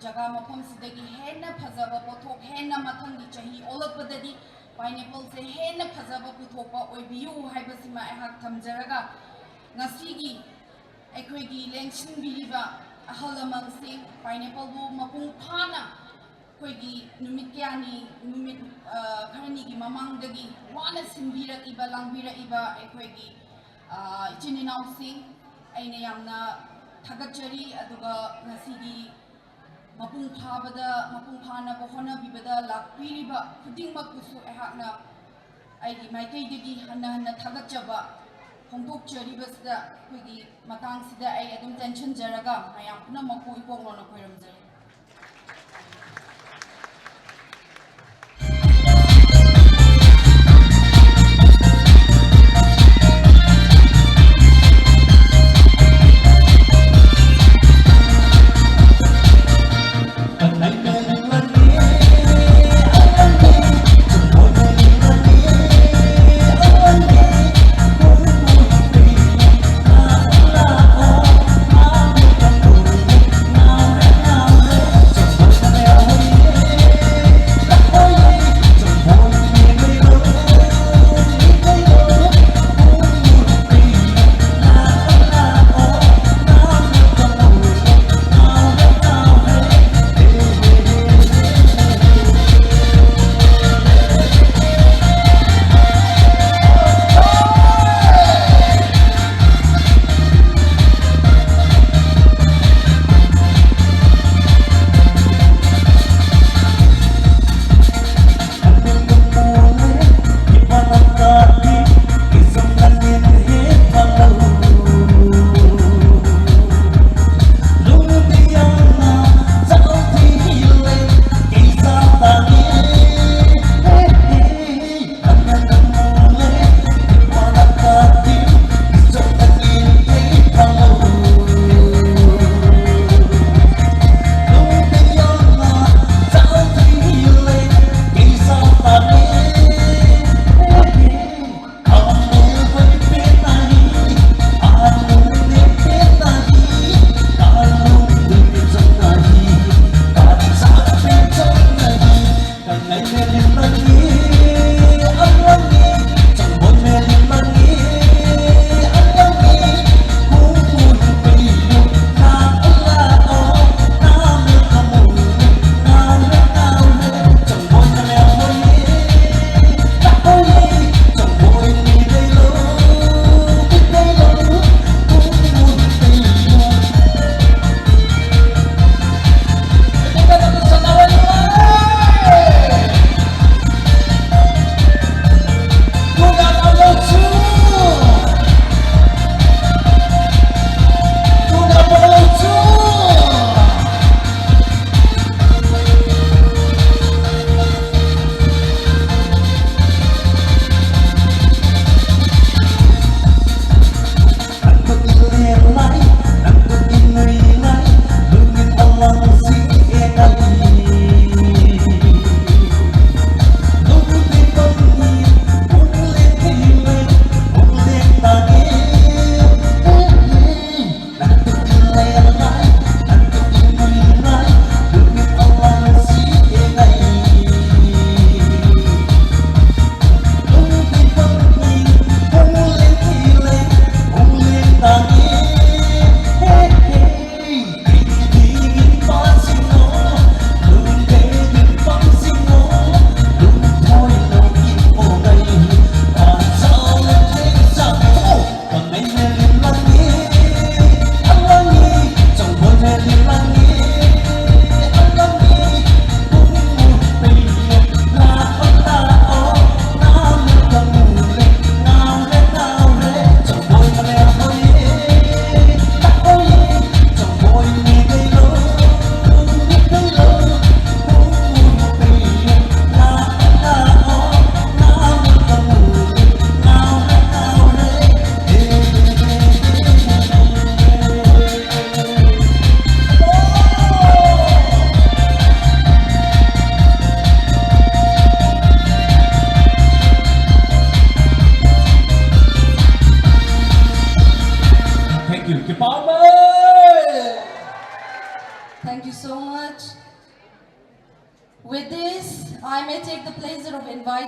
ꯖꯒꯥ ꯃꯐꯝꯁꯤꯗꯒꯤ ꯍꯦꯟꯅ ꯐꯖꯕ ꯄꯣꯠꯊꯣꯛ, ꯍꯦꯟꯅ ꯃꯊꯪꯒꯤ ꯆꯍꯤ ꯑꯣꯜꯂꯛꯄꯗꯗꯤ pineappleꯁꯦ ꯍꯦꯟꯅ ꯐꯖꯕ ꯄꯨꯊꯣꯛꯄ ꯑꯣꯏꯕꯤꯌꯨ ꯍꯥꯏꯕꯁꯤꯃ ꯑꯩꯍꯥꯛ ꯊꯝꯖꯔꯒ, ꯉꯁꯤꯒꯤ ꯑꯩꯈꯣꯏꯒꯤ ꯂꯦꯡꯁꯤꯟꯕꯤꯔꯤꯕ ꯑꯍꯜ ꯂꯃꯟꯁꯤꯡ, pineappleꯕꯨ ꯃꯄꯨꯡ ꯐꯥꯅ ꯑꯩꯈꯣꯏꯒꯤ ꯅꯨꯃꯤꯠ ꯀꯌꯥꯅꯤ, ꯅꯨꯃꯤꯠ, ꯑ, ꯈꯔꯅꯤꯒꯤ ꯃꯃꯥꯡꯗꯒꯤ ꯋꯥꯅ ꯁꯤꯟꯕꯤꯔꯛꯏꯕ, ꯂꯥꯡꯕꯤꯔꯛꯏꯕ ꯑꯩꯈꯣꯏꯒꯤ, ꯑ, ꯏꯆꯤꯟ ꯏꯅꯥꯎꯁꯤꯡ, ꯑꯩꯅ ꯌꯥꯝꯅ ꯊꯥꯒꯠꯆꯔꯤ꯫ ꯑꯗꯨꯒ ꯉꯁꯤꯒꯤ ꯃꯄꯨꯡ ꯐꯥꯕꯗ, ꯃꯄꯨꯡ ꯐꯥꯅꯕ ꯍꯣꯠꯅꯕꯤꯕꯗ ꯂꯥꯛꯄꯤꯔꯤꯕ ꯈꯨꯗꯤꯡꯃꯛꯄꯨꯁꯨ ꯑꯩꯍꯥꯛꯅ ꯑꯩꯒꯤ ꯃꯥꯏꯀꯩꯗꯒꯤ ꯍꯟꯅ ꯍꯟꯅ ꯊꯥꯒꯠꯆꯕ ꯐꯣꯡꯗꯣꯛꯆꯔꯤꯕꯁꯤꯗ, ꯑꯩꯈꯣꯏꯒꯤ ꯃꯇꯥꯡꯁꯤꯗ ꯑꯩ ꯑꯗꯨꯝ ꯇꯦꯟꯁꯤꯟꯖꯔꯒ ꯃꯌꯥꯝ ꯄꯨꯝꯅꯃꯛꯄꯨ ꯏꯄꯣꯛ ꯅꯧꯅ ꯈꯣꯏꯔꯝꯖꯔꯤ꯫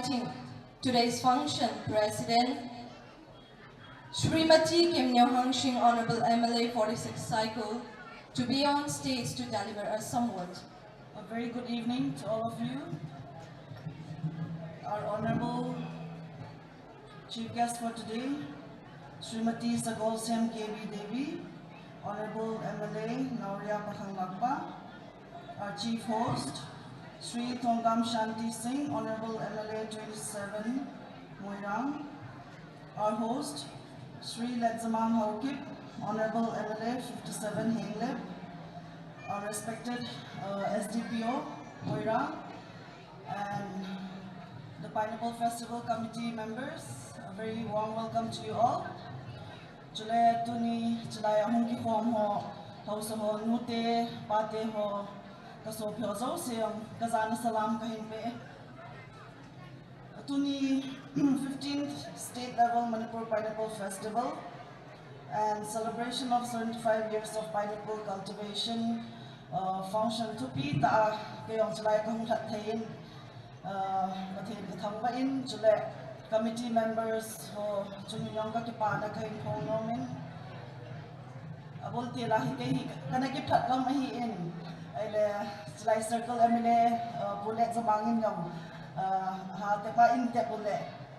Today's function, President Srimati Kim Nyo Hang Singh, Honorable M L A forty-six Saikul, to be on stage to deliver a somewhat. A very good evening to all of you. Our Honorable Chief Guest for today, Srimati Sagolsem K B Devi, Honorable M L A Naoriya Pathang Lakpa, our Chief Host, Sri Thongam Shanti Singh, Honorable M L A twenty-seven Moirang, our host, Sri Ledzamang Haokip, Honorable M L A fifty-seven Henglep, our respected uh, S D P O Moirang, and the Pineapple Festival Committee members, a very warm welcome to you all. Chule tuni chulai ahung ki khom ho, hausa ho, nute, pate ho, ka so phyo zo se yong, ka zana salam ka hin pe. Tuni fifteenth State Level Manipur Pineapple Festival and celebration of seventy-five years of pineapple cultivation uh, function thupi ta ka yong chulai ka hung that thei in, uh, ka thei ka thang ba in chule committee members ho chung yong ka kipana ka hin phong nom in. Abol te la hi ke hi kana ki phat lam hi in. Ai le chulai circle M L A uh, Pu Ledzamang in yong uh, ha te pa in te Pu Le.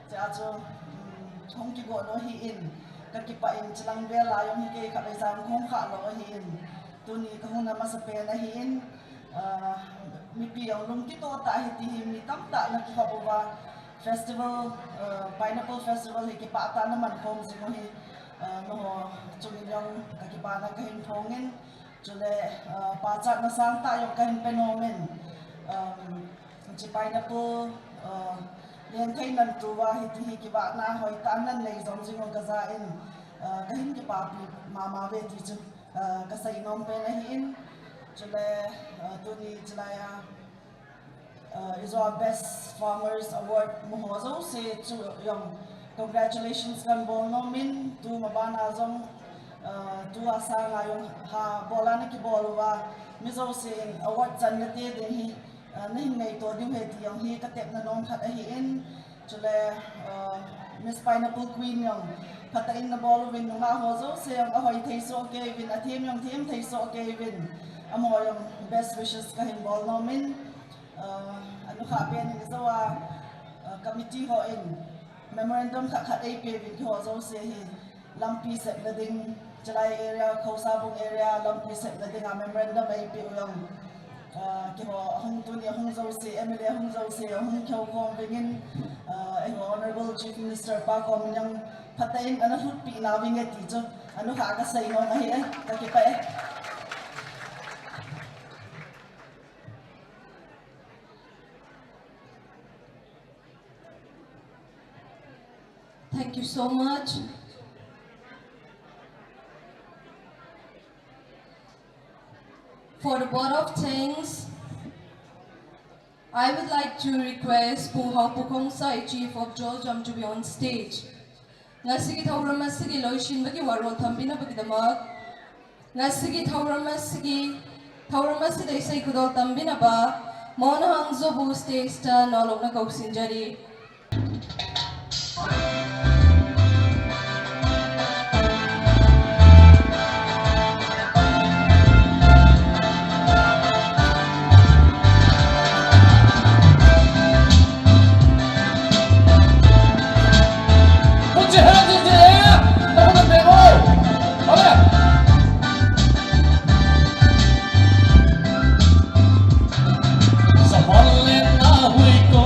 Cha chu um, hong ki go lo hi in. Ka ki pa in chilang be la yong hi ke ka be zam khong kha lo hi in. Tuni ka hung na masa pe na hi in. Uh, mipi yong lung ki to ta hi ti hi mi tam ta na ki kha bo ba. Festival, uh, Pineapple Festival hi ki pa ta na man khom si mo hi. Uh, no ho chung yong ka ki pa na ka hin phong in. Chule uh, pa cha na sang ta yong ka hin pe nom in. Um, chi pineapple uh, len thei nan tu wa hi ti hi ki ba na hoi ta nan nei zom jing ka za in. Uh, ka hin ki pa pi ma ma ve ti chu uh, ka sai nom pe na hi in. Chule uh, tuni chulai a uh, is our best farmers award mo ho zo se chu yong congratulations kan bol nom in tu ma ba na zong uh, tu a sa nga yong ha bola na ki bol wa mi zo se in award chan na te ding hi Ah, na hing nei to diu he ti jong hi ka tepna nom khat ahi in. Chule, ah, Miss Pineapple Queen jong phatah in na bol uvin, nungah ho jouse jong ahoi thei soh kei uvin, athem jong them thei soh kei uvin. Amaho jong best wishes ka hin bol nom in, ah, anukha pen in jo a, ah, committee ho in memorandum khat khat eipeh uvin, keiho jouse hi lampi sepna ding, Chalai area, Khousabung area, lampi sepna ding a memorandum eipeh u jong, ah, keiho ahung tuni ahung jouse, M L A ahung jouse, ahung kihoukhom uvin, ah, eiho Honorable Chief Minister pa kom in jong phatah in ana lhutpi na uvin e ti chu anukha ka sei nom ahi e, ka kipah e. Thank you so much. For the vote of thanks, I would like to request Pu Haopu Khongsai, Chief of Joljam, to be on stage. Ngasigi thauram asigi loisinbagi warol thambinabagi damak, ngasigi thauram asigi, thauram asida isei khudol tambinaba Mona Hangzo bu stage ta nalokna kauksinjari. Put your hands in the air. Come on, people. All right. Samal na hui ko.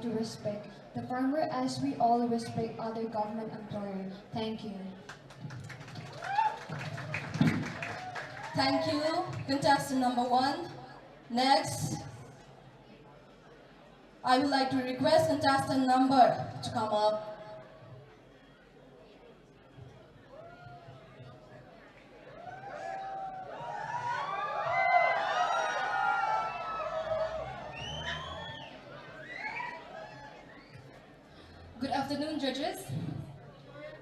To respect the farmer as we all respect other government employer. Thank you. Thank you, contestant number one. Next, I would like to request contestant number to come up. Good afternoon, judges.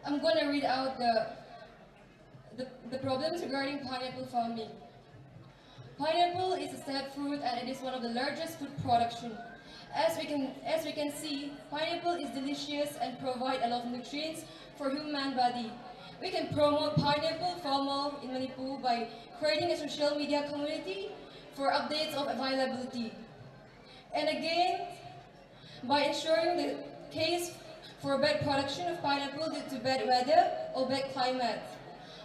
I'm going to read out the, the, the problems regarding pineapple farming. Pineapple is a step fruit and it is one of the largest food production. As we can, as we can see, pineapple is delicious and provide a lot of nutrients for human body. We can promote pineapple farmer in Manipur by creating a social media community for updates of availability. And again, by ensuring the case for bad production of pineapple due to bad weather or bad climate.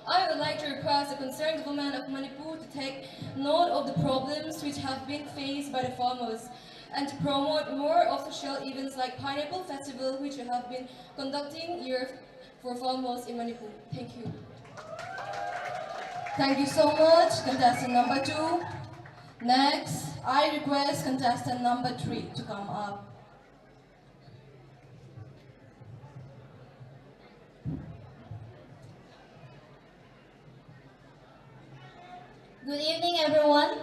I would like to request the concerned government of Manipur to take note of the problems which have been faced by the farmers and to promote more of social events like Pineapple Festival, which we have been conducting year for farmers in Manipur. Thank you. Thank you so much, contestant number two. Next, I request contestant number three to come up. Good evening, everyone.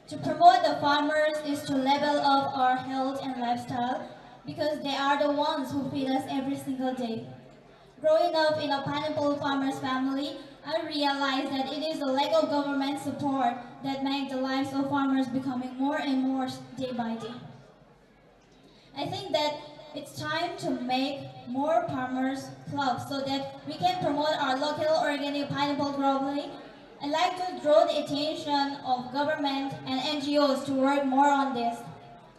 To promote the farmers is to level up our health and lifestyle because they are the ones who feed us every single day. Growing up in a pineapple farmer's family, I realized that it is the lack of government support that makes the lives of farmers becoming more and more day by day. I think that it's time to make more farmers clubs so that we can promote our local organic pineapple globally. I'd like to draw the attention of government and N G Os to work more on this.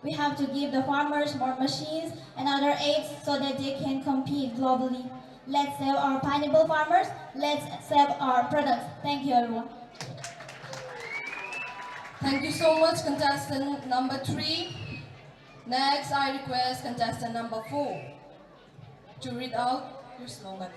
We have to give the farmers more machines and other aids so that they can compete globally. Let's save our pineapple farmers. Let's save our products. Thank you, everyone. Thank you so much, contestant number three. Next, I request contestant number four to read out your slogan.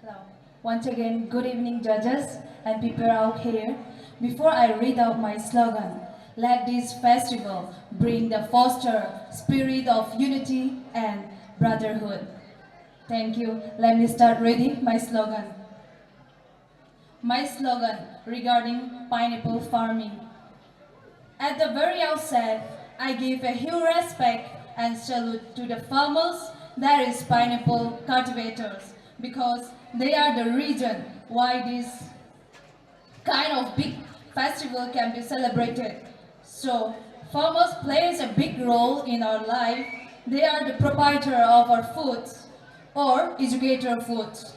Hello. Once again, good evening, judges and people out here. Before I read out my slogan, let this festival bring the foster spirit of unity and brotherhood. Thank you. Let me start reading my slogan. My slogan regarding pineapple farming. At the very outset, I give a huge respect and salute to the farmers, that is pineapple cultivators, because they are the reason why this kind of big festival can be celebrated. So, farmers plays a big role in our life. They are the provider of our foods or educator foods.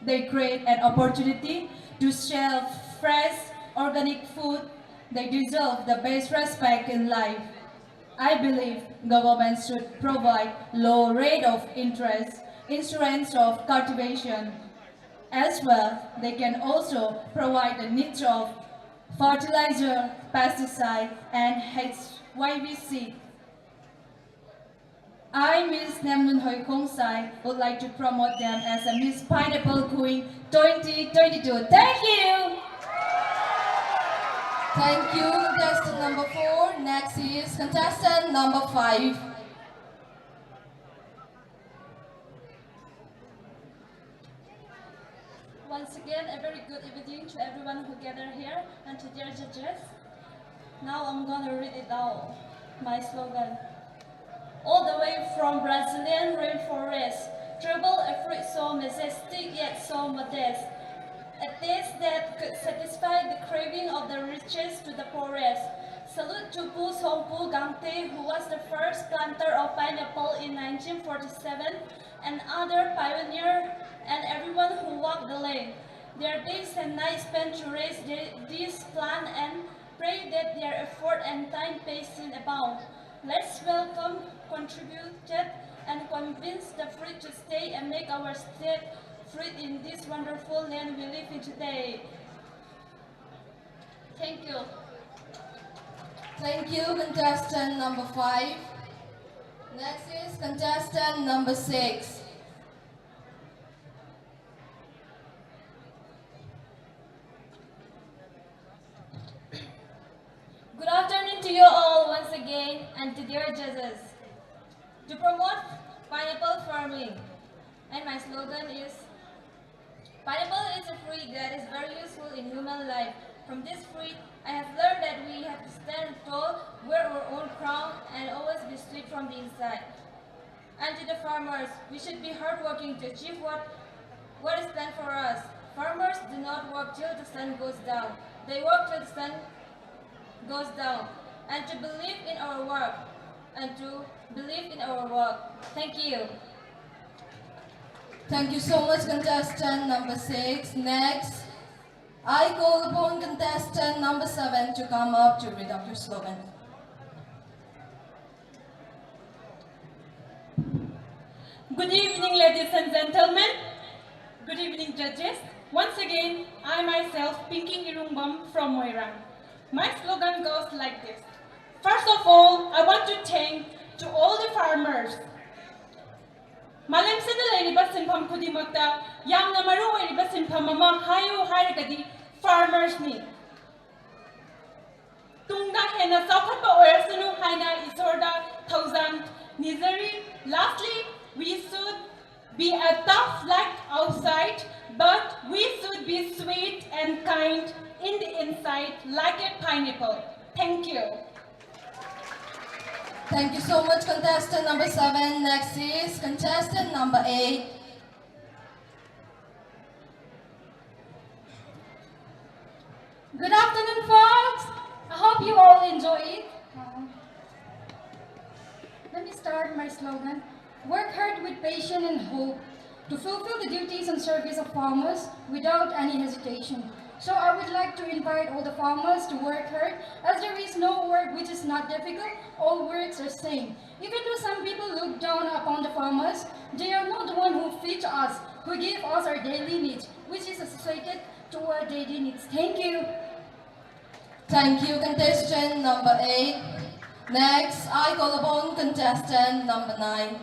They create an opportunity to sell fresh organic food. They deserve the best respect in life. I believe government should provide low rate of interest, insurance of cultivation. As well, they can also provide the niche of fertilizer, pesticide, and H Y V C. I, Miss Nemlun Hoi Khongsai, would like to promote them as a Miss Pineapple Queen twenty twenty-two. Thank you! Thank you, contestant number four. Next is contestant number five. Once again, a very good evening to everyone who gathered here and to their judges. Now I'm gonna read it out, my slogan. All the way from Brazilian rainforest, travel a fruit so majestic yet so modest. A taste that could satisfy the craving of the richest to the poorest. Salute to Pu Songpu Gangte, who was the first planter of pineapple in nineteen forty-seven, and other pioneer, and everyone who walked the lane. Their days and nights spent to raise the, this plant and pray that their effort and time pays in abound. Let's welcome, contributed, and convince the fruit to stay and make our state fruit in this wonderful land we live in today. Thank you. Thank you, contestant number five. Next is contestant number six. Good afternoon to you all once again and to dear judges. To promote pineapple farming, and my slogan is, pineapple is a fruit that is very useful in human life. From this fruit, I have learned that we have to stand tall, wear our own crown, and always be sweet from the inside. And to the farmers, we should be hardworking to achieve what, what is planned for us. Farmers do not work till the sun goes down. They work till the sun goes down. And to believe in our work. And to believe in our work. Thank you. Thank you so much, contestant number six. Next, I call upon contestant number seven to come up to read out your slogan. Good evening, ladies and gentlemen. Good evening, judges. Once again, I myself, Pinky Irungbam from Moirang. My slogan goes like this. First of all, I want to thank to all the farmers. ꯃꯥꯂꯦꯝꯁꯤꯗ ꯂꯩꯔꯤꯕ ꯁꯤꯟꯐꯝ ꯈꯨꯗꯤꯡꯃꯛꯇ ꯌꯥꯝꯅ ꯃꯔꯨ ꯑꯣꯏꯔꯤꯕ ꯁꯤꯟꯐꯝ ꯑꯃ ꯍꯥꯏꯌꯨ ꯍꯥꯏꯔꯒꯗꯤ farmersꯅꯤ꯫ ꯇꯨꯡꯗ ꯍꯦꯟꯅ ꯆꯥꯎꯈꯠꯄ ꯑꯣꯏꯔꯁꯅꯨ ꯍꯥꯏꯅ ꯏꯁꯣꯔꯗ ꯊꯧꯖꯥꯜ ꯅꯤꯖꯔꯤ꯫ Lastly, we should be a tough like outside, but we should be sweet and kind in the inside like a pineapple. Thank you. Thank you so much, contestant number seven. Next is contestant number eight. Good afternoon, folks. I hope you all enjoy it. Um, let me start my slogan. Work hard with patience and hope to fulfill the duties and service of farmers without any hesitation. So I would like to invite all the farmers to work hard, as there is no work which is not difficult. All works are same. Even though some people look down upon the farmers, they are not the one who feed us. who give us our daily needs, which is associated to our daily needs. Thank you. Thank you, contestant number eight. Next, I call upon contestant number nine.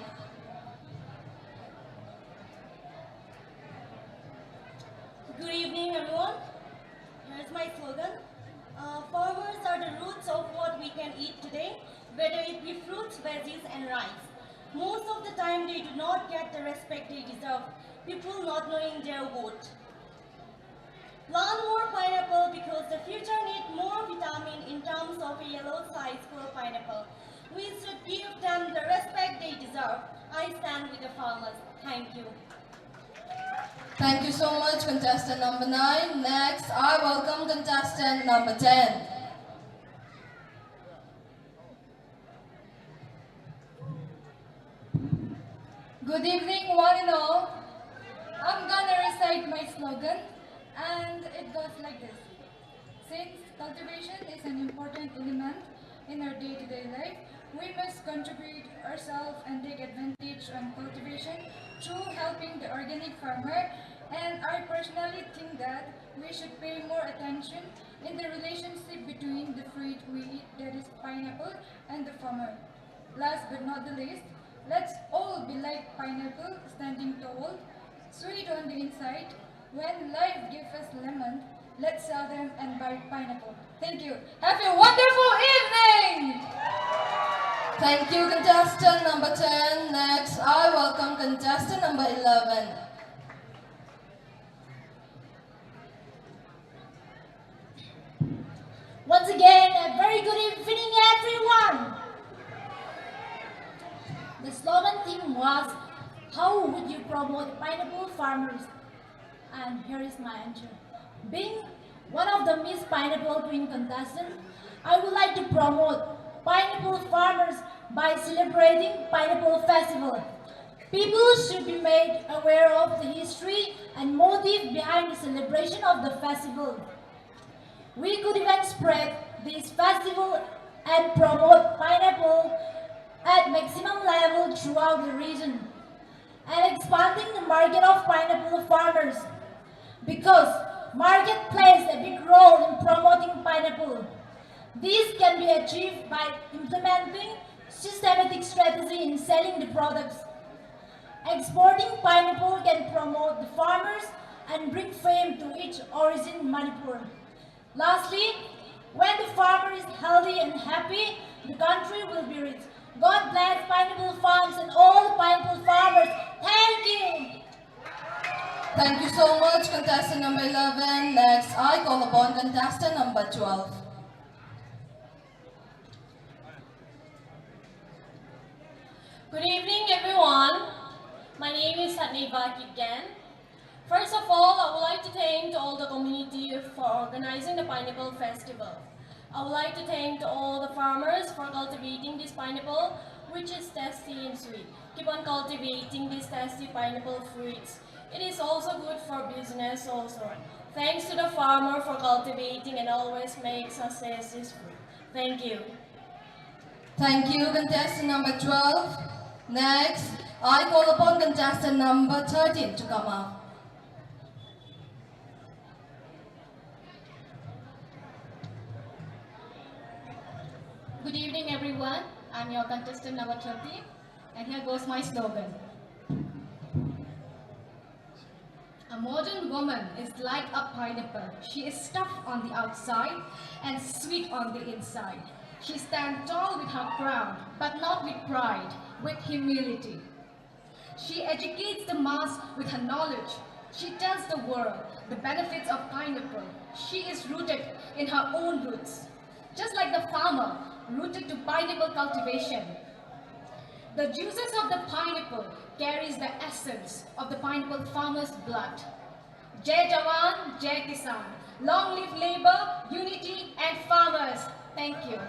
Good evening, everyone. Here's my slogan. Uh, farmers are the roots of what we can eat today, whether it be fruits, veggies, and rice. Most of the time, they do not get the respect they deserve. People not knowing their worth. Plant more pineapple because the future need more vitamin in terms of a yellow size for pineapple. We should give them the respect they deserve. I stand with the farmers. Thank you. Thank you so much, contestant number nine. Next, I welcome contestant number ten. Good evening, one and all. I'm gonna recite my slogan, and it goes like this. Since cultivation is an important element in our day-to-day life, we must contribute ourselves and take advantage on cultivation through helping the organic farmer. And I personally think that we should pay more attention in the relationship between the fruit we eat, that is pineapple, and the farmer. Last but not the least, let's all be like pineapple, standing tall, sweet on the inside. When life gives us lemon, let's sell them and buy pineapple. Thank you. Have a wonderful evening! Thank you, contestant number ten. Next, I welcome contestant number eleven. Once again, a very good evening, everyone. The slogan theme was, how would you promote pineapple farmers? And here is my answer. Being one of the Miss Pineapple Queen contestants, I would like to promote pineapple farmers by celebrating Pineapple Festival. People should be made aware of the history and motive behind the celebration of the festival. We could even spread this festival and promote pineapple at maximum level throughout the region. and expanding the market of pineapple farmers, because market plays a big role in promoting pineapple. This can be achieved by implementing systematic strategy in selling the products. Exporting pineapple can promote the farmers and bring fame to its origin, Manipur. Lastly, when the farmer is healthy and happy, the country will be rich. God bless pineapple farms and all the pineapple farmers. Thank you. Thank you so much, contestant number eleven. Next, I call upon contestant number twelve. Good evening, everyone. My name is Hatneva Kitgan. First of all, I would like to thank all the community for organizing the Pineapple Festival. I would like to thank all the farmers for cultivating this pineapple, which is tasty and sweet. Keep on cultivating these tasty pineapple fruits. It is also good for business also. Thanks to the farmer for cultivating and always make success this fruit. Thank you. Thank you, contestant number twelve. Next, I call upon contestant number thirteen to come up. Good evening, everyone. I'm your contestant number thirteen, and here goes my slogan. A modern woman is like a pineapple. She is tough on the outside and sweet on the inside. She stands tall with her crown, but not with pride, with humility. She educates the mass with her knowledge. She tells the world the benefits of pineapple. She is rooted in her own roots. Just like the farmer, rooted to pineapple cultivation. The juices of the pineapple carries the essence of the pineapple farmer's blood. Jai Jawan, Jai Kisan. Long live labor, unity and farmers. Thank you.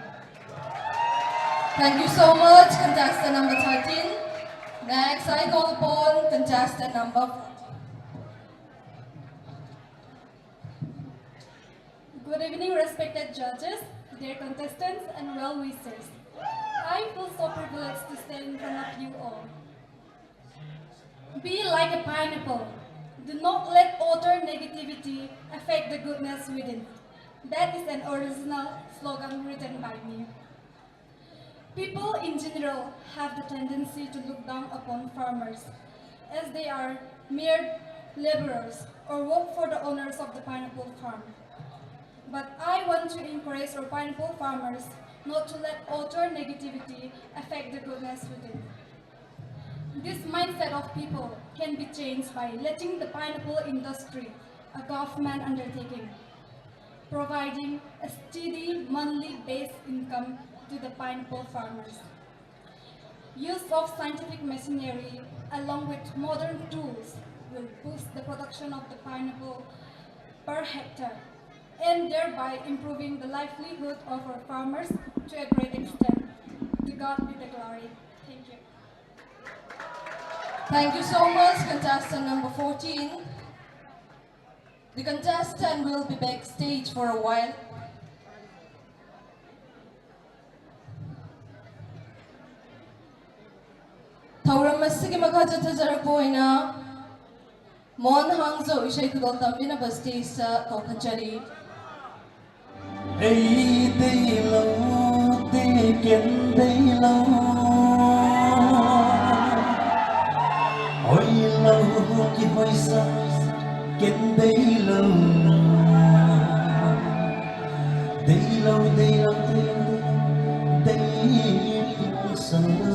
Thank you so much, contestant number thirteen. Next, I call upon contestant number fourteen. Good evening, respected judges, dear contestants, and well wishers. I feel so privileged to stand in front of you all. Be like a pineapple. Do not let outer negativity affect the goodness within. That is an original slogan written by me. People in general have the tendency to look down upon farmers, as they are mere laborers or work for the owners of the pineapple farm. But I want to encourage our pineapple farmers not to let outer negativity affect the goodness within. This mindset of people can be changed by letting the pineapple industry, a government undertaking, providing a steady monthly base income to the pineapple farmers. Use of scientific machinery along with modern tools will boost the production of the pineapple per hectare and thereby improving the livelihood of our farmers to a great extent. To God be the glory. Thank you. Thank you so much, contestant number fourteen. The contestant will be backstage for a while. ꯊꯧꯔꯝ ꯑꯁꯤꯒꯤ ꯃꯈꯥ ꯆꯠꯊꯖꯔꯛꯄ ꯑꯣꯏꯅ ꯃꯣꯍꯟ ꯍꯥꯡꯖꯧ ꯏꯁꯩ ꯈꯨꯗꯣꯜ ꯇꯝꯕꯤꯅꯕ ꯁ꯭ꯇꯦꯖꯇ ꯀꯧꯈꯠꯆꯔꯤ꯫ ꯑꯩ ꯗꯦꯂꯧ ꯗꯦ ꯀꯦꯟ ꯗꯦꯂꯧ, ꯍꯣꯏ ꯂꯧ ꯀꯤ ꯍꯣꯏ ꯁꯥ ꯀꯦꯟ ꯗꯦꯂꯧ, ꯗꯦꯂꯧ ꯗꯦꯂꯧ ꯗꯦ ꯗꯦ ꯁꯂꯧ꯫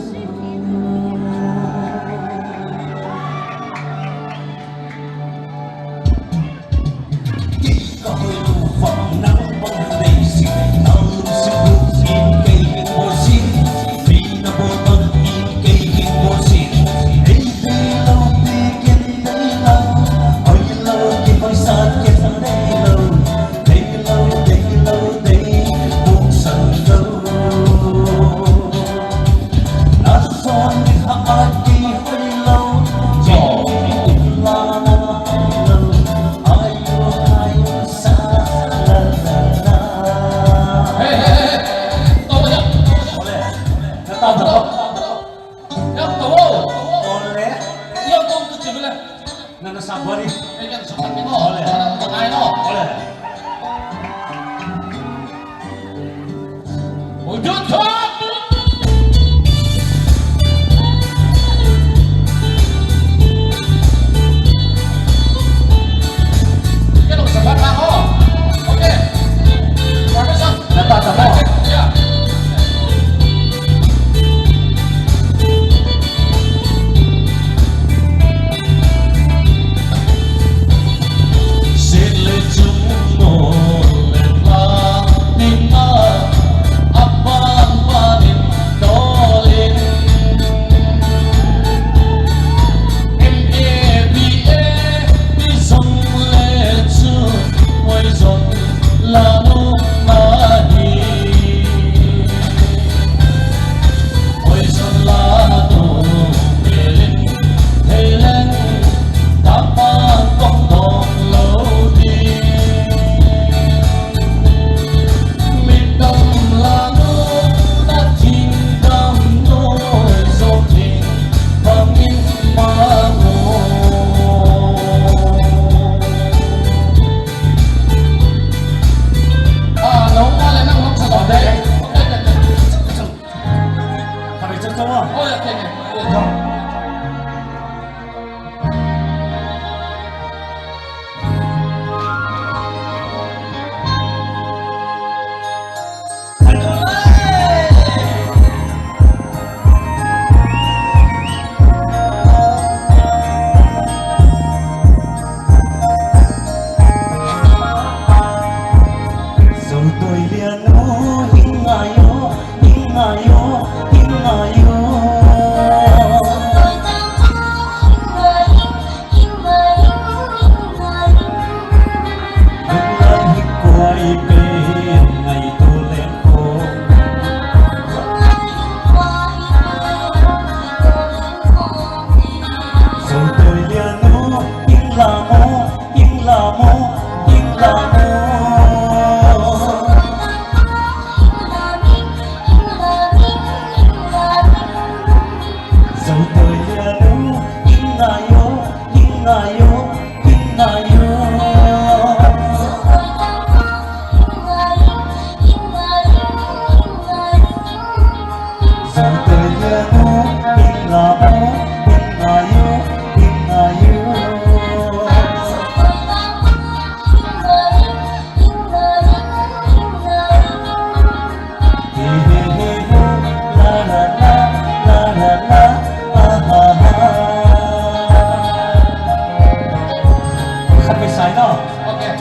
Okay,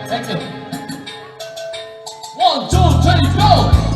thank you. One, two, three, go!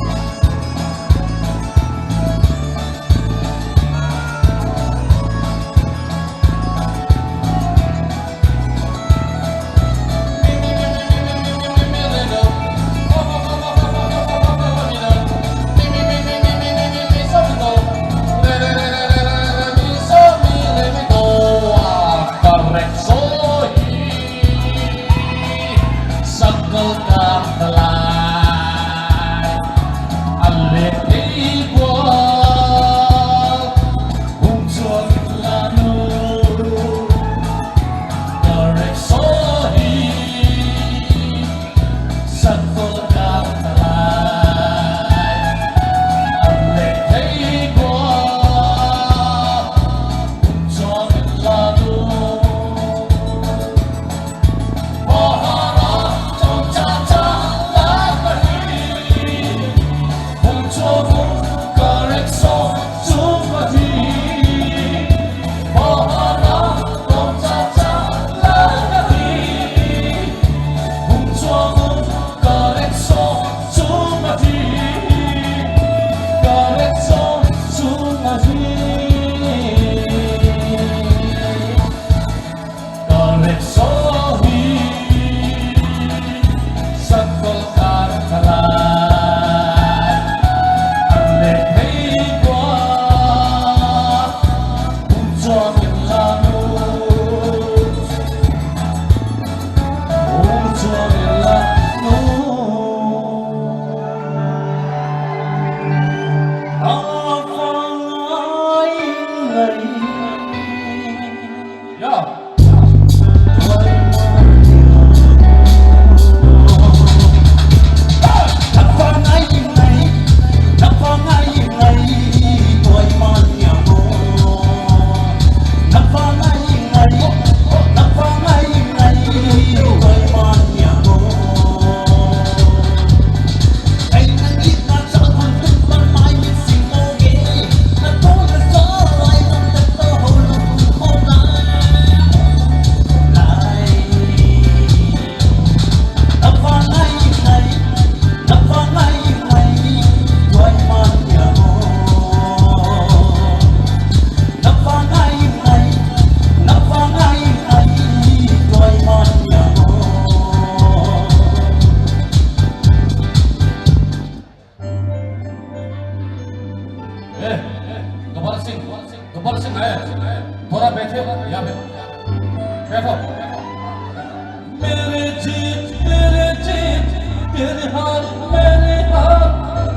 मेरी हार, मेरी हार,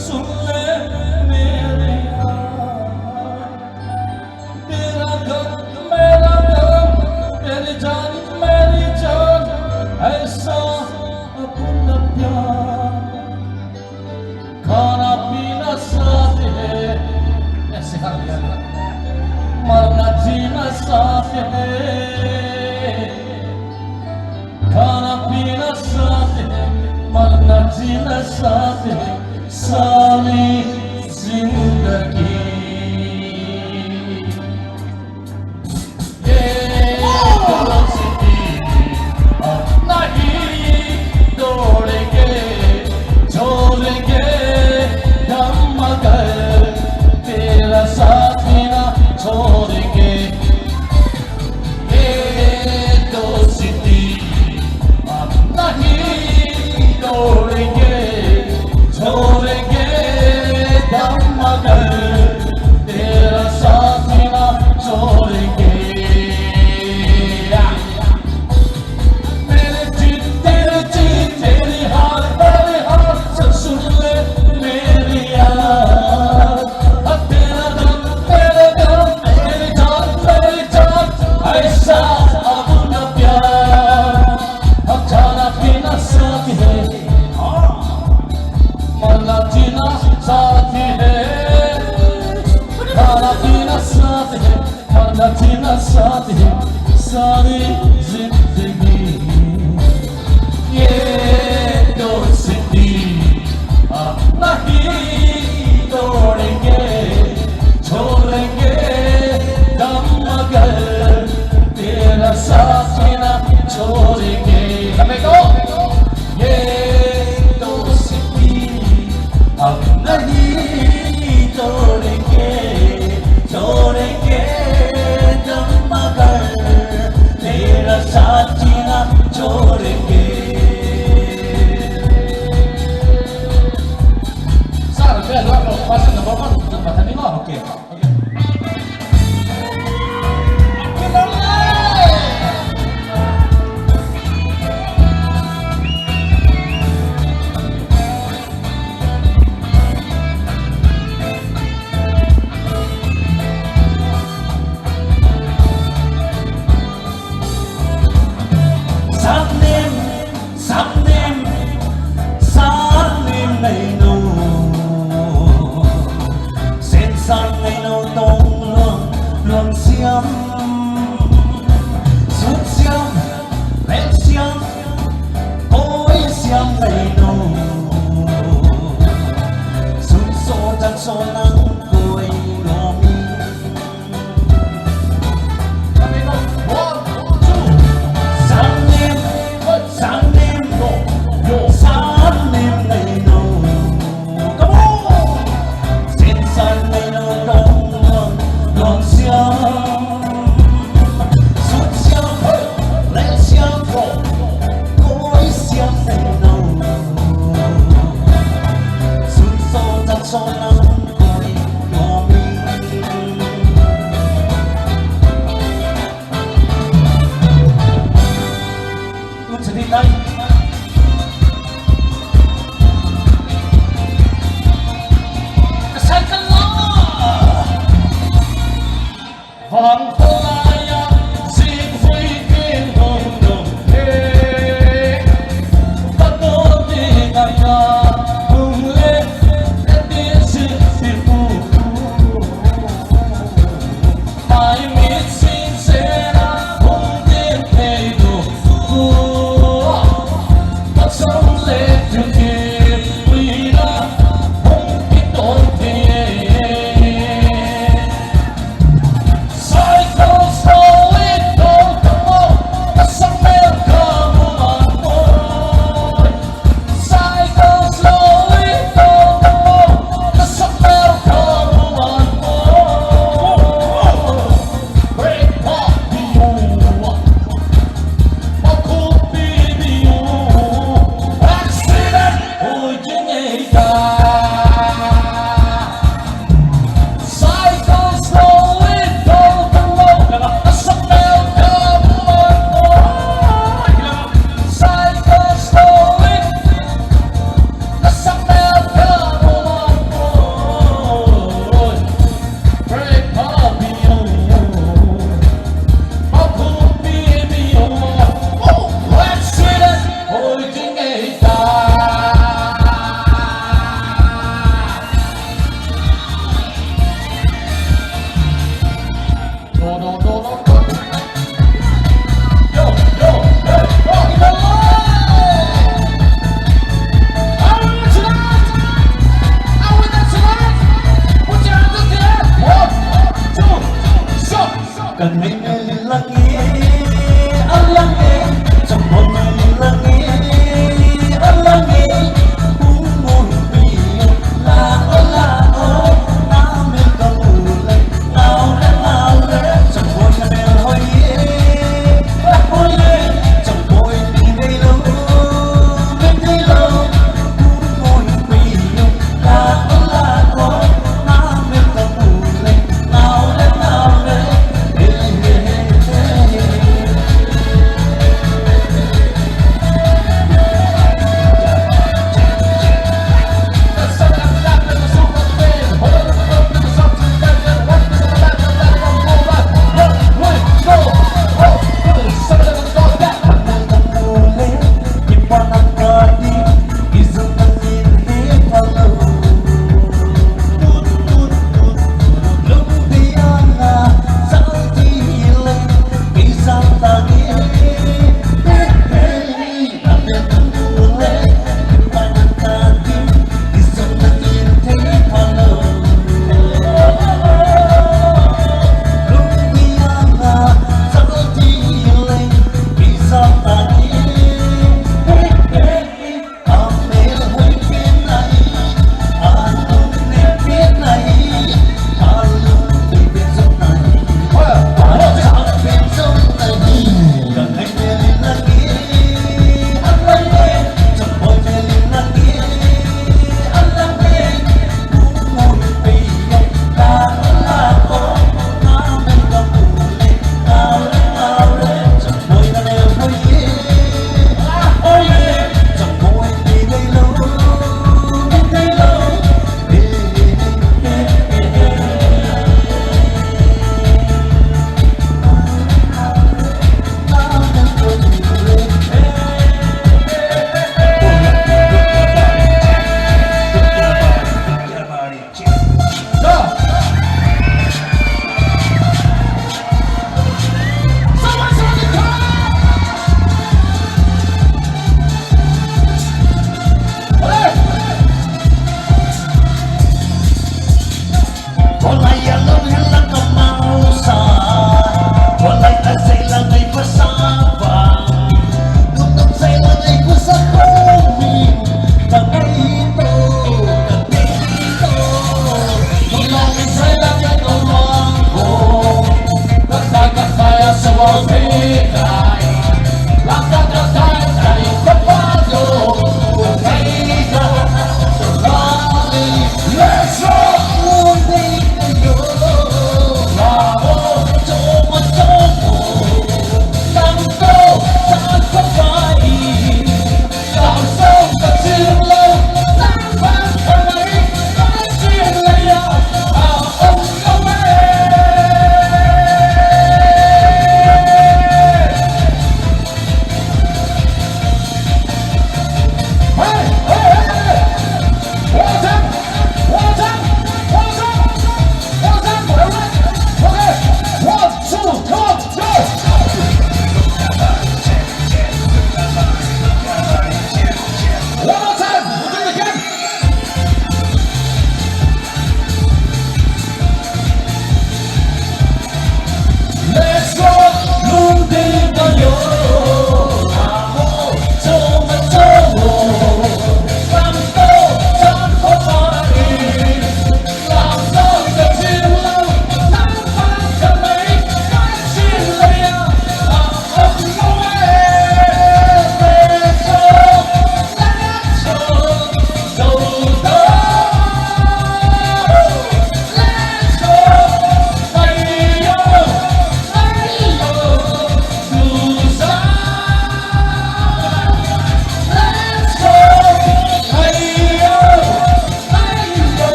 सुन ले मेरी हार। तेरा गम, मेरा गम, तेरी जान, मेरी जान, ऐसा अपना प्यार। खाना पीना साथ है, ऐसे हर, मरना जीना साथ है। खाना पीना साथ है, मरना जीना साथ है, सारी जिंदगी। ये दोस्ती अब नहीं तोड़ेंगे, छोड़ेंगे दम, मगर तेरा साथ ना छोड़ेंगे। ये दोस्ती अब नहीं तोड़ेंगे, छोड़ेंगे दम, मगर तेरा साथ ना छोड़ेंगे। मेरे जीत, तेरे जीत, तेरी हार, मेरी हार, सुन ले मेरी यार। अब तेरा गम, तेरा गम, मेरी जान, मेरी जान, ऐसा अपना प्यार। अब खाना पीना साथ है, मरना जीना साथ है। खाना पीना साथ है, मरना जीना साथ है, सारी जिंदगी। ये दोस्ती अब नहीं तोड़ेंगे, छोड़ेंगे दम, मगर तेरा साथ ना छोड़ेंगे। हमें तो ये दोस्ती अब नहीं तोड़ेंगे, छोड़ेंगे दम, मगर तेरा Ngai no, sen sang ngai no tong luang, luang siam, sun siam, lek siam, koi siam ngai no, sun so tan so nang koi no mi. Sang nem, sang nem, sang nem ngai no.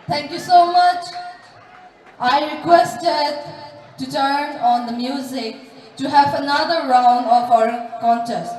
Thank you so much. I requested to turn on the music to have another round of our contest.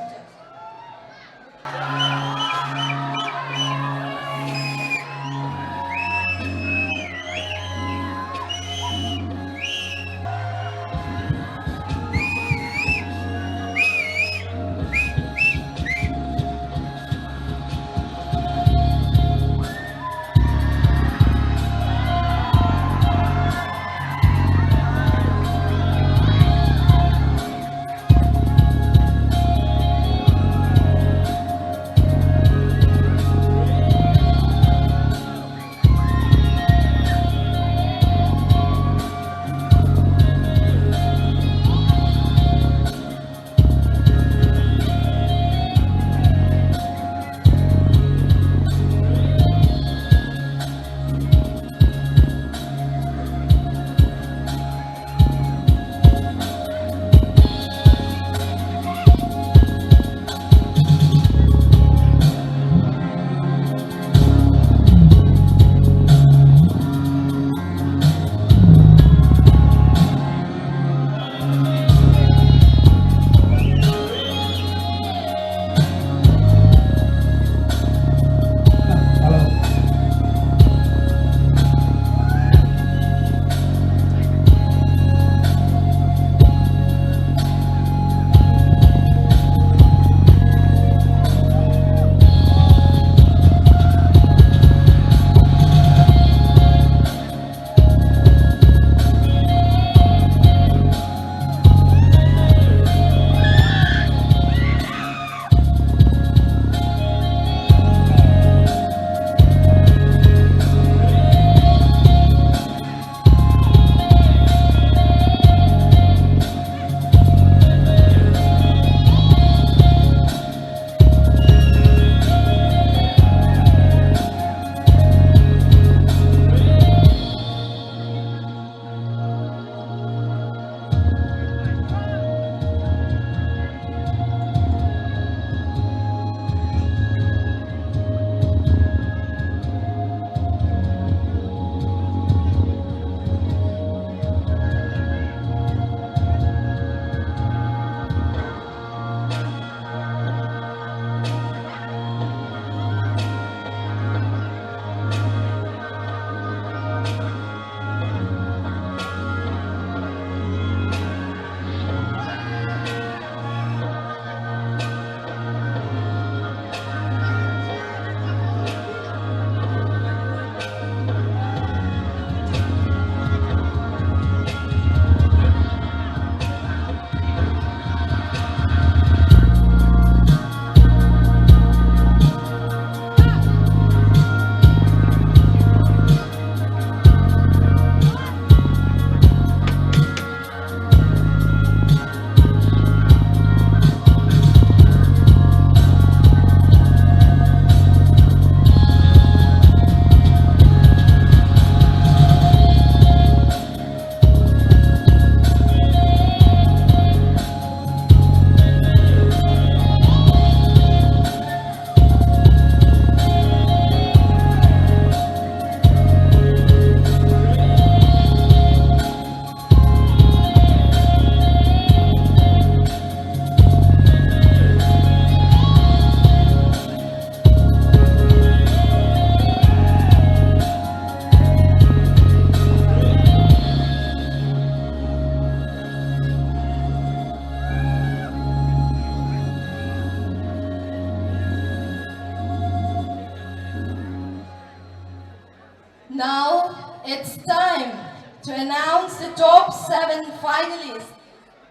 Now it's time to announce the top seven finalists,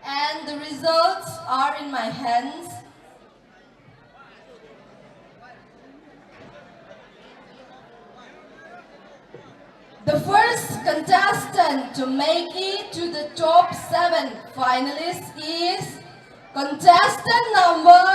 and the results are in my hands. The first contestant to make it to the top seven finalists is contestant number.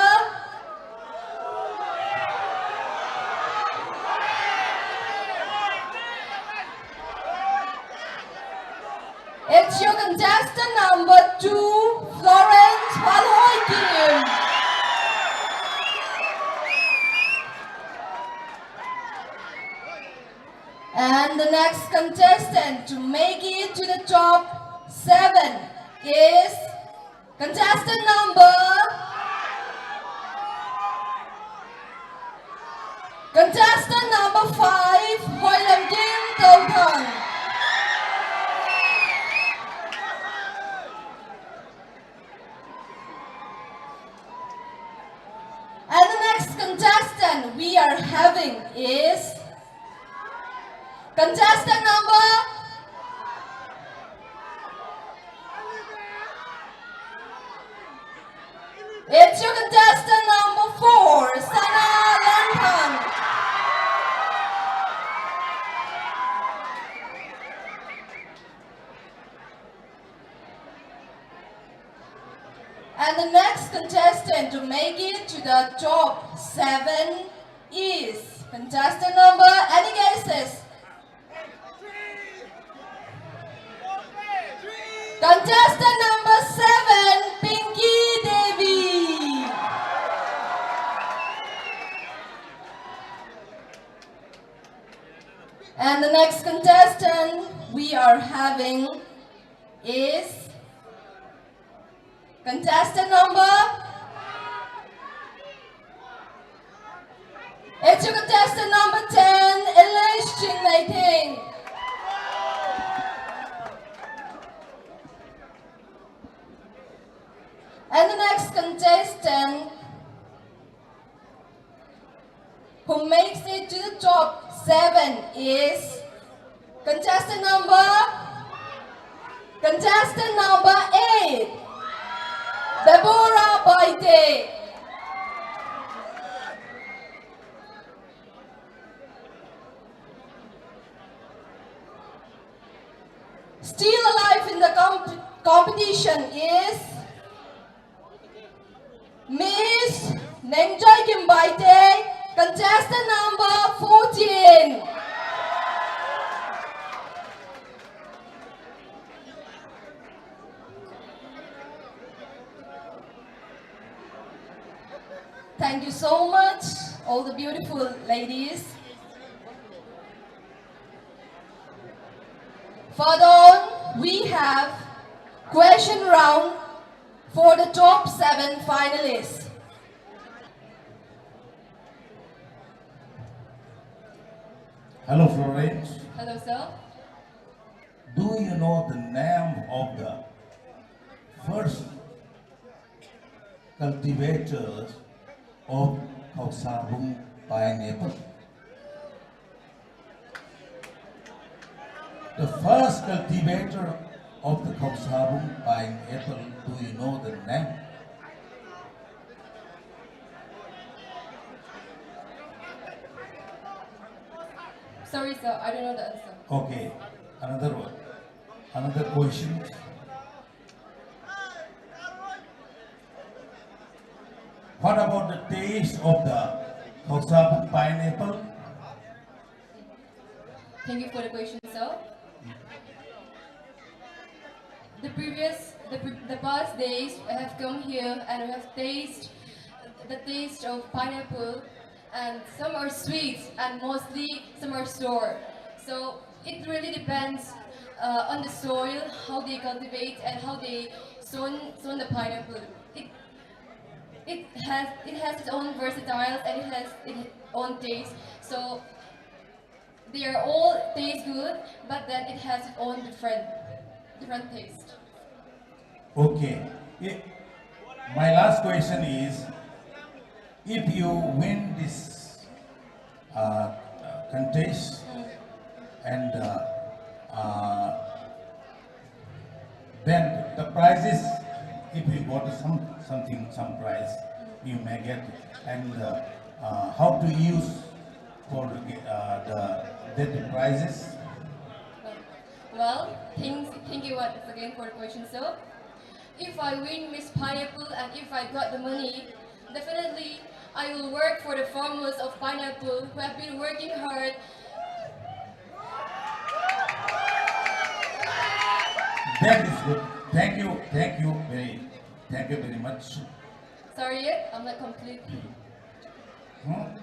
It's your contestant number two, Florence Phalhoikim. And the next contestant to make it to the top seven is contestant number, contestant number five, Hoilamgim Touthang. And the next contestant we are having is contestant number. It's your contestant number four, Sana Langthang. And the next contestant to make it to the top seven is contestant number, any guesses? Contestant number seven, Pinky Devi. And the next contestant we are having is contestant number. It's your contestant number ten, Elish Chingnaithing. And the next contestant who makes it to the top seven is Contestant number, contestant number eight, Deborah Baite. Still alive in the comp- competition is Miss Nengjoy Kimbaite, contestant number fourteen. Thank you so much, all the beautiful ladies. Further on, we have question round for the top seven finalists. Hello, Florence. Hello, sir. Do you know the name of the first cultivators of Khaosabung pineapple? The first cultivator of the Khaosabung pineapple, do you know the name? Sorry, sir, I don't know the answer. Okay, another one. Another question. What about the taste of the Khaosabung pineapple? Thank you for the question, sir. The previous, the, pre- the past days, I have come here and I have tasted the taste of pineapple, and some are sweet and mostly some are sour. So it really depends uh, on the soil, how they cultivate and how they sown, sown the pineapple. It, it has it has its own versatiles and it has its own taste. So they are all taste good, but then it has its own different different taste. Okay. I- my last question is, if you win this uh, contest and uh, The prizes, if you got some something, some prize, you may get, and uh, uh, how to use for the, uh, the that prizes. Well, thanks, thank you once again for the question. So, if I win Miss Pineapple and if I got the money, definitely I will work for the farmers of pineapple who have been working hard. That is good. Thank you, thank you very, thank you very much. Sorry, I'm not complete. Hmm?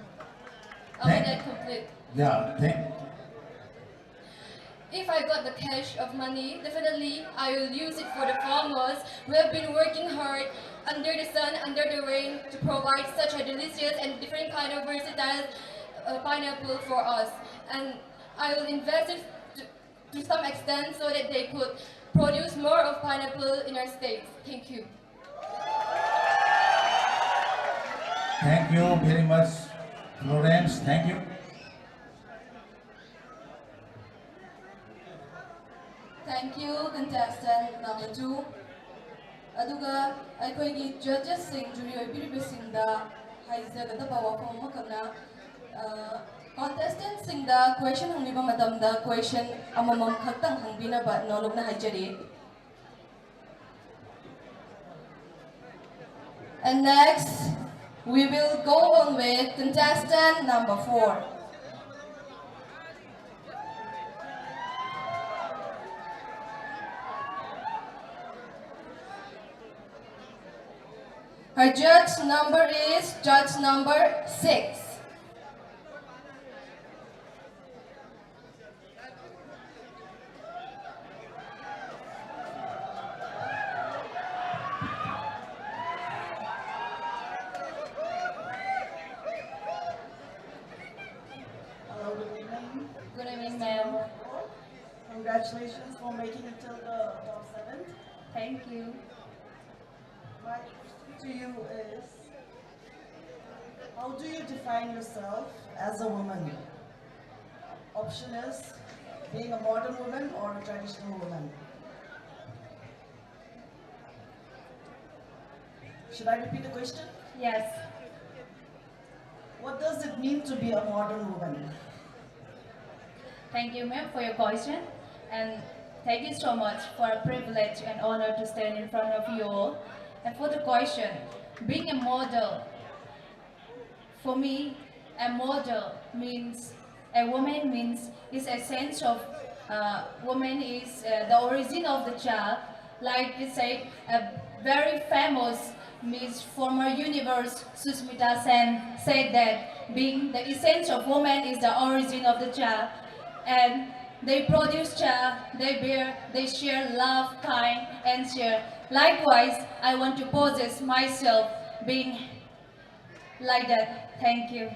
I'm not complete. Yeah, thank. If I got the cash of money, definitely I will use it for the farmers who have been working hard under the sun, under the rain to provide such a delicious and different kind of versatile uh, pineapple for us. And I will invest it to, to some extent so that they could produce more of pineapple in our states. Thank you. Thank you very much, Florence. Thank you. Thank you, contestant number two. ꯑꯗꯨꯒ ꯑꯩꯈꯣꯏꯒꯤ ꯖꯖꯦꯁꯁꯤꯡ, jury ꯑꯣꯏꯕꯤꯔꯤꯕꯁꯤꯡꯗ ꯍꯥꯏꯖꯒꯗꯕ ꯋꯥꯐꯝ ꯑꯃꯈꯛꯅ, ꯀꯣꯟꯇꯦꯁꯇꯦꯟꯁꯤꯡꯗ question ꯍꯪꯕꯤꯕ ꯃꯇꯝꯗ question ꯑꯃꯃꯝ ꯈꯛꯇꯪ ꯍꯪꯕꯤꯅꯕ ꯅꯣꯂꯨꯛꯅ ꯍꯥꯏꯖꯔꯤ꯫ And next, we will go on with contestant number four. Her judge number is judge number six. Hello, good evening. Good evening, ma'am. Congratulations for making it till the top seven. Thank you. My question to you is, how do you define yourself as a woman? Option is being a modern woman or a traditional woman. Should I repeat the question? Yes. What does it mean to be a modern woman? Thank you, ma'am, for your question. And thank you so much for a privilege and honor to stand in front of you all. And for the question, being a model, for me, a model means, a woman means, is a sense of uh, woman is uh, the origin of the child. Like you say, a very famous Miss former universe Sushmita Sen said that being the essence of woman is the origin of the child, and they produce child, they bear, they share love, kind, and share. Likewise, I want to possess myself being like that. Thank you.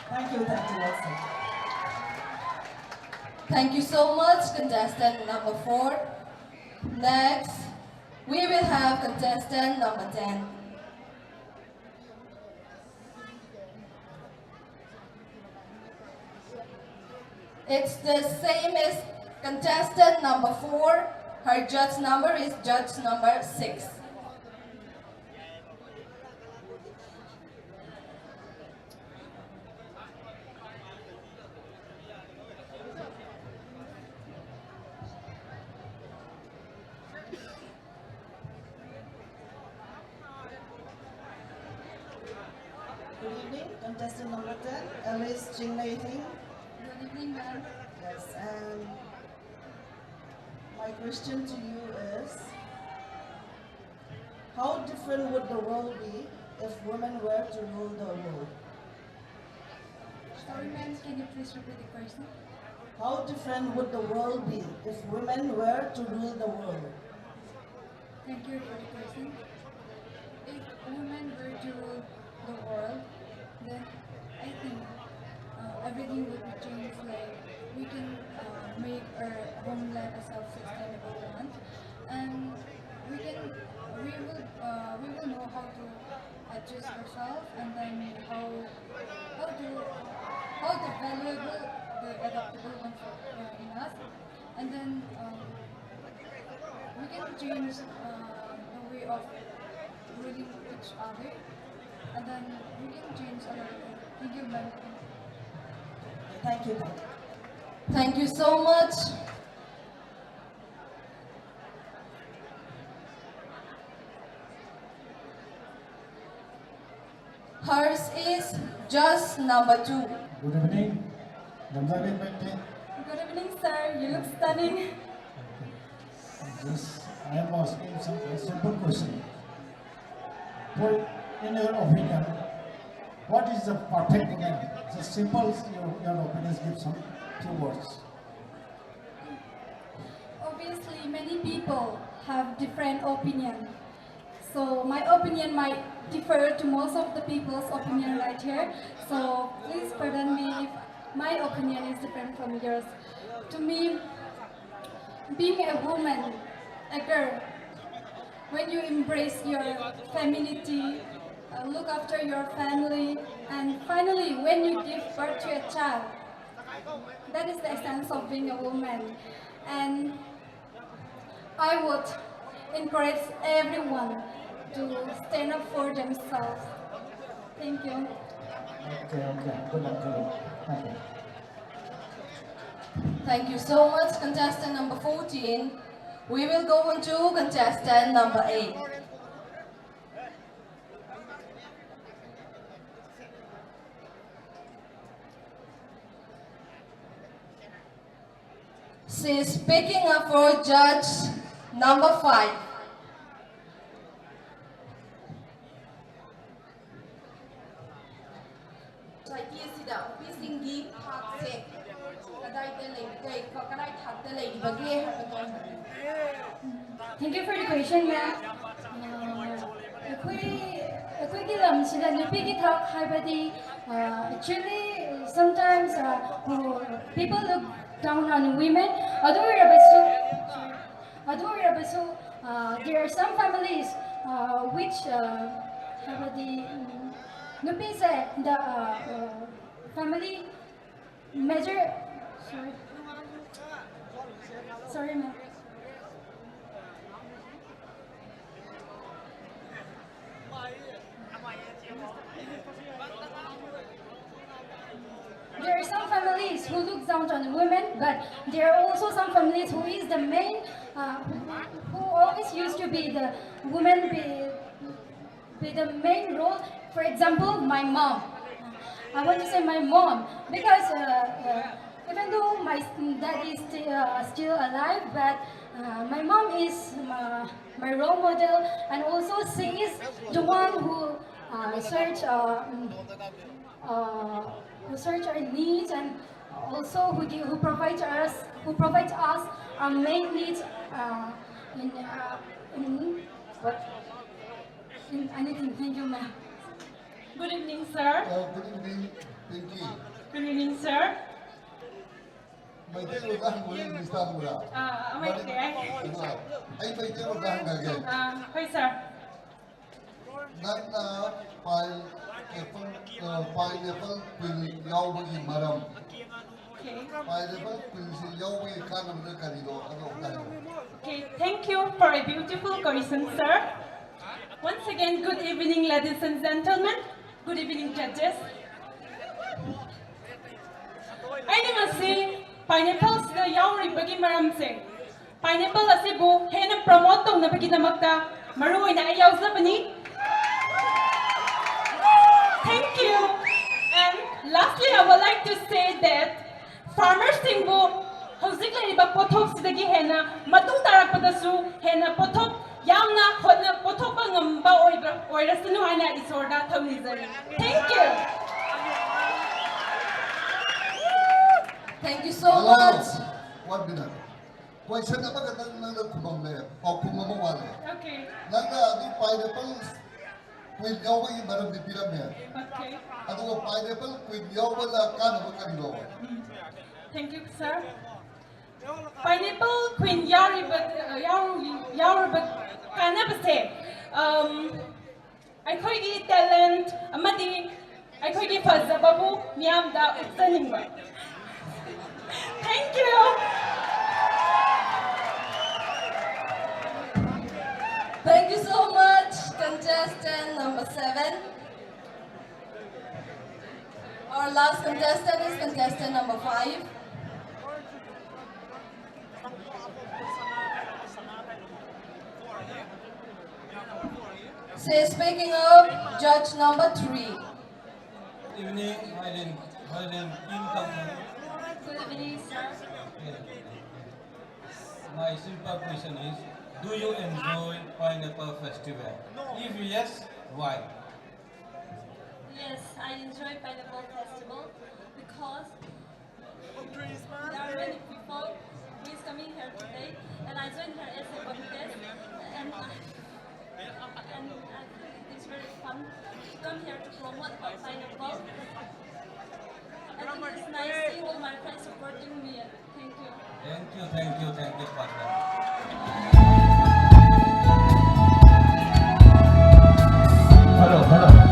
Thank you, thank you, Lexi. Thank you so much, contestant number four. Next, we will have contestant number ten. It's the same as contestant number four. Her judge number is judge number six. Good evening, contestant number ten, Alice Chinglei Hing. Good evening, ma'am. Yes, and my question to you is, how different would the world be if women were to rule the world? Sorry, ma'am, can you please repeat the question? How different would the world be if women were to rule the world? Thank you for the question. If women were to rule the world, then I think uh, everything would be changed. Like we can uh, make our homeland a self-sustainable one, and we can we will uh, we will know how to adjust ourselves, and then how how to how the valuable the adaptable one for uh, in us, and then um, we can change uh, the way of Reading each other, and then we can change a lot of things. Thank you, ma'am. Thank you, thank you. Thank you so much. Hers is just number two. Good evening. Ramzali Bhante. Good evening, sir. You look stunning. Yes, I am asking some very simple question. For, in your opinion, what is the perfect woman? Just simple, your, your opinions, give some few words. Obviously, many people have different opinion. So my opinion might differ to most of the people's opinion right here. So please pardon me if my opinion is different from yours. To me, being a woman, a girl, when you embrace your femininity, uh, look after your family, and finally when you give birth to a child, that is the essence of being a woman. And I would encourage everyone to stand up for themselves. Thank you. Okay, okay. Good luck, good luck. Thank you. Thank you so much, contestant number fourteen. We will go on to contestant number eight. She's picking up for judge number five. Society ꯑꯁꯤꯗ ꯅꯨꯄꯤꯁꯤꯡꯒꯤ ꯊꯥꯛꯁꯦ ꯀꯗꯥꯏꯗ ꯂꯩꯕꯒꯦ, ꯀꯗꯥꯏ ꯊꯥꯛꯇ ꯂꯩꯔꯤꯕꯒꯦ ꯍꯥꯏꯕꯗꯣ꯫ Thank you for the question, ma'am. ꯑꯩꯈꯣꯏ ꯑꯩꯈꯣꯏꯒꯤ ꯂꯝꯁꯤꯗ ꯅꯨꯄꯤꯒꯤ ꯊꯥꯛ ꯍꯥꯏꯕꯗꯤ, actually, sometimes people look down on women. ꯑꯗꯨ ꯑꯣꯏꯔꯕꯁꯨ ꯑꯗꯨ ꯑꯣꯏꯔꯕꯁꯨ, there are some families which, ꯍꯥꯏꯕꯗꯤ, ꯅꯨꯄꯤꯁꯦ, the family major, sorry, sorry, ma'am. There are also some families who is the main, uh, who always used to be the woman be, be the main role. For example, my mom. I want to say my mom because uh, uh, even though my dad is sti- uh, still alive, but uh, my mom is uh, my role model, and also she is the one who uh, search uh, mm, uh, who search our needs and also who give, who provides us who provides us our main needs uh, in uh, in what in anything. Thank you, ma'am. Good evening, sir. Uh, good evening, Pinky. Good evening, sir. ꯃꯩꯇꯩꯂꯣꯟꯗ ꯍꯪꯕ꯭ꯔꯥ ꯏꯪꯂꯤꯁꯇ ꯍꯪꯕ꯭ꯔꯥ? Uh, am I okay? ꯑꯗꯨꯒ ꯑꯩ ꯃꯩꯇꯩꯂꯣꯟꯗ ꯍꯪꯉꯒꯦ꯫ Uh, ꯍꯣꯏ, sir. ꯅꯪꯅ ꯄꯥꯏ ꯑꯦꯄꯜ ꯄꯥꯏꯅꯦꯄꯜ ꯄꯤꯜ ꯌꯥꯎꯕꯒꯤ ꯃꯔꯝ Okay. ꯄꯥꯏꯅꯦꯄꯜ ꯄꯤꯜꯁꯤ ꯌꯥꯎꯕꯒꯤ ꯀꯥꯟꯅꯕꯗ ꯀꯔꯤꯅꯣ ꯑꯗꯣ ꯑꯝꯇ ꯍꯥꯏꯔꯛꯑꯣ꯫ Okay, thank you for a beautiful question, sir. Once again, good evening, ladies and gentlemen. Good evening, judges. ꯑꯩꯅ ꯉꯁꯤ ꯄꯥꯏꯅꯦꯄꯜꯁꯤꯗ ꯌꯥꯎꯔꯤꯕꯒꯤ ꯃꯔꯝꯁꯦ, ꯄꯥꯏꯅꯦꯄꯜ ꯑꯁꯤꯕꯨ ꯍꯦꯟꯅ ꯄ꯭ꯔꯃꯣꯠ ꯇꯧꯅꯕꯒꯤꯗꯃꯛꯇ ꯃꯔꯨ ꯑꯣꯏꯅ ꯑꯩ ꯌꯥꯎꯖꯕꯅꯤ꯫ Thank you. And lastly, I would like to say that farmersꯁꯤꯡꯕꯨ ꯍꯧꯖꯤꯛ ꯂꯩꯔꯤꯕ ꯄꯣꯠꯊꯣꯛꯁꯤꯗꯒꯤ ꯍꯦꯟꯅ ꯃꯇꯨꯡ ꯇꯥꯔꯛꯄꯗꯁꯨ ꯍꯦꯟꯅ ꯄꯣꯠꯊꯣꯛ ꯌꯥꯝꯅ ꯍꯣꯠꯅ ꯄꯣꯠꯊꯣꯛꯄ ꯉꯝꯕ ꯑꯣꯏꯕ ꯑꯣꯏꯔꯁꯅꯨ ꯍꯥꯏꯅ ꯏꯁꯣꯔꯗ ꯊꯧꯅꯤꯖꯔꯤ꯫ Thank you. Thank you so Hello. Much. One minute. Question ꯑꯃꯈꯛꯇꯪ ꯅꯪꯅ ꯈꯨꯝꯃꯝꯃꯦ꯫ ꯄꯥꯎꯈꯨꯝ ꯑꯃ ꯋꯥꯠꯂꯦ꯫ Okay. ꯅꯪꯅ ꯑꯗꯨ ꯄꯥꯏꯅꯦꯄꯜ ꯄꯤꯜ ꯌꯥꯎꯕꯒꯤ ꯃꯔꯝꯗꯤ ꯄꯤꯔꯝꯃꯦ꯫ Okay. ꯑꯗꯨꯒ ꯄꯥꯏꯅꯦꯄꯜ ꯄꯤꯜ ꯌꯥꯎꯕꯅ ꯀꯥꯟꯅꯕ ꯀꯔꯤꯅꯣ? Thank you, sir. Pineapple queen ꯌꯥꯎꯔꯤꯕ ꯌꯥꯎꯔꯤ- ꯌꯥꯎꯔꯕ ꯀꯥꯟꯅꯕꯁꯦ, um, ꯑꯩꯈꯣꯏꯒꯤ talent ꯑꯃꯗꯤ ꯑꯩꯈꯣꯏꯒꯤ ꯐꯖꯕꯕꯨ ꯃꯤꯌꯥꯝꯗ ꯎꯠꯆꯅꯤꯡꯕ꯫ Thank you. Thank you so much, contestant number seven. Our last contestant is contestant number five. Speaking of judge number three. Evening, Helen. Helen, in company. Good evening, sir. Okay. My simple question is, do you enjoy Pineapple Festival? If yes, why? Yes, I enjoy Pineapple Festival because there are many people who is coming here today, and I joined here as a contest, and, and I think it is very fun to come here to promote our pineapple. And it is nice seeing all my friends supporting me. Thank you. Thank you, thank you, thank you, partner. Hello, hello.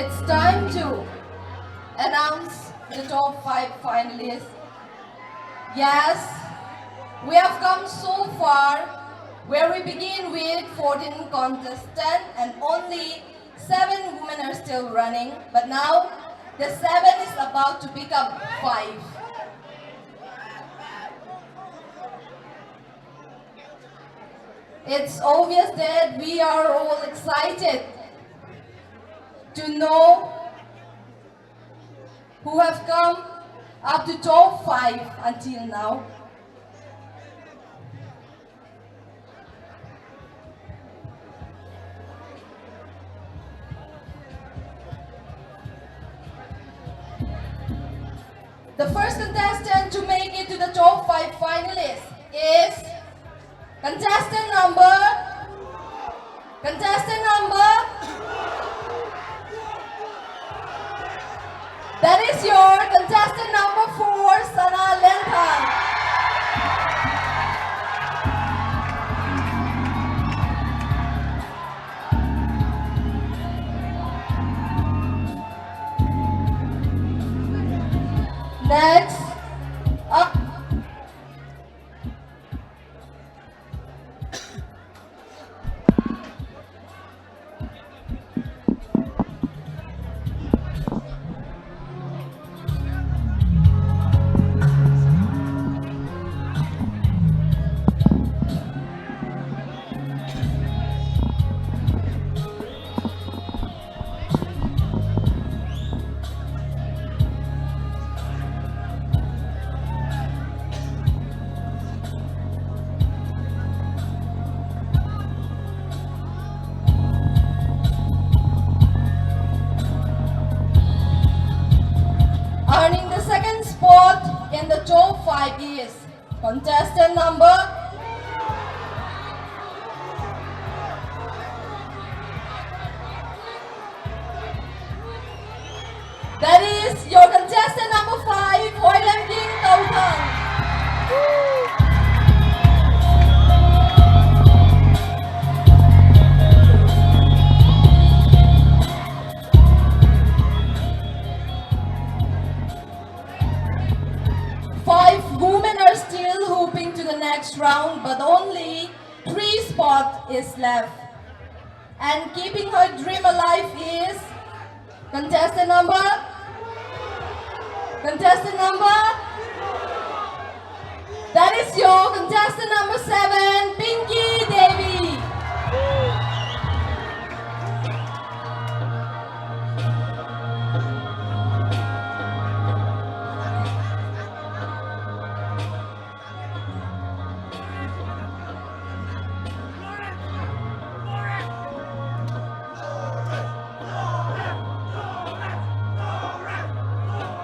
It's time to announce the top five finalists. Yes, we have come so far, where we begin with fourteen contestants and only seven women are still running, but now the seven is about to become five. It's obvious that we are all excited to know who have come up to top five until now. The first contestant to make it to the top five finalists is contestant number, contestant number, that is your contestant number four, Sana Lenthang. Next up. Earning the second spot in the top five is contestant number, that is your contestant number five, Hoilamging Touthang. Still hoping to the next round, but only three spots is left. And keeping her dream alive is contestant number, contestant number, that is your contestant number seven, Pinky Devi.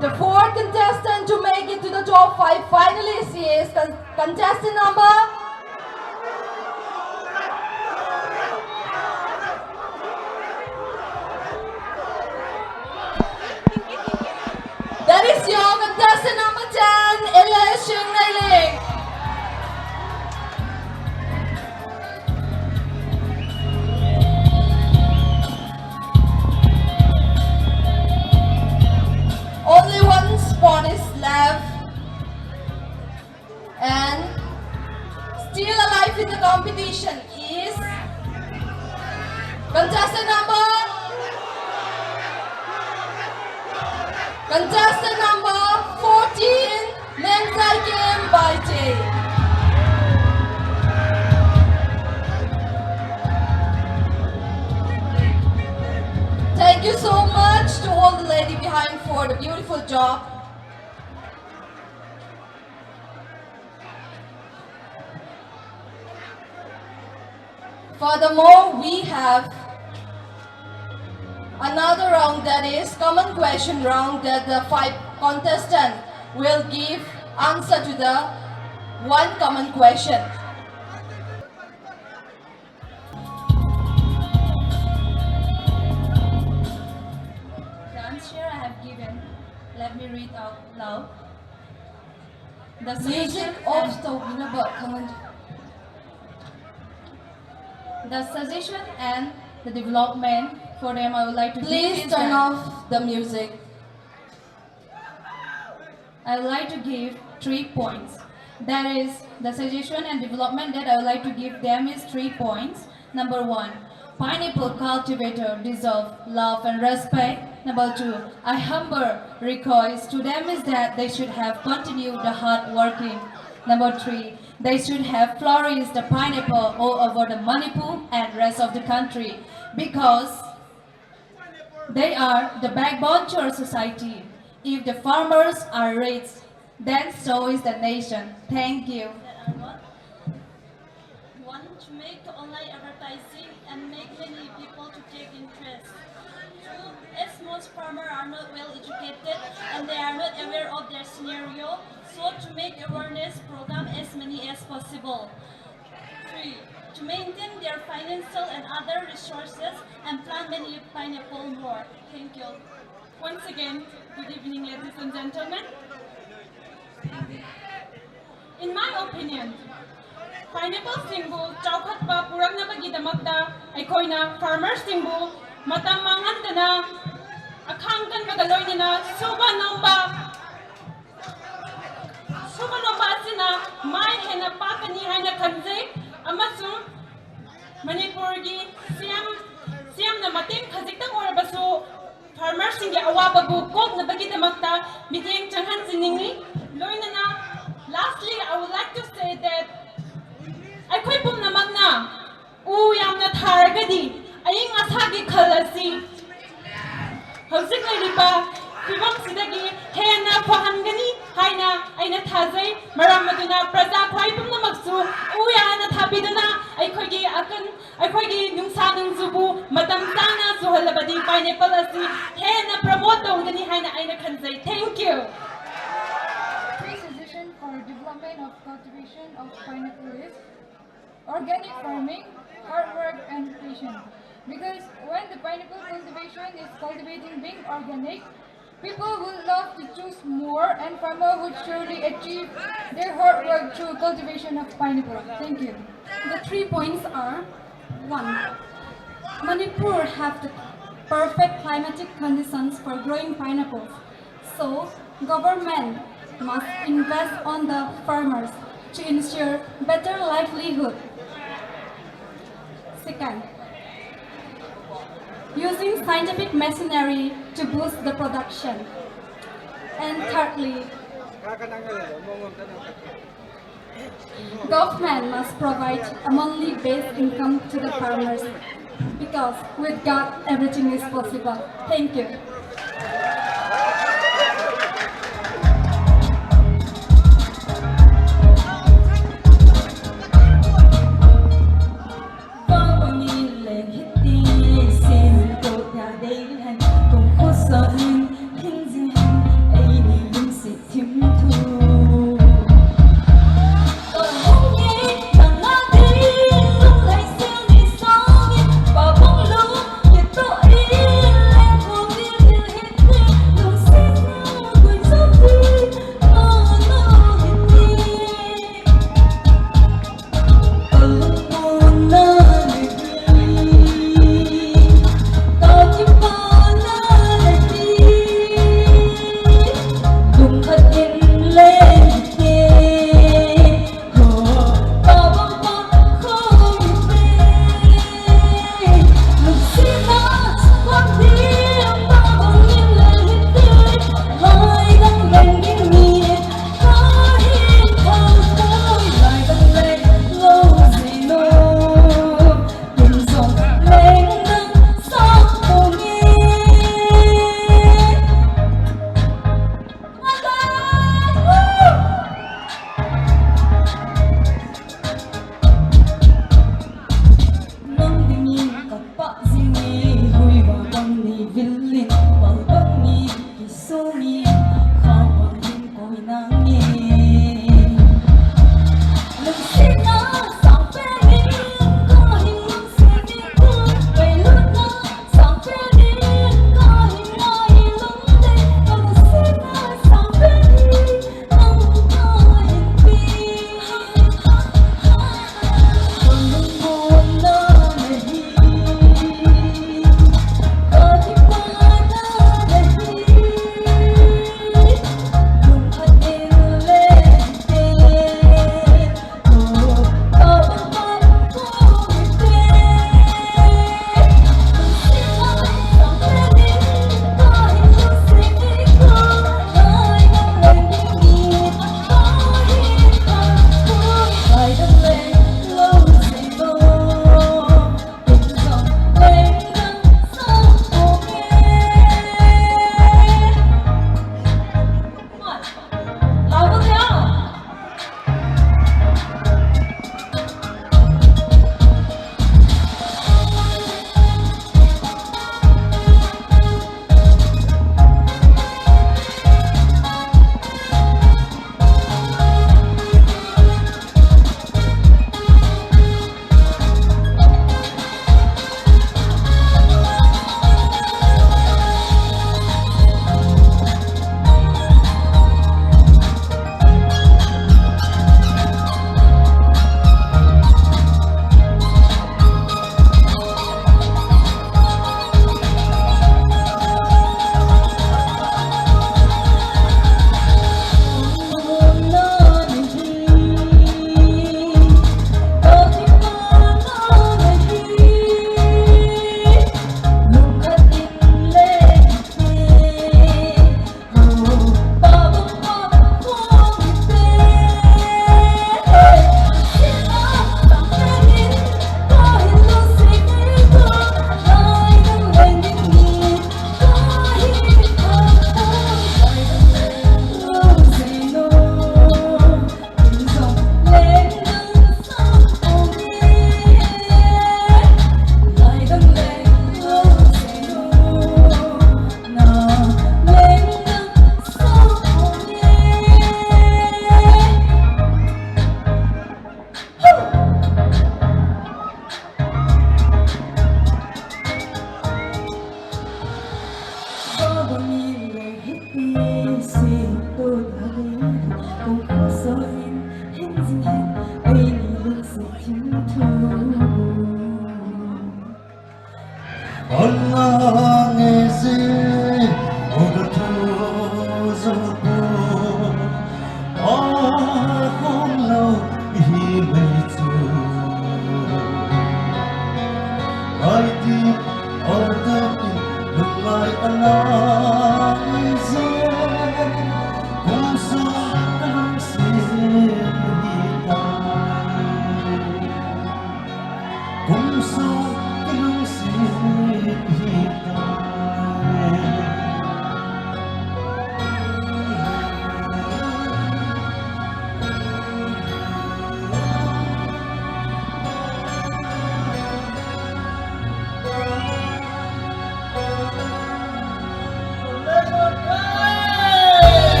The fourth contestant to make it to the top five finalist is con- contestant number. That is your contestant number ten, Elias Shingnailing. Only one spot is left. And still alive in the competition is contestant number, contestant number fourteen, Mengzai Kim Baite. Thank you so much to all the lady behind for the beautiful job. Furthermore, we have another round, that is common question round, that the five contestant will give answer to the one common question. The answer I have given, let me read out loud. The music suggestion of and the winner, come on. The suggestion and the development for them, I would like to give. Please is turn that off the music. I would like to give three points. That is, the suggestion and development that I would like to give them is three points. Number one, pineapple cultivator deserve love and respect. Number two, I humble request to them is that they should have continued the hard working. Number three, they should have flourished the pineapple all over the Manipur and rest of the country, because they are the backbone to our society. If the farmers are rich, then so is the nation. Thank you. One, to make online advertising and make many people to take interest. Two, as most farmers are not well educated and they are not aware of their scenario, so to make awareness program as many as possible. Three, to maintain their financial and other resources and plant many pineapple more. Thank you. Once again, good evening, ladies and gentlemen. In my opinion, pineapple ꯁꯤꯡꯕꯨ ꯆꯥꯎꯈꯠꯄ ꯄꯨꯔꯛꯅꯕꯒꯤꯗꯃꯛꯇ ꯑꯩꯈꯣꯏꯅ farmer ꯁꯤꯡꯕꯨ ꯃꯇꯝ ꯃꯥꯡꯍꯟꯗꯅ ꯑꯈꯥꯡ ꯀꯟꯕꯒ ꯂꯣꯏꯅꯅ ꯁꯨꯕ ꯅꯣꯝꯕ ꯁꯨꯕ ꯅꯣꯝꯕ ꯑꯁꯤꯅ ꯃꯥꯏ ꯍꯦꯟꯅ ꯄꯥꯛꯀꯅꯤ ꯍꯥꯏꯅ ꯈꯟꯖꯩ꯫ ꯑꯃꯁꯨꯡ ꯃꯅꯤꯄꯨꯔꯒꯤ ꯁꯤ ꯑꯦꯝ ꯁꯤ ꯑꯦꯝꯅ ꯃꯇꯦꯡ ꯈꯖꯤꯛꯇꯪ ꯑꯣꯏꯔꯕꯁꯨ farmer ꯁꯤꯡꯒꯤ ꯑꯋꯥꯕꯕꯨ ꯀꯣꯛꯅꯕꯒꯤꯗꯃꯛꯇ ꯃꯤꯠꯌꯦꯡ ꯆꯪꯍꯟꯖꯅꯤꯡꯏ꯫ ꯂꯣꯏꯅꯅ lastly I would like to say that ꯑꯩꯈꯣꯏ ꯄꯨꯝꯅꯃꯛꯅ ꯎ ꯌꯥꯝꯅ ꯊꯥꯔꯒꯗꯤ ꯑꯏꯪ ꯑꯁꯥꯒꯤ ꯈꯜ ꯑꯁꯤ ꯍꯧꯖꯤꯛ ꯂꯩꯔꯤꯕ ꯐꯤꯕꯝꯁꯤꯗꯒꯤ ꯍꯦꯟꯅ ꯐꯍꯟꯒꯅꯤ ꯍꯥꯏꯅ ꯑꯩꯅ ꯊꯥꯖꯩ꯫ ꯃꯔꯝ ꯑꯗꯨꯅ ꯄ꯭ꯔꯖꯥ ꯈ꯭ꯋꯥꯏ ꯄꯨꯝꯅꯃꯛꯁꯨ ꯎ ꯌꯥꯝꯅ ꯊꯥꯕꯤꯗꯨꯅ ꯑꯩꯈꯣꯏꯒꯤ ꯑꯀꯟ ꯑꯩꯈꯣꯏꯒꯤ ꯅꯨꯡꯁꯥ ꯅꯣꯡꯖꯨꯕꯨ ꯃꯇꯝ ꯆꯥꯅ ꯆꯨꯍꯜꯂꯕꯗꯤ pineapple ꯑꯁꯤ ꯍꯦꯟꯅ promote ꯇꯧꯒꯅꯤ ꯍꯥꯏꯅ ꯑꯩꯅ ꯈꯟꯖꯩ꯫ Thank you. Three suggestion for development of cultivation of pineapple is organic farming, hard work and patience. Because when the pineapple cultivation is cultivating being organic, people will love to choose more and farmer would surely achieve their hard work through cultivation of pineapple. Thank you. The three points are: one, Manipur have the perfect climatic conditions for growing pineapples. So, government must invest on the farmers to ensure better livelihood. Second, using scientific machinery to boost the production. And thirdly, government must provide a monthly base income to the farmers, because with God, everything is possible. Thank you.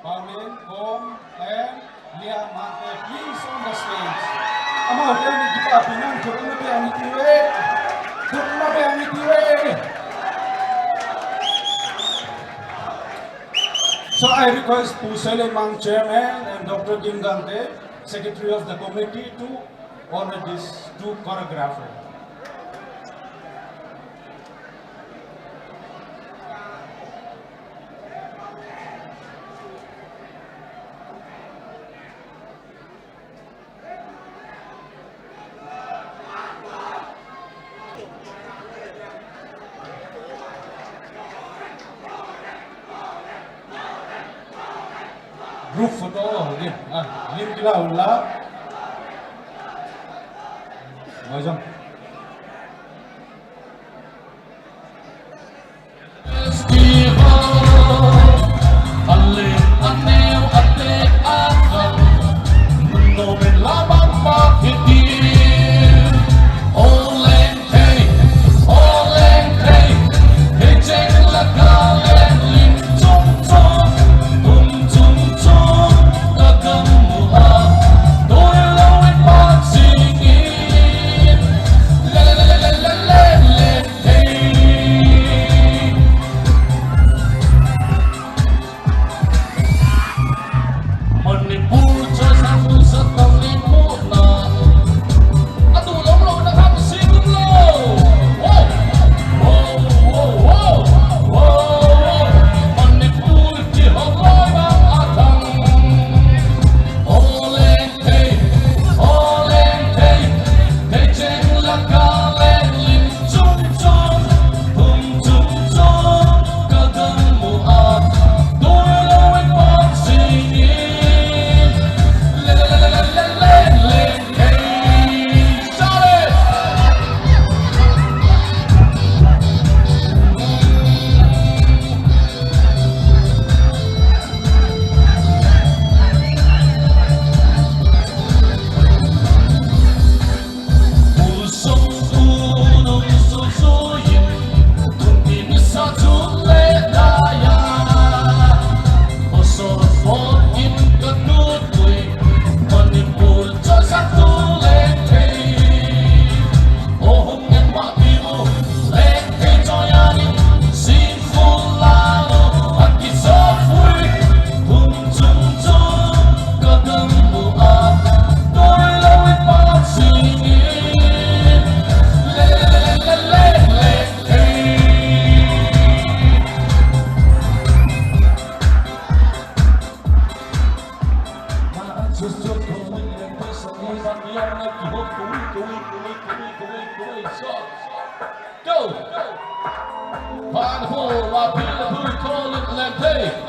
Pauline Kom and Lia Mate, please on the stage. Amaute ni kipapi nan khut na pe ani tiwe. Khut na pe ani tiwe. So I request Pu Sele Mang, Chairman, and Doctor Gimgangte, Secretary of the committee, to honor these two choreographers. Group photo lo ni. Ah, lim kila ula. Mai jom. Go! Pan ho, la pila pui, call it lente.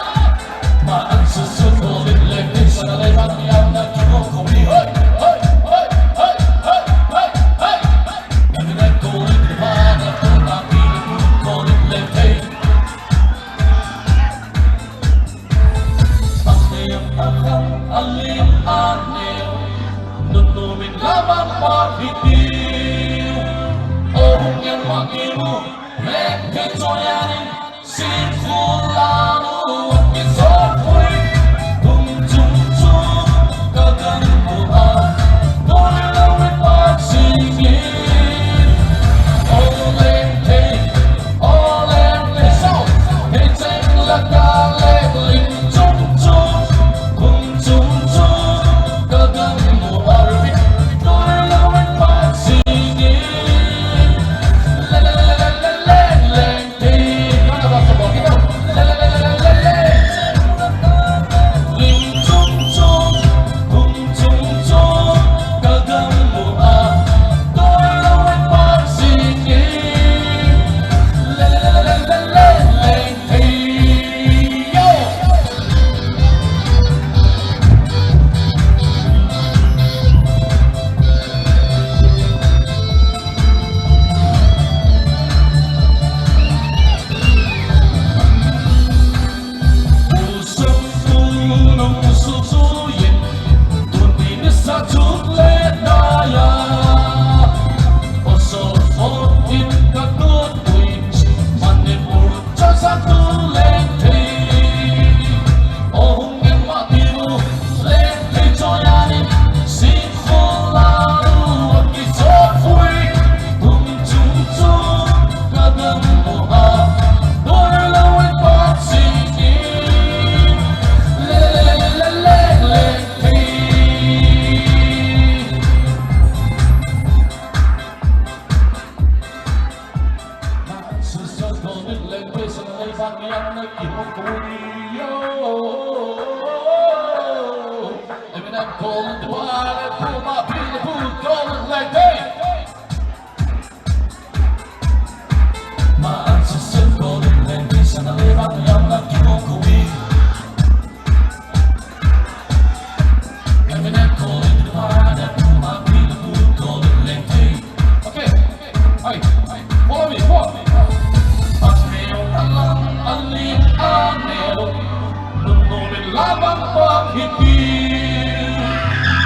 Labang paghipi.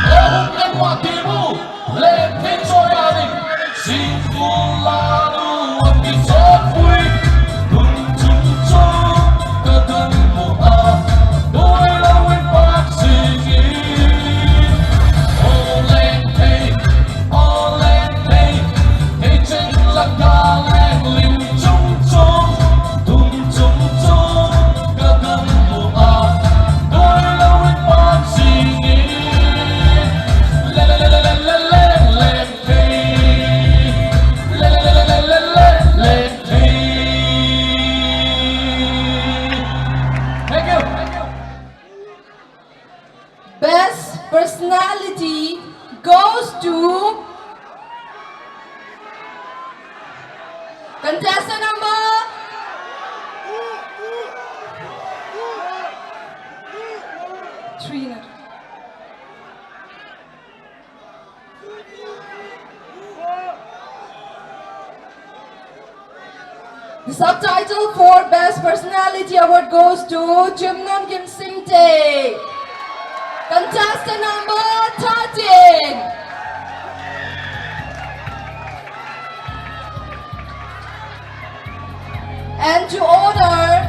Ohong kan watimu. Leng thei choi aning. Singkung lanu ang kisopui. Tung tung tung. Kadang mu a. Doi lo in pak singin. O leng thei. O leng thei. Thei cheng lak ka leng lim chung chung. Tung chung chung. Kadang mu a. Doi lo in pak singin. Le le le le le le le le. Thank you. Best personality goes to contestant number three. The subtitle for Best Personality Award goes to Chimnamgim Simte, contestant number thirteen. And to honor,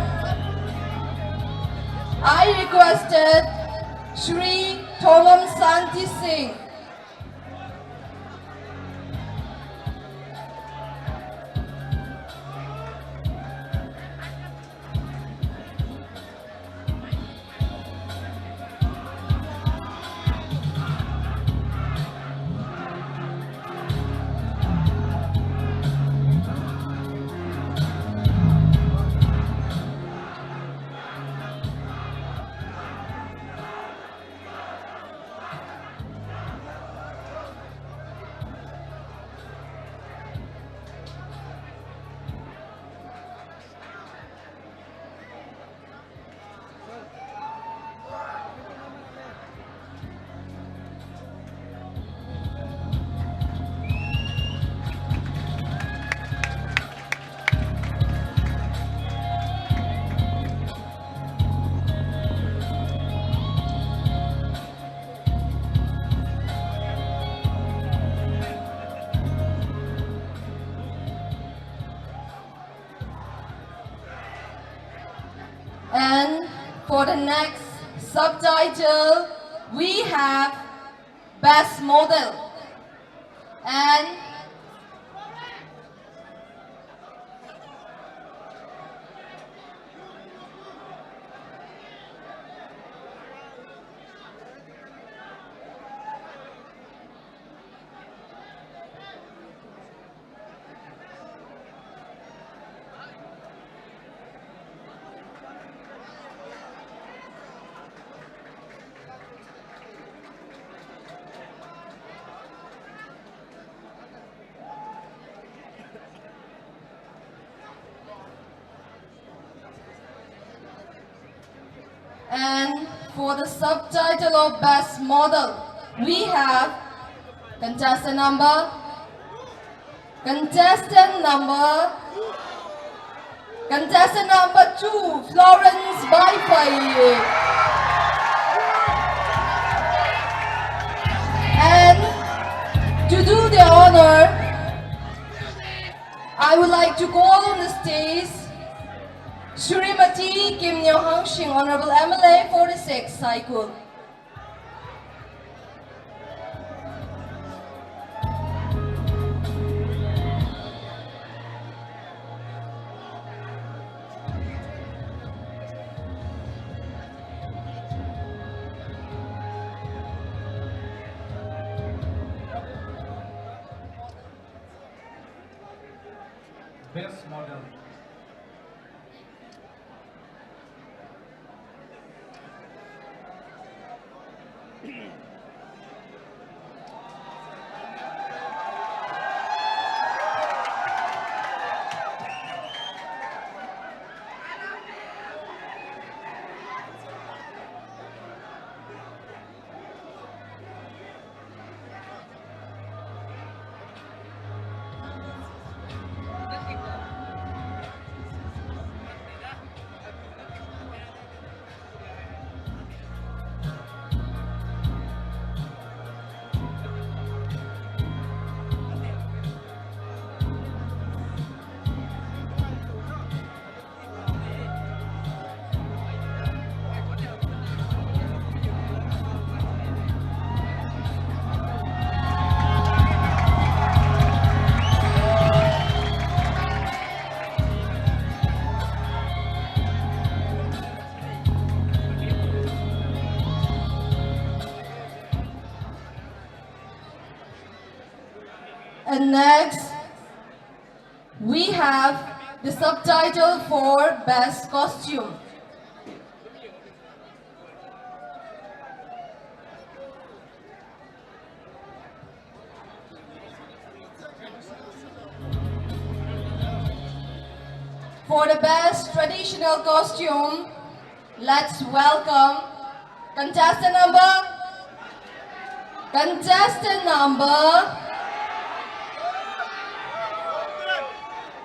I requested Shri Thongam Santi Singh. Next subtitle, we have Best Model. And And for the subtitle of Best Model, we have contestant number, contestant number, contestant number two, Florence Baifai. And to do the honor, I would like to call on the stage Shrimati Kim Nyo Hang Shing, Honorable M L A forty-six, Saikul. Best model. And next, we have the subtitle for best costume. For the best traditional costume, let's welcome contestant number, contestant number,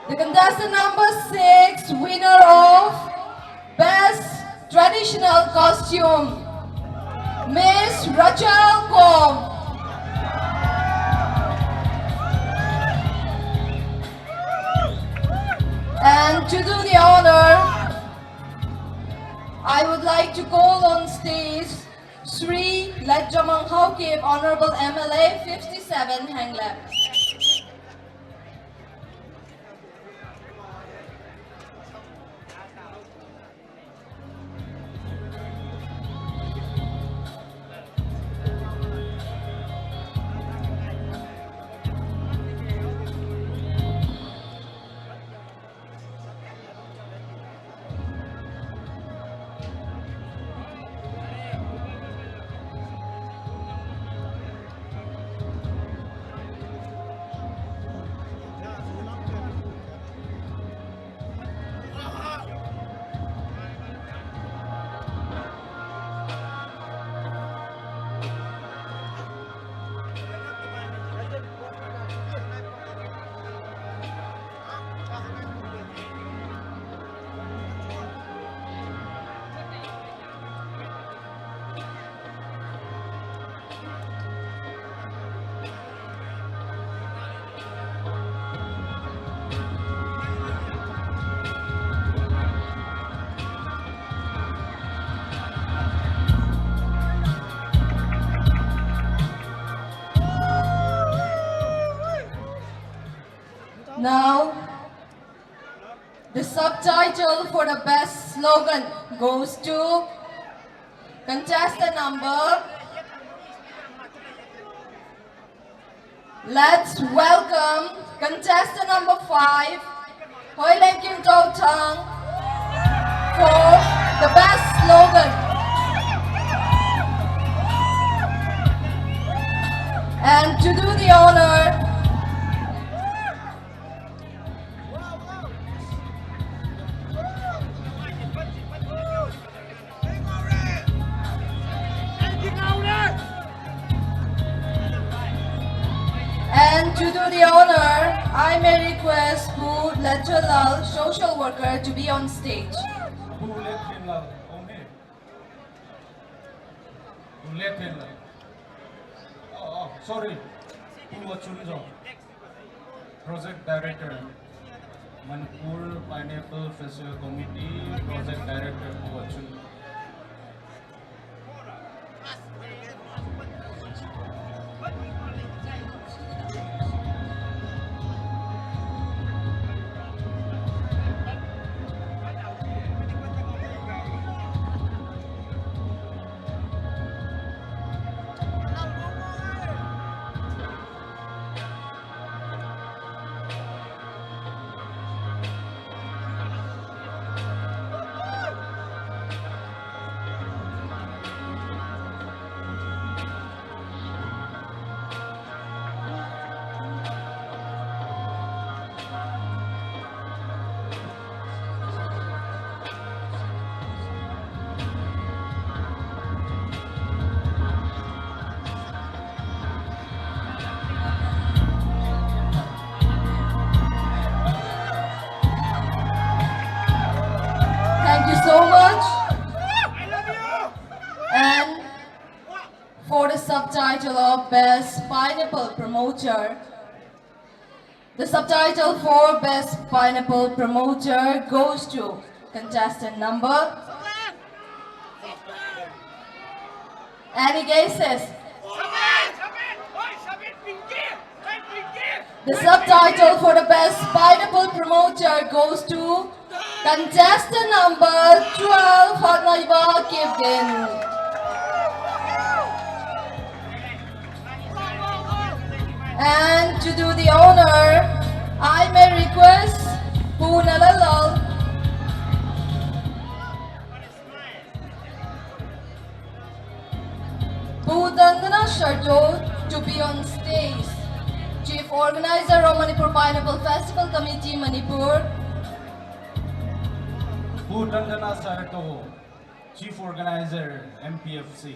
the contestant number six, winner of best traditional costume, Miss Rachel Kom. And to do the honor, I would like to call on stage Shri Ledjamang Haokip, Honorable M L A, fifty-seven Henglep. Now, the subtitle for the best slogan goes to contestant number Let's welcome contestant number five, Hoilemkim Tothang, for the best slogan. And to do the honor, and to do the honor, I may request Pu Lechalal, social worker, to be on stage. Pu Lechalal, only. Pu Lechalal. Oh, oh, sorry. Pu Wachunjo. Project Director, Manipur Pineapple Festival Committee, Project Director Pu Wachun. Thank you so much. And for the subtitle of Best Pineapple Promoter, the subtitle for Best Pineapple Promoter goes to contestant number. Any guesses? The subtitle for the best pineapple promoter goes to contestant number twelve, Fatnaiba Kevin. Bhutandana Sharto to be on stage, Chief Organizer of Manipur Pineapple Festival Committee, Manipur. Bhutandana Sharto, Chief Organizer, M P F C.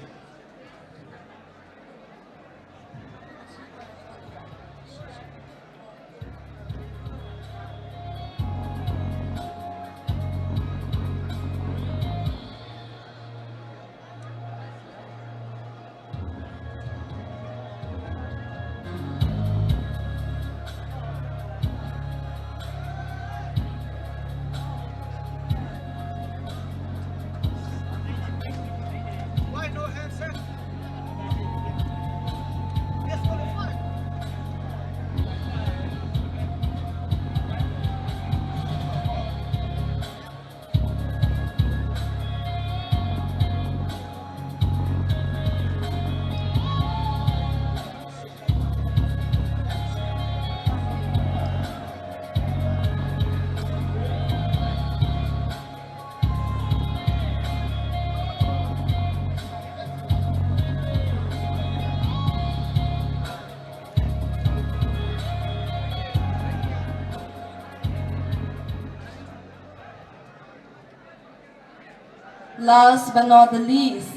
Last but not the least,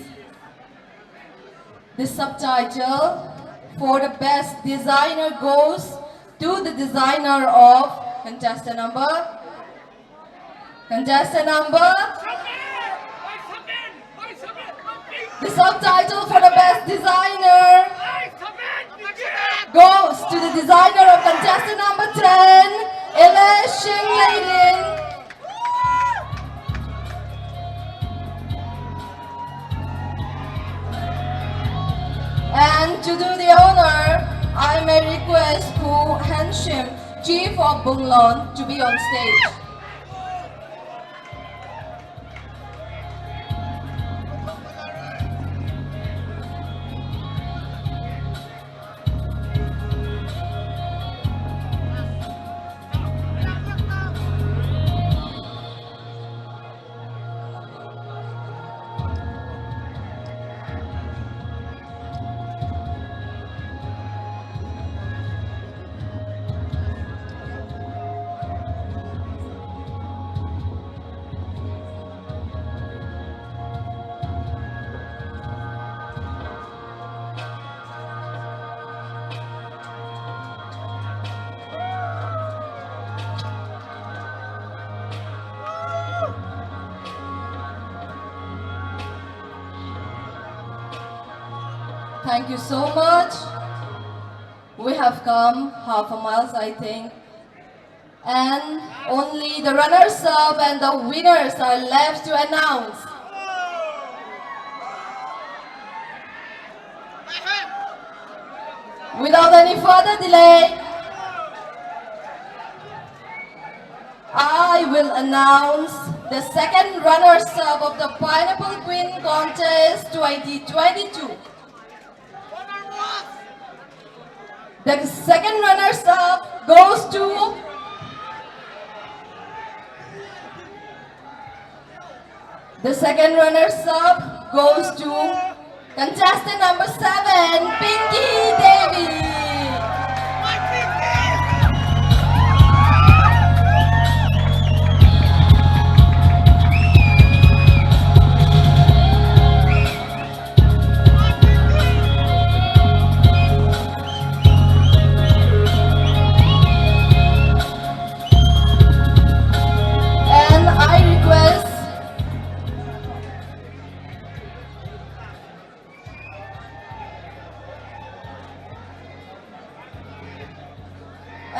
the subtitle for the best designer goes to the designer of contestant number. Contestant number. The subtitle for the best designer goes to the designer of contestant number ten, Ele Shingleilin. And to do the honor, I may request Pu Hanshim, Chief of Bunglon, to be on stage. Thank you so much. We have come half a mile, I think. And only the runners-up and the winners are left to announce. Without any further delay, I will announce the second runners-up of the Pineapple Queen Contest twenty twenty-two. The second runners-up goes to the second runners-up goes to contestant number seven, Pinky Devi. And I request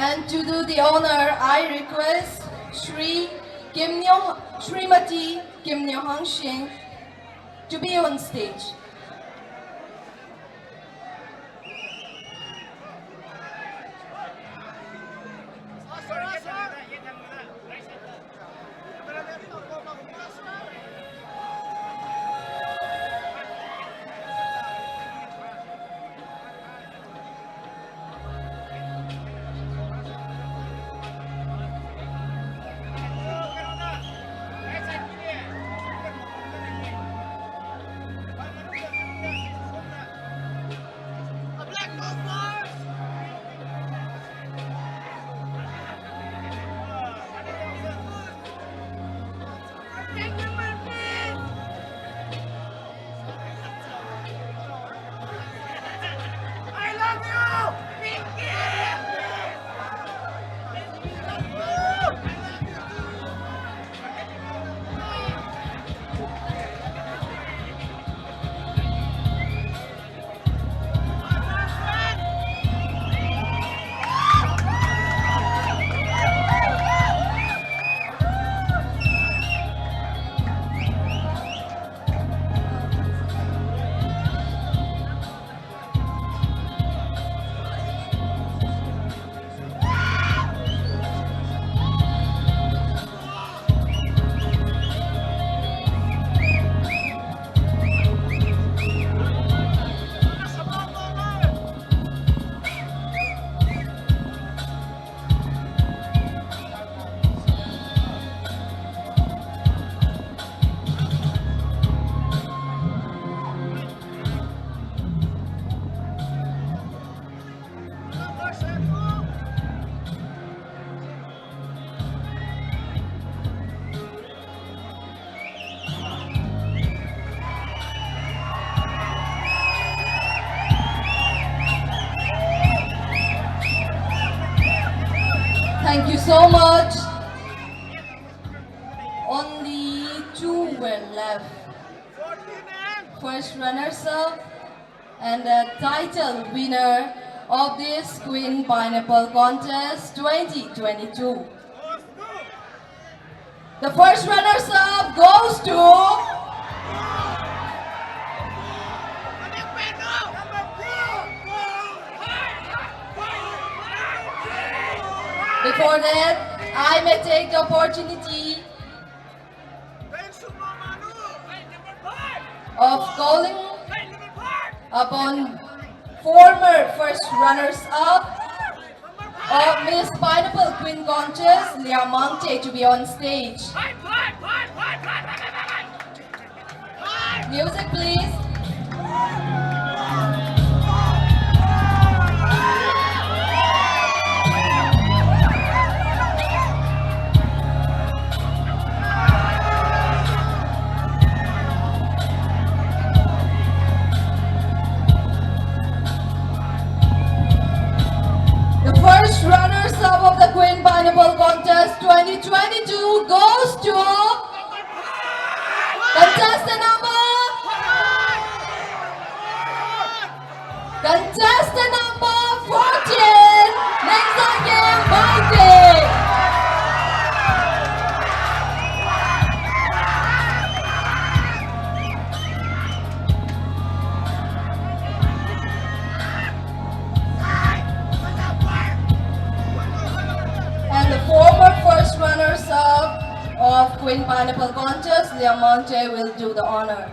And to do the honor, I request Shri Kim Nyo, Srimati Kim Nyo Hang Singh to be on stage. So much. Only two were left. First runners up and the title winner of this Queen Pineapple Contest twenty twenty-two. The first runners up goes to. Before that, I may take the opportunity of calling upon former first runners-up of Miss Pineapple Queen Contest, Liang Mangte, to be on stage. Music, please. The first runners-up of the Queen Pineapple Contest twenty twenty-two goes to contestant number, contestant number fourteen, Nengzake Maite. And the former first runners-up of Queen Pineapple Contest, Liang Mangte, will do the honor.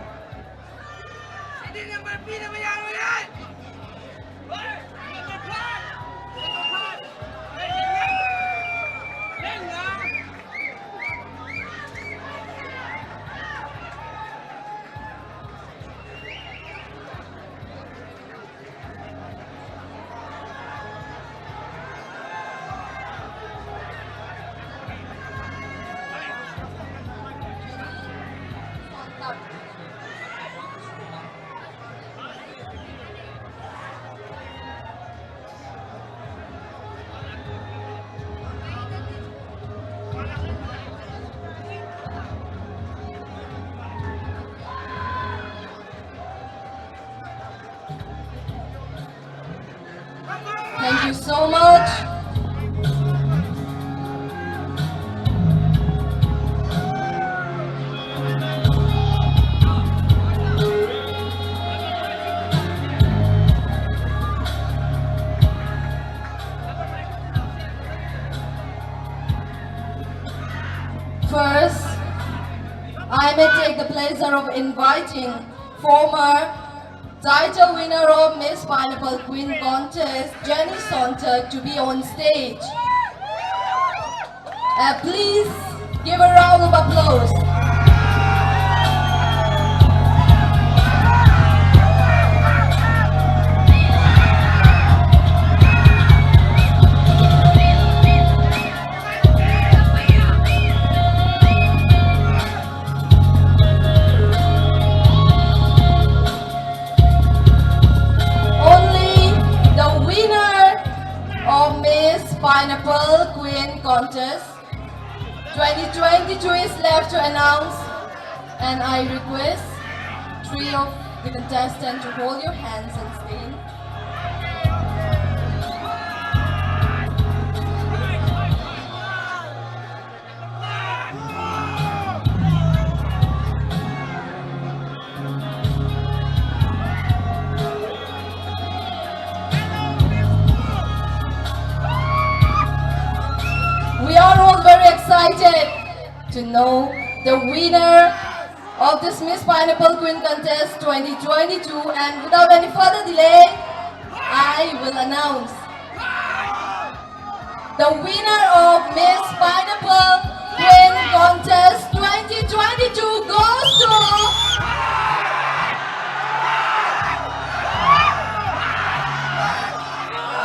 Thank you so much. First, I may take the pleasure of inviting former title winner of Miss Pineapple Queen Contest, Jenny Sontag, to be on stage. Uh, please give a round of applause. Only the winner of Miss Pineapple Queen Contest twenty twenty-two is left to announce, and I request three of the contestants to hold your hands and stand. We are all very excited to know the winner of this Miss Pineapple Queen Contest twenty twenty-two, and without any further delay, I will announce the winner of Miss Pineapple Queen Contest twenty twenty-two goes to,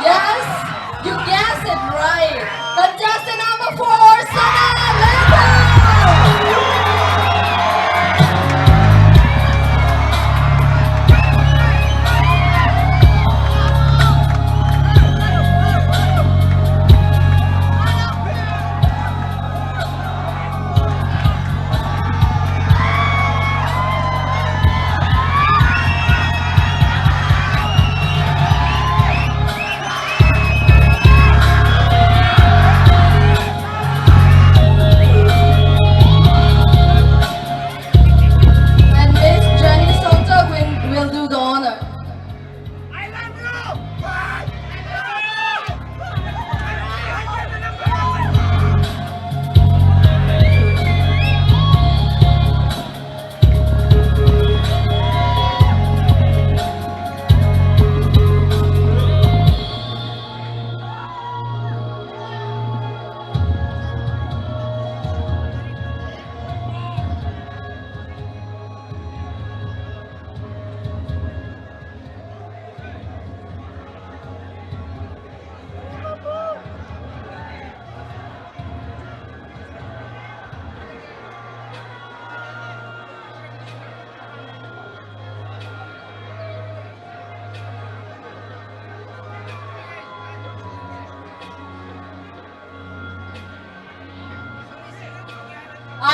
yes, you guessed it right. Contestant number four, Sana Lethal.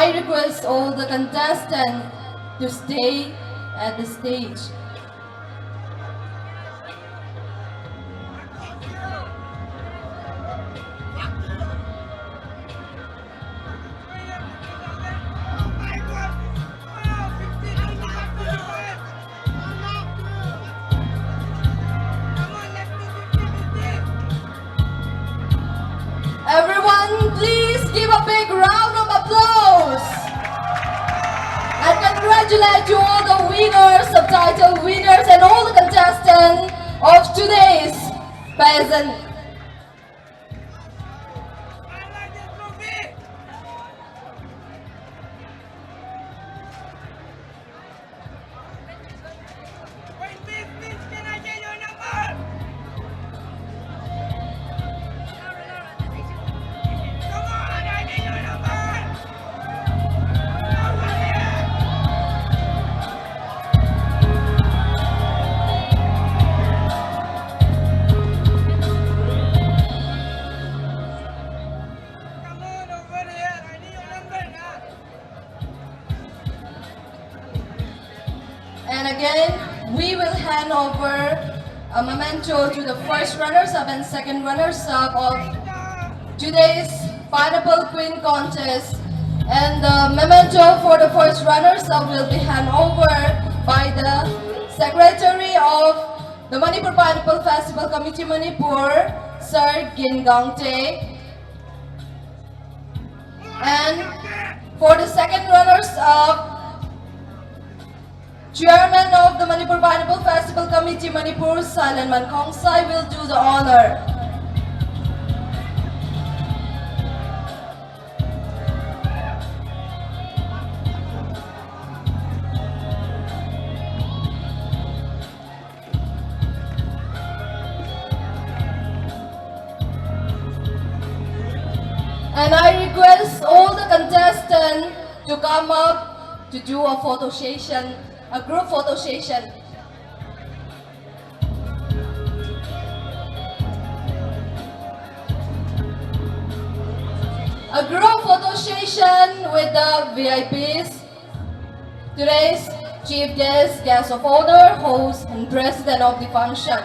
I request all the contestants to stay at the stage. Everyone, please give a big round of applause and congratulate to all the winners, subtitle winners, and all the contestants of today's pageant. And again, we will hand over a memento to the first runners-up and second runners-up of today's Pineapple Queen contest. And the memento for the first runners-up will be handed over by the secretary of the Manipur Pineapple Festival Committee Manipur, Sir Gin Gangte. And for the second runners-up, Chairman of the Manipur Pineapple Festival Committee Manipur, Sailanman Khongsai, will do the honor. And I request all the contestants to come up to do a photo session, a group photo session. A group photo session with the V I Ps. Today's chief guest, guest of honor, host, and president of the function.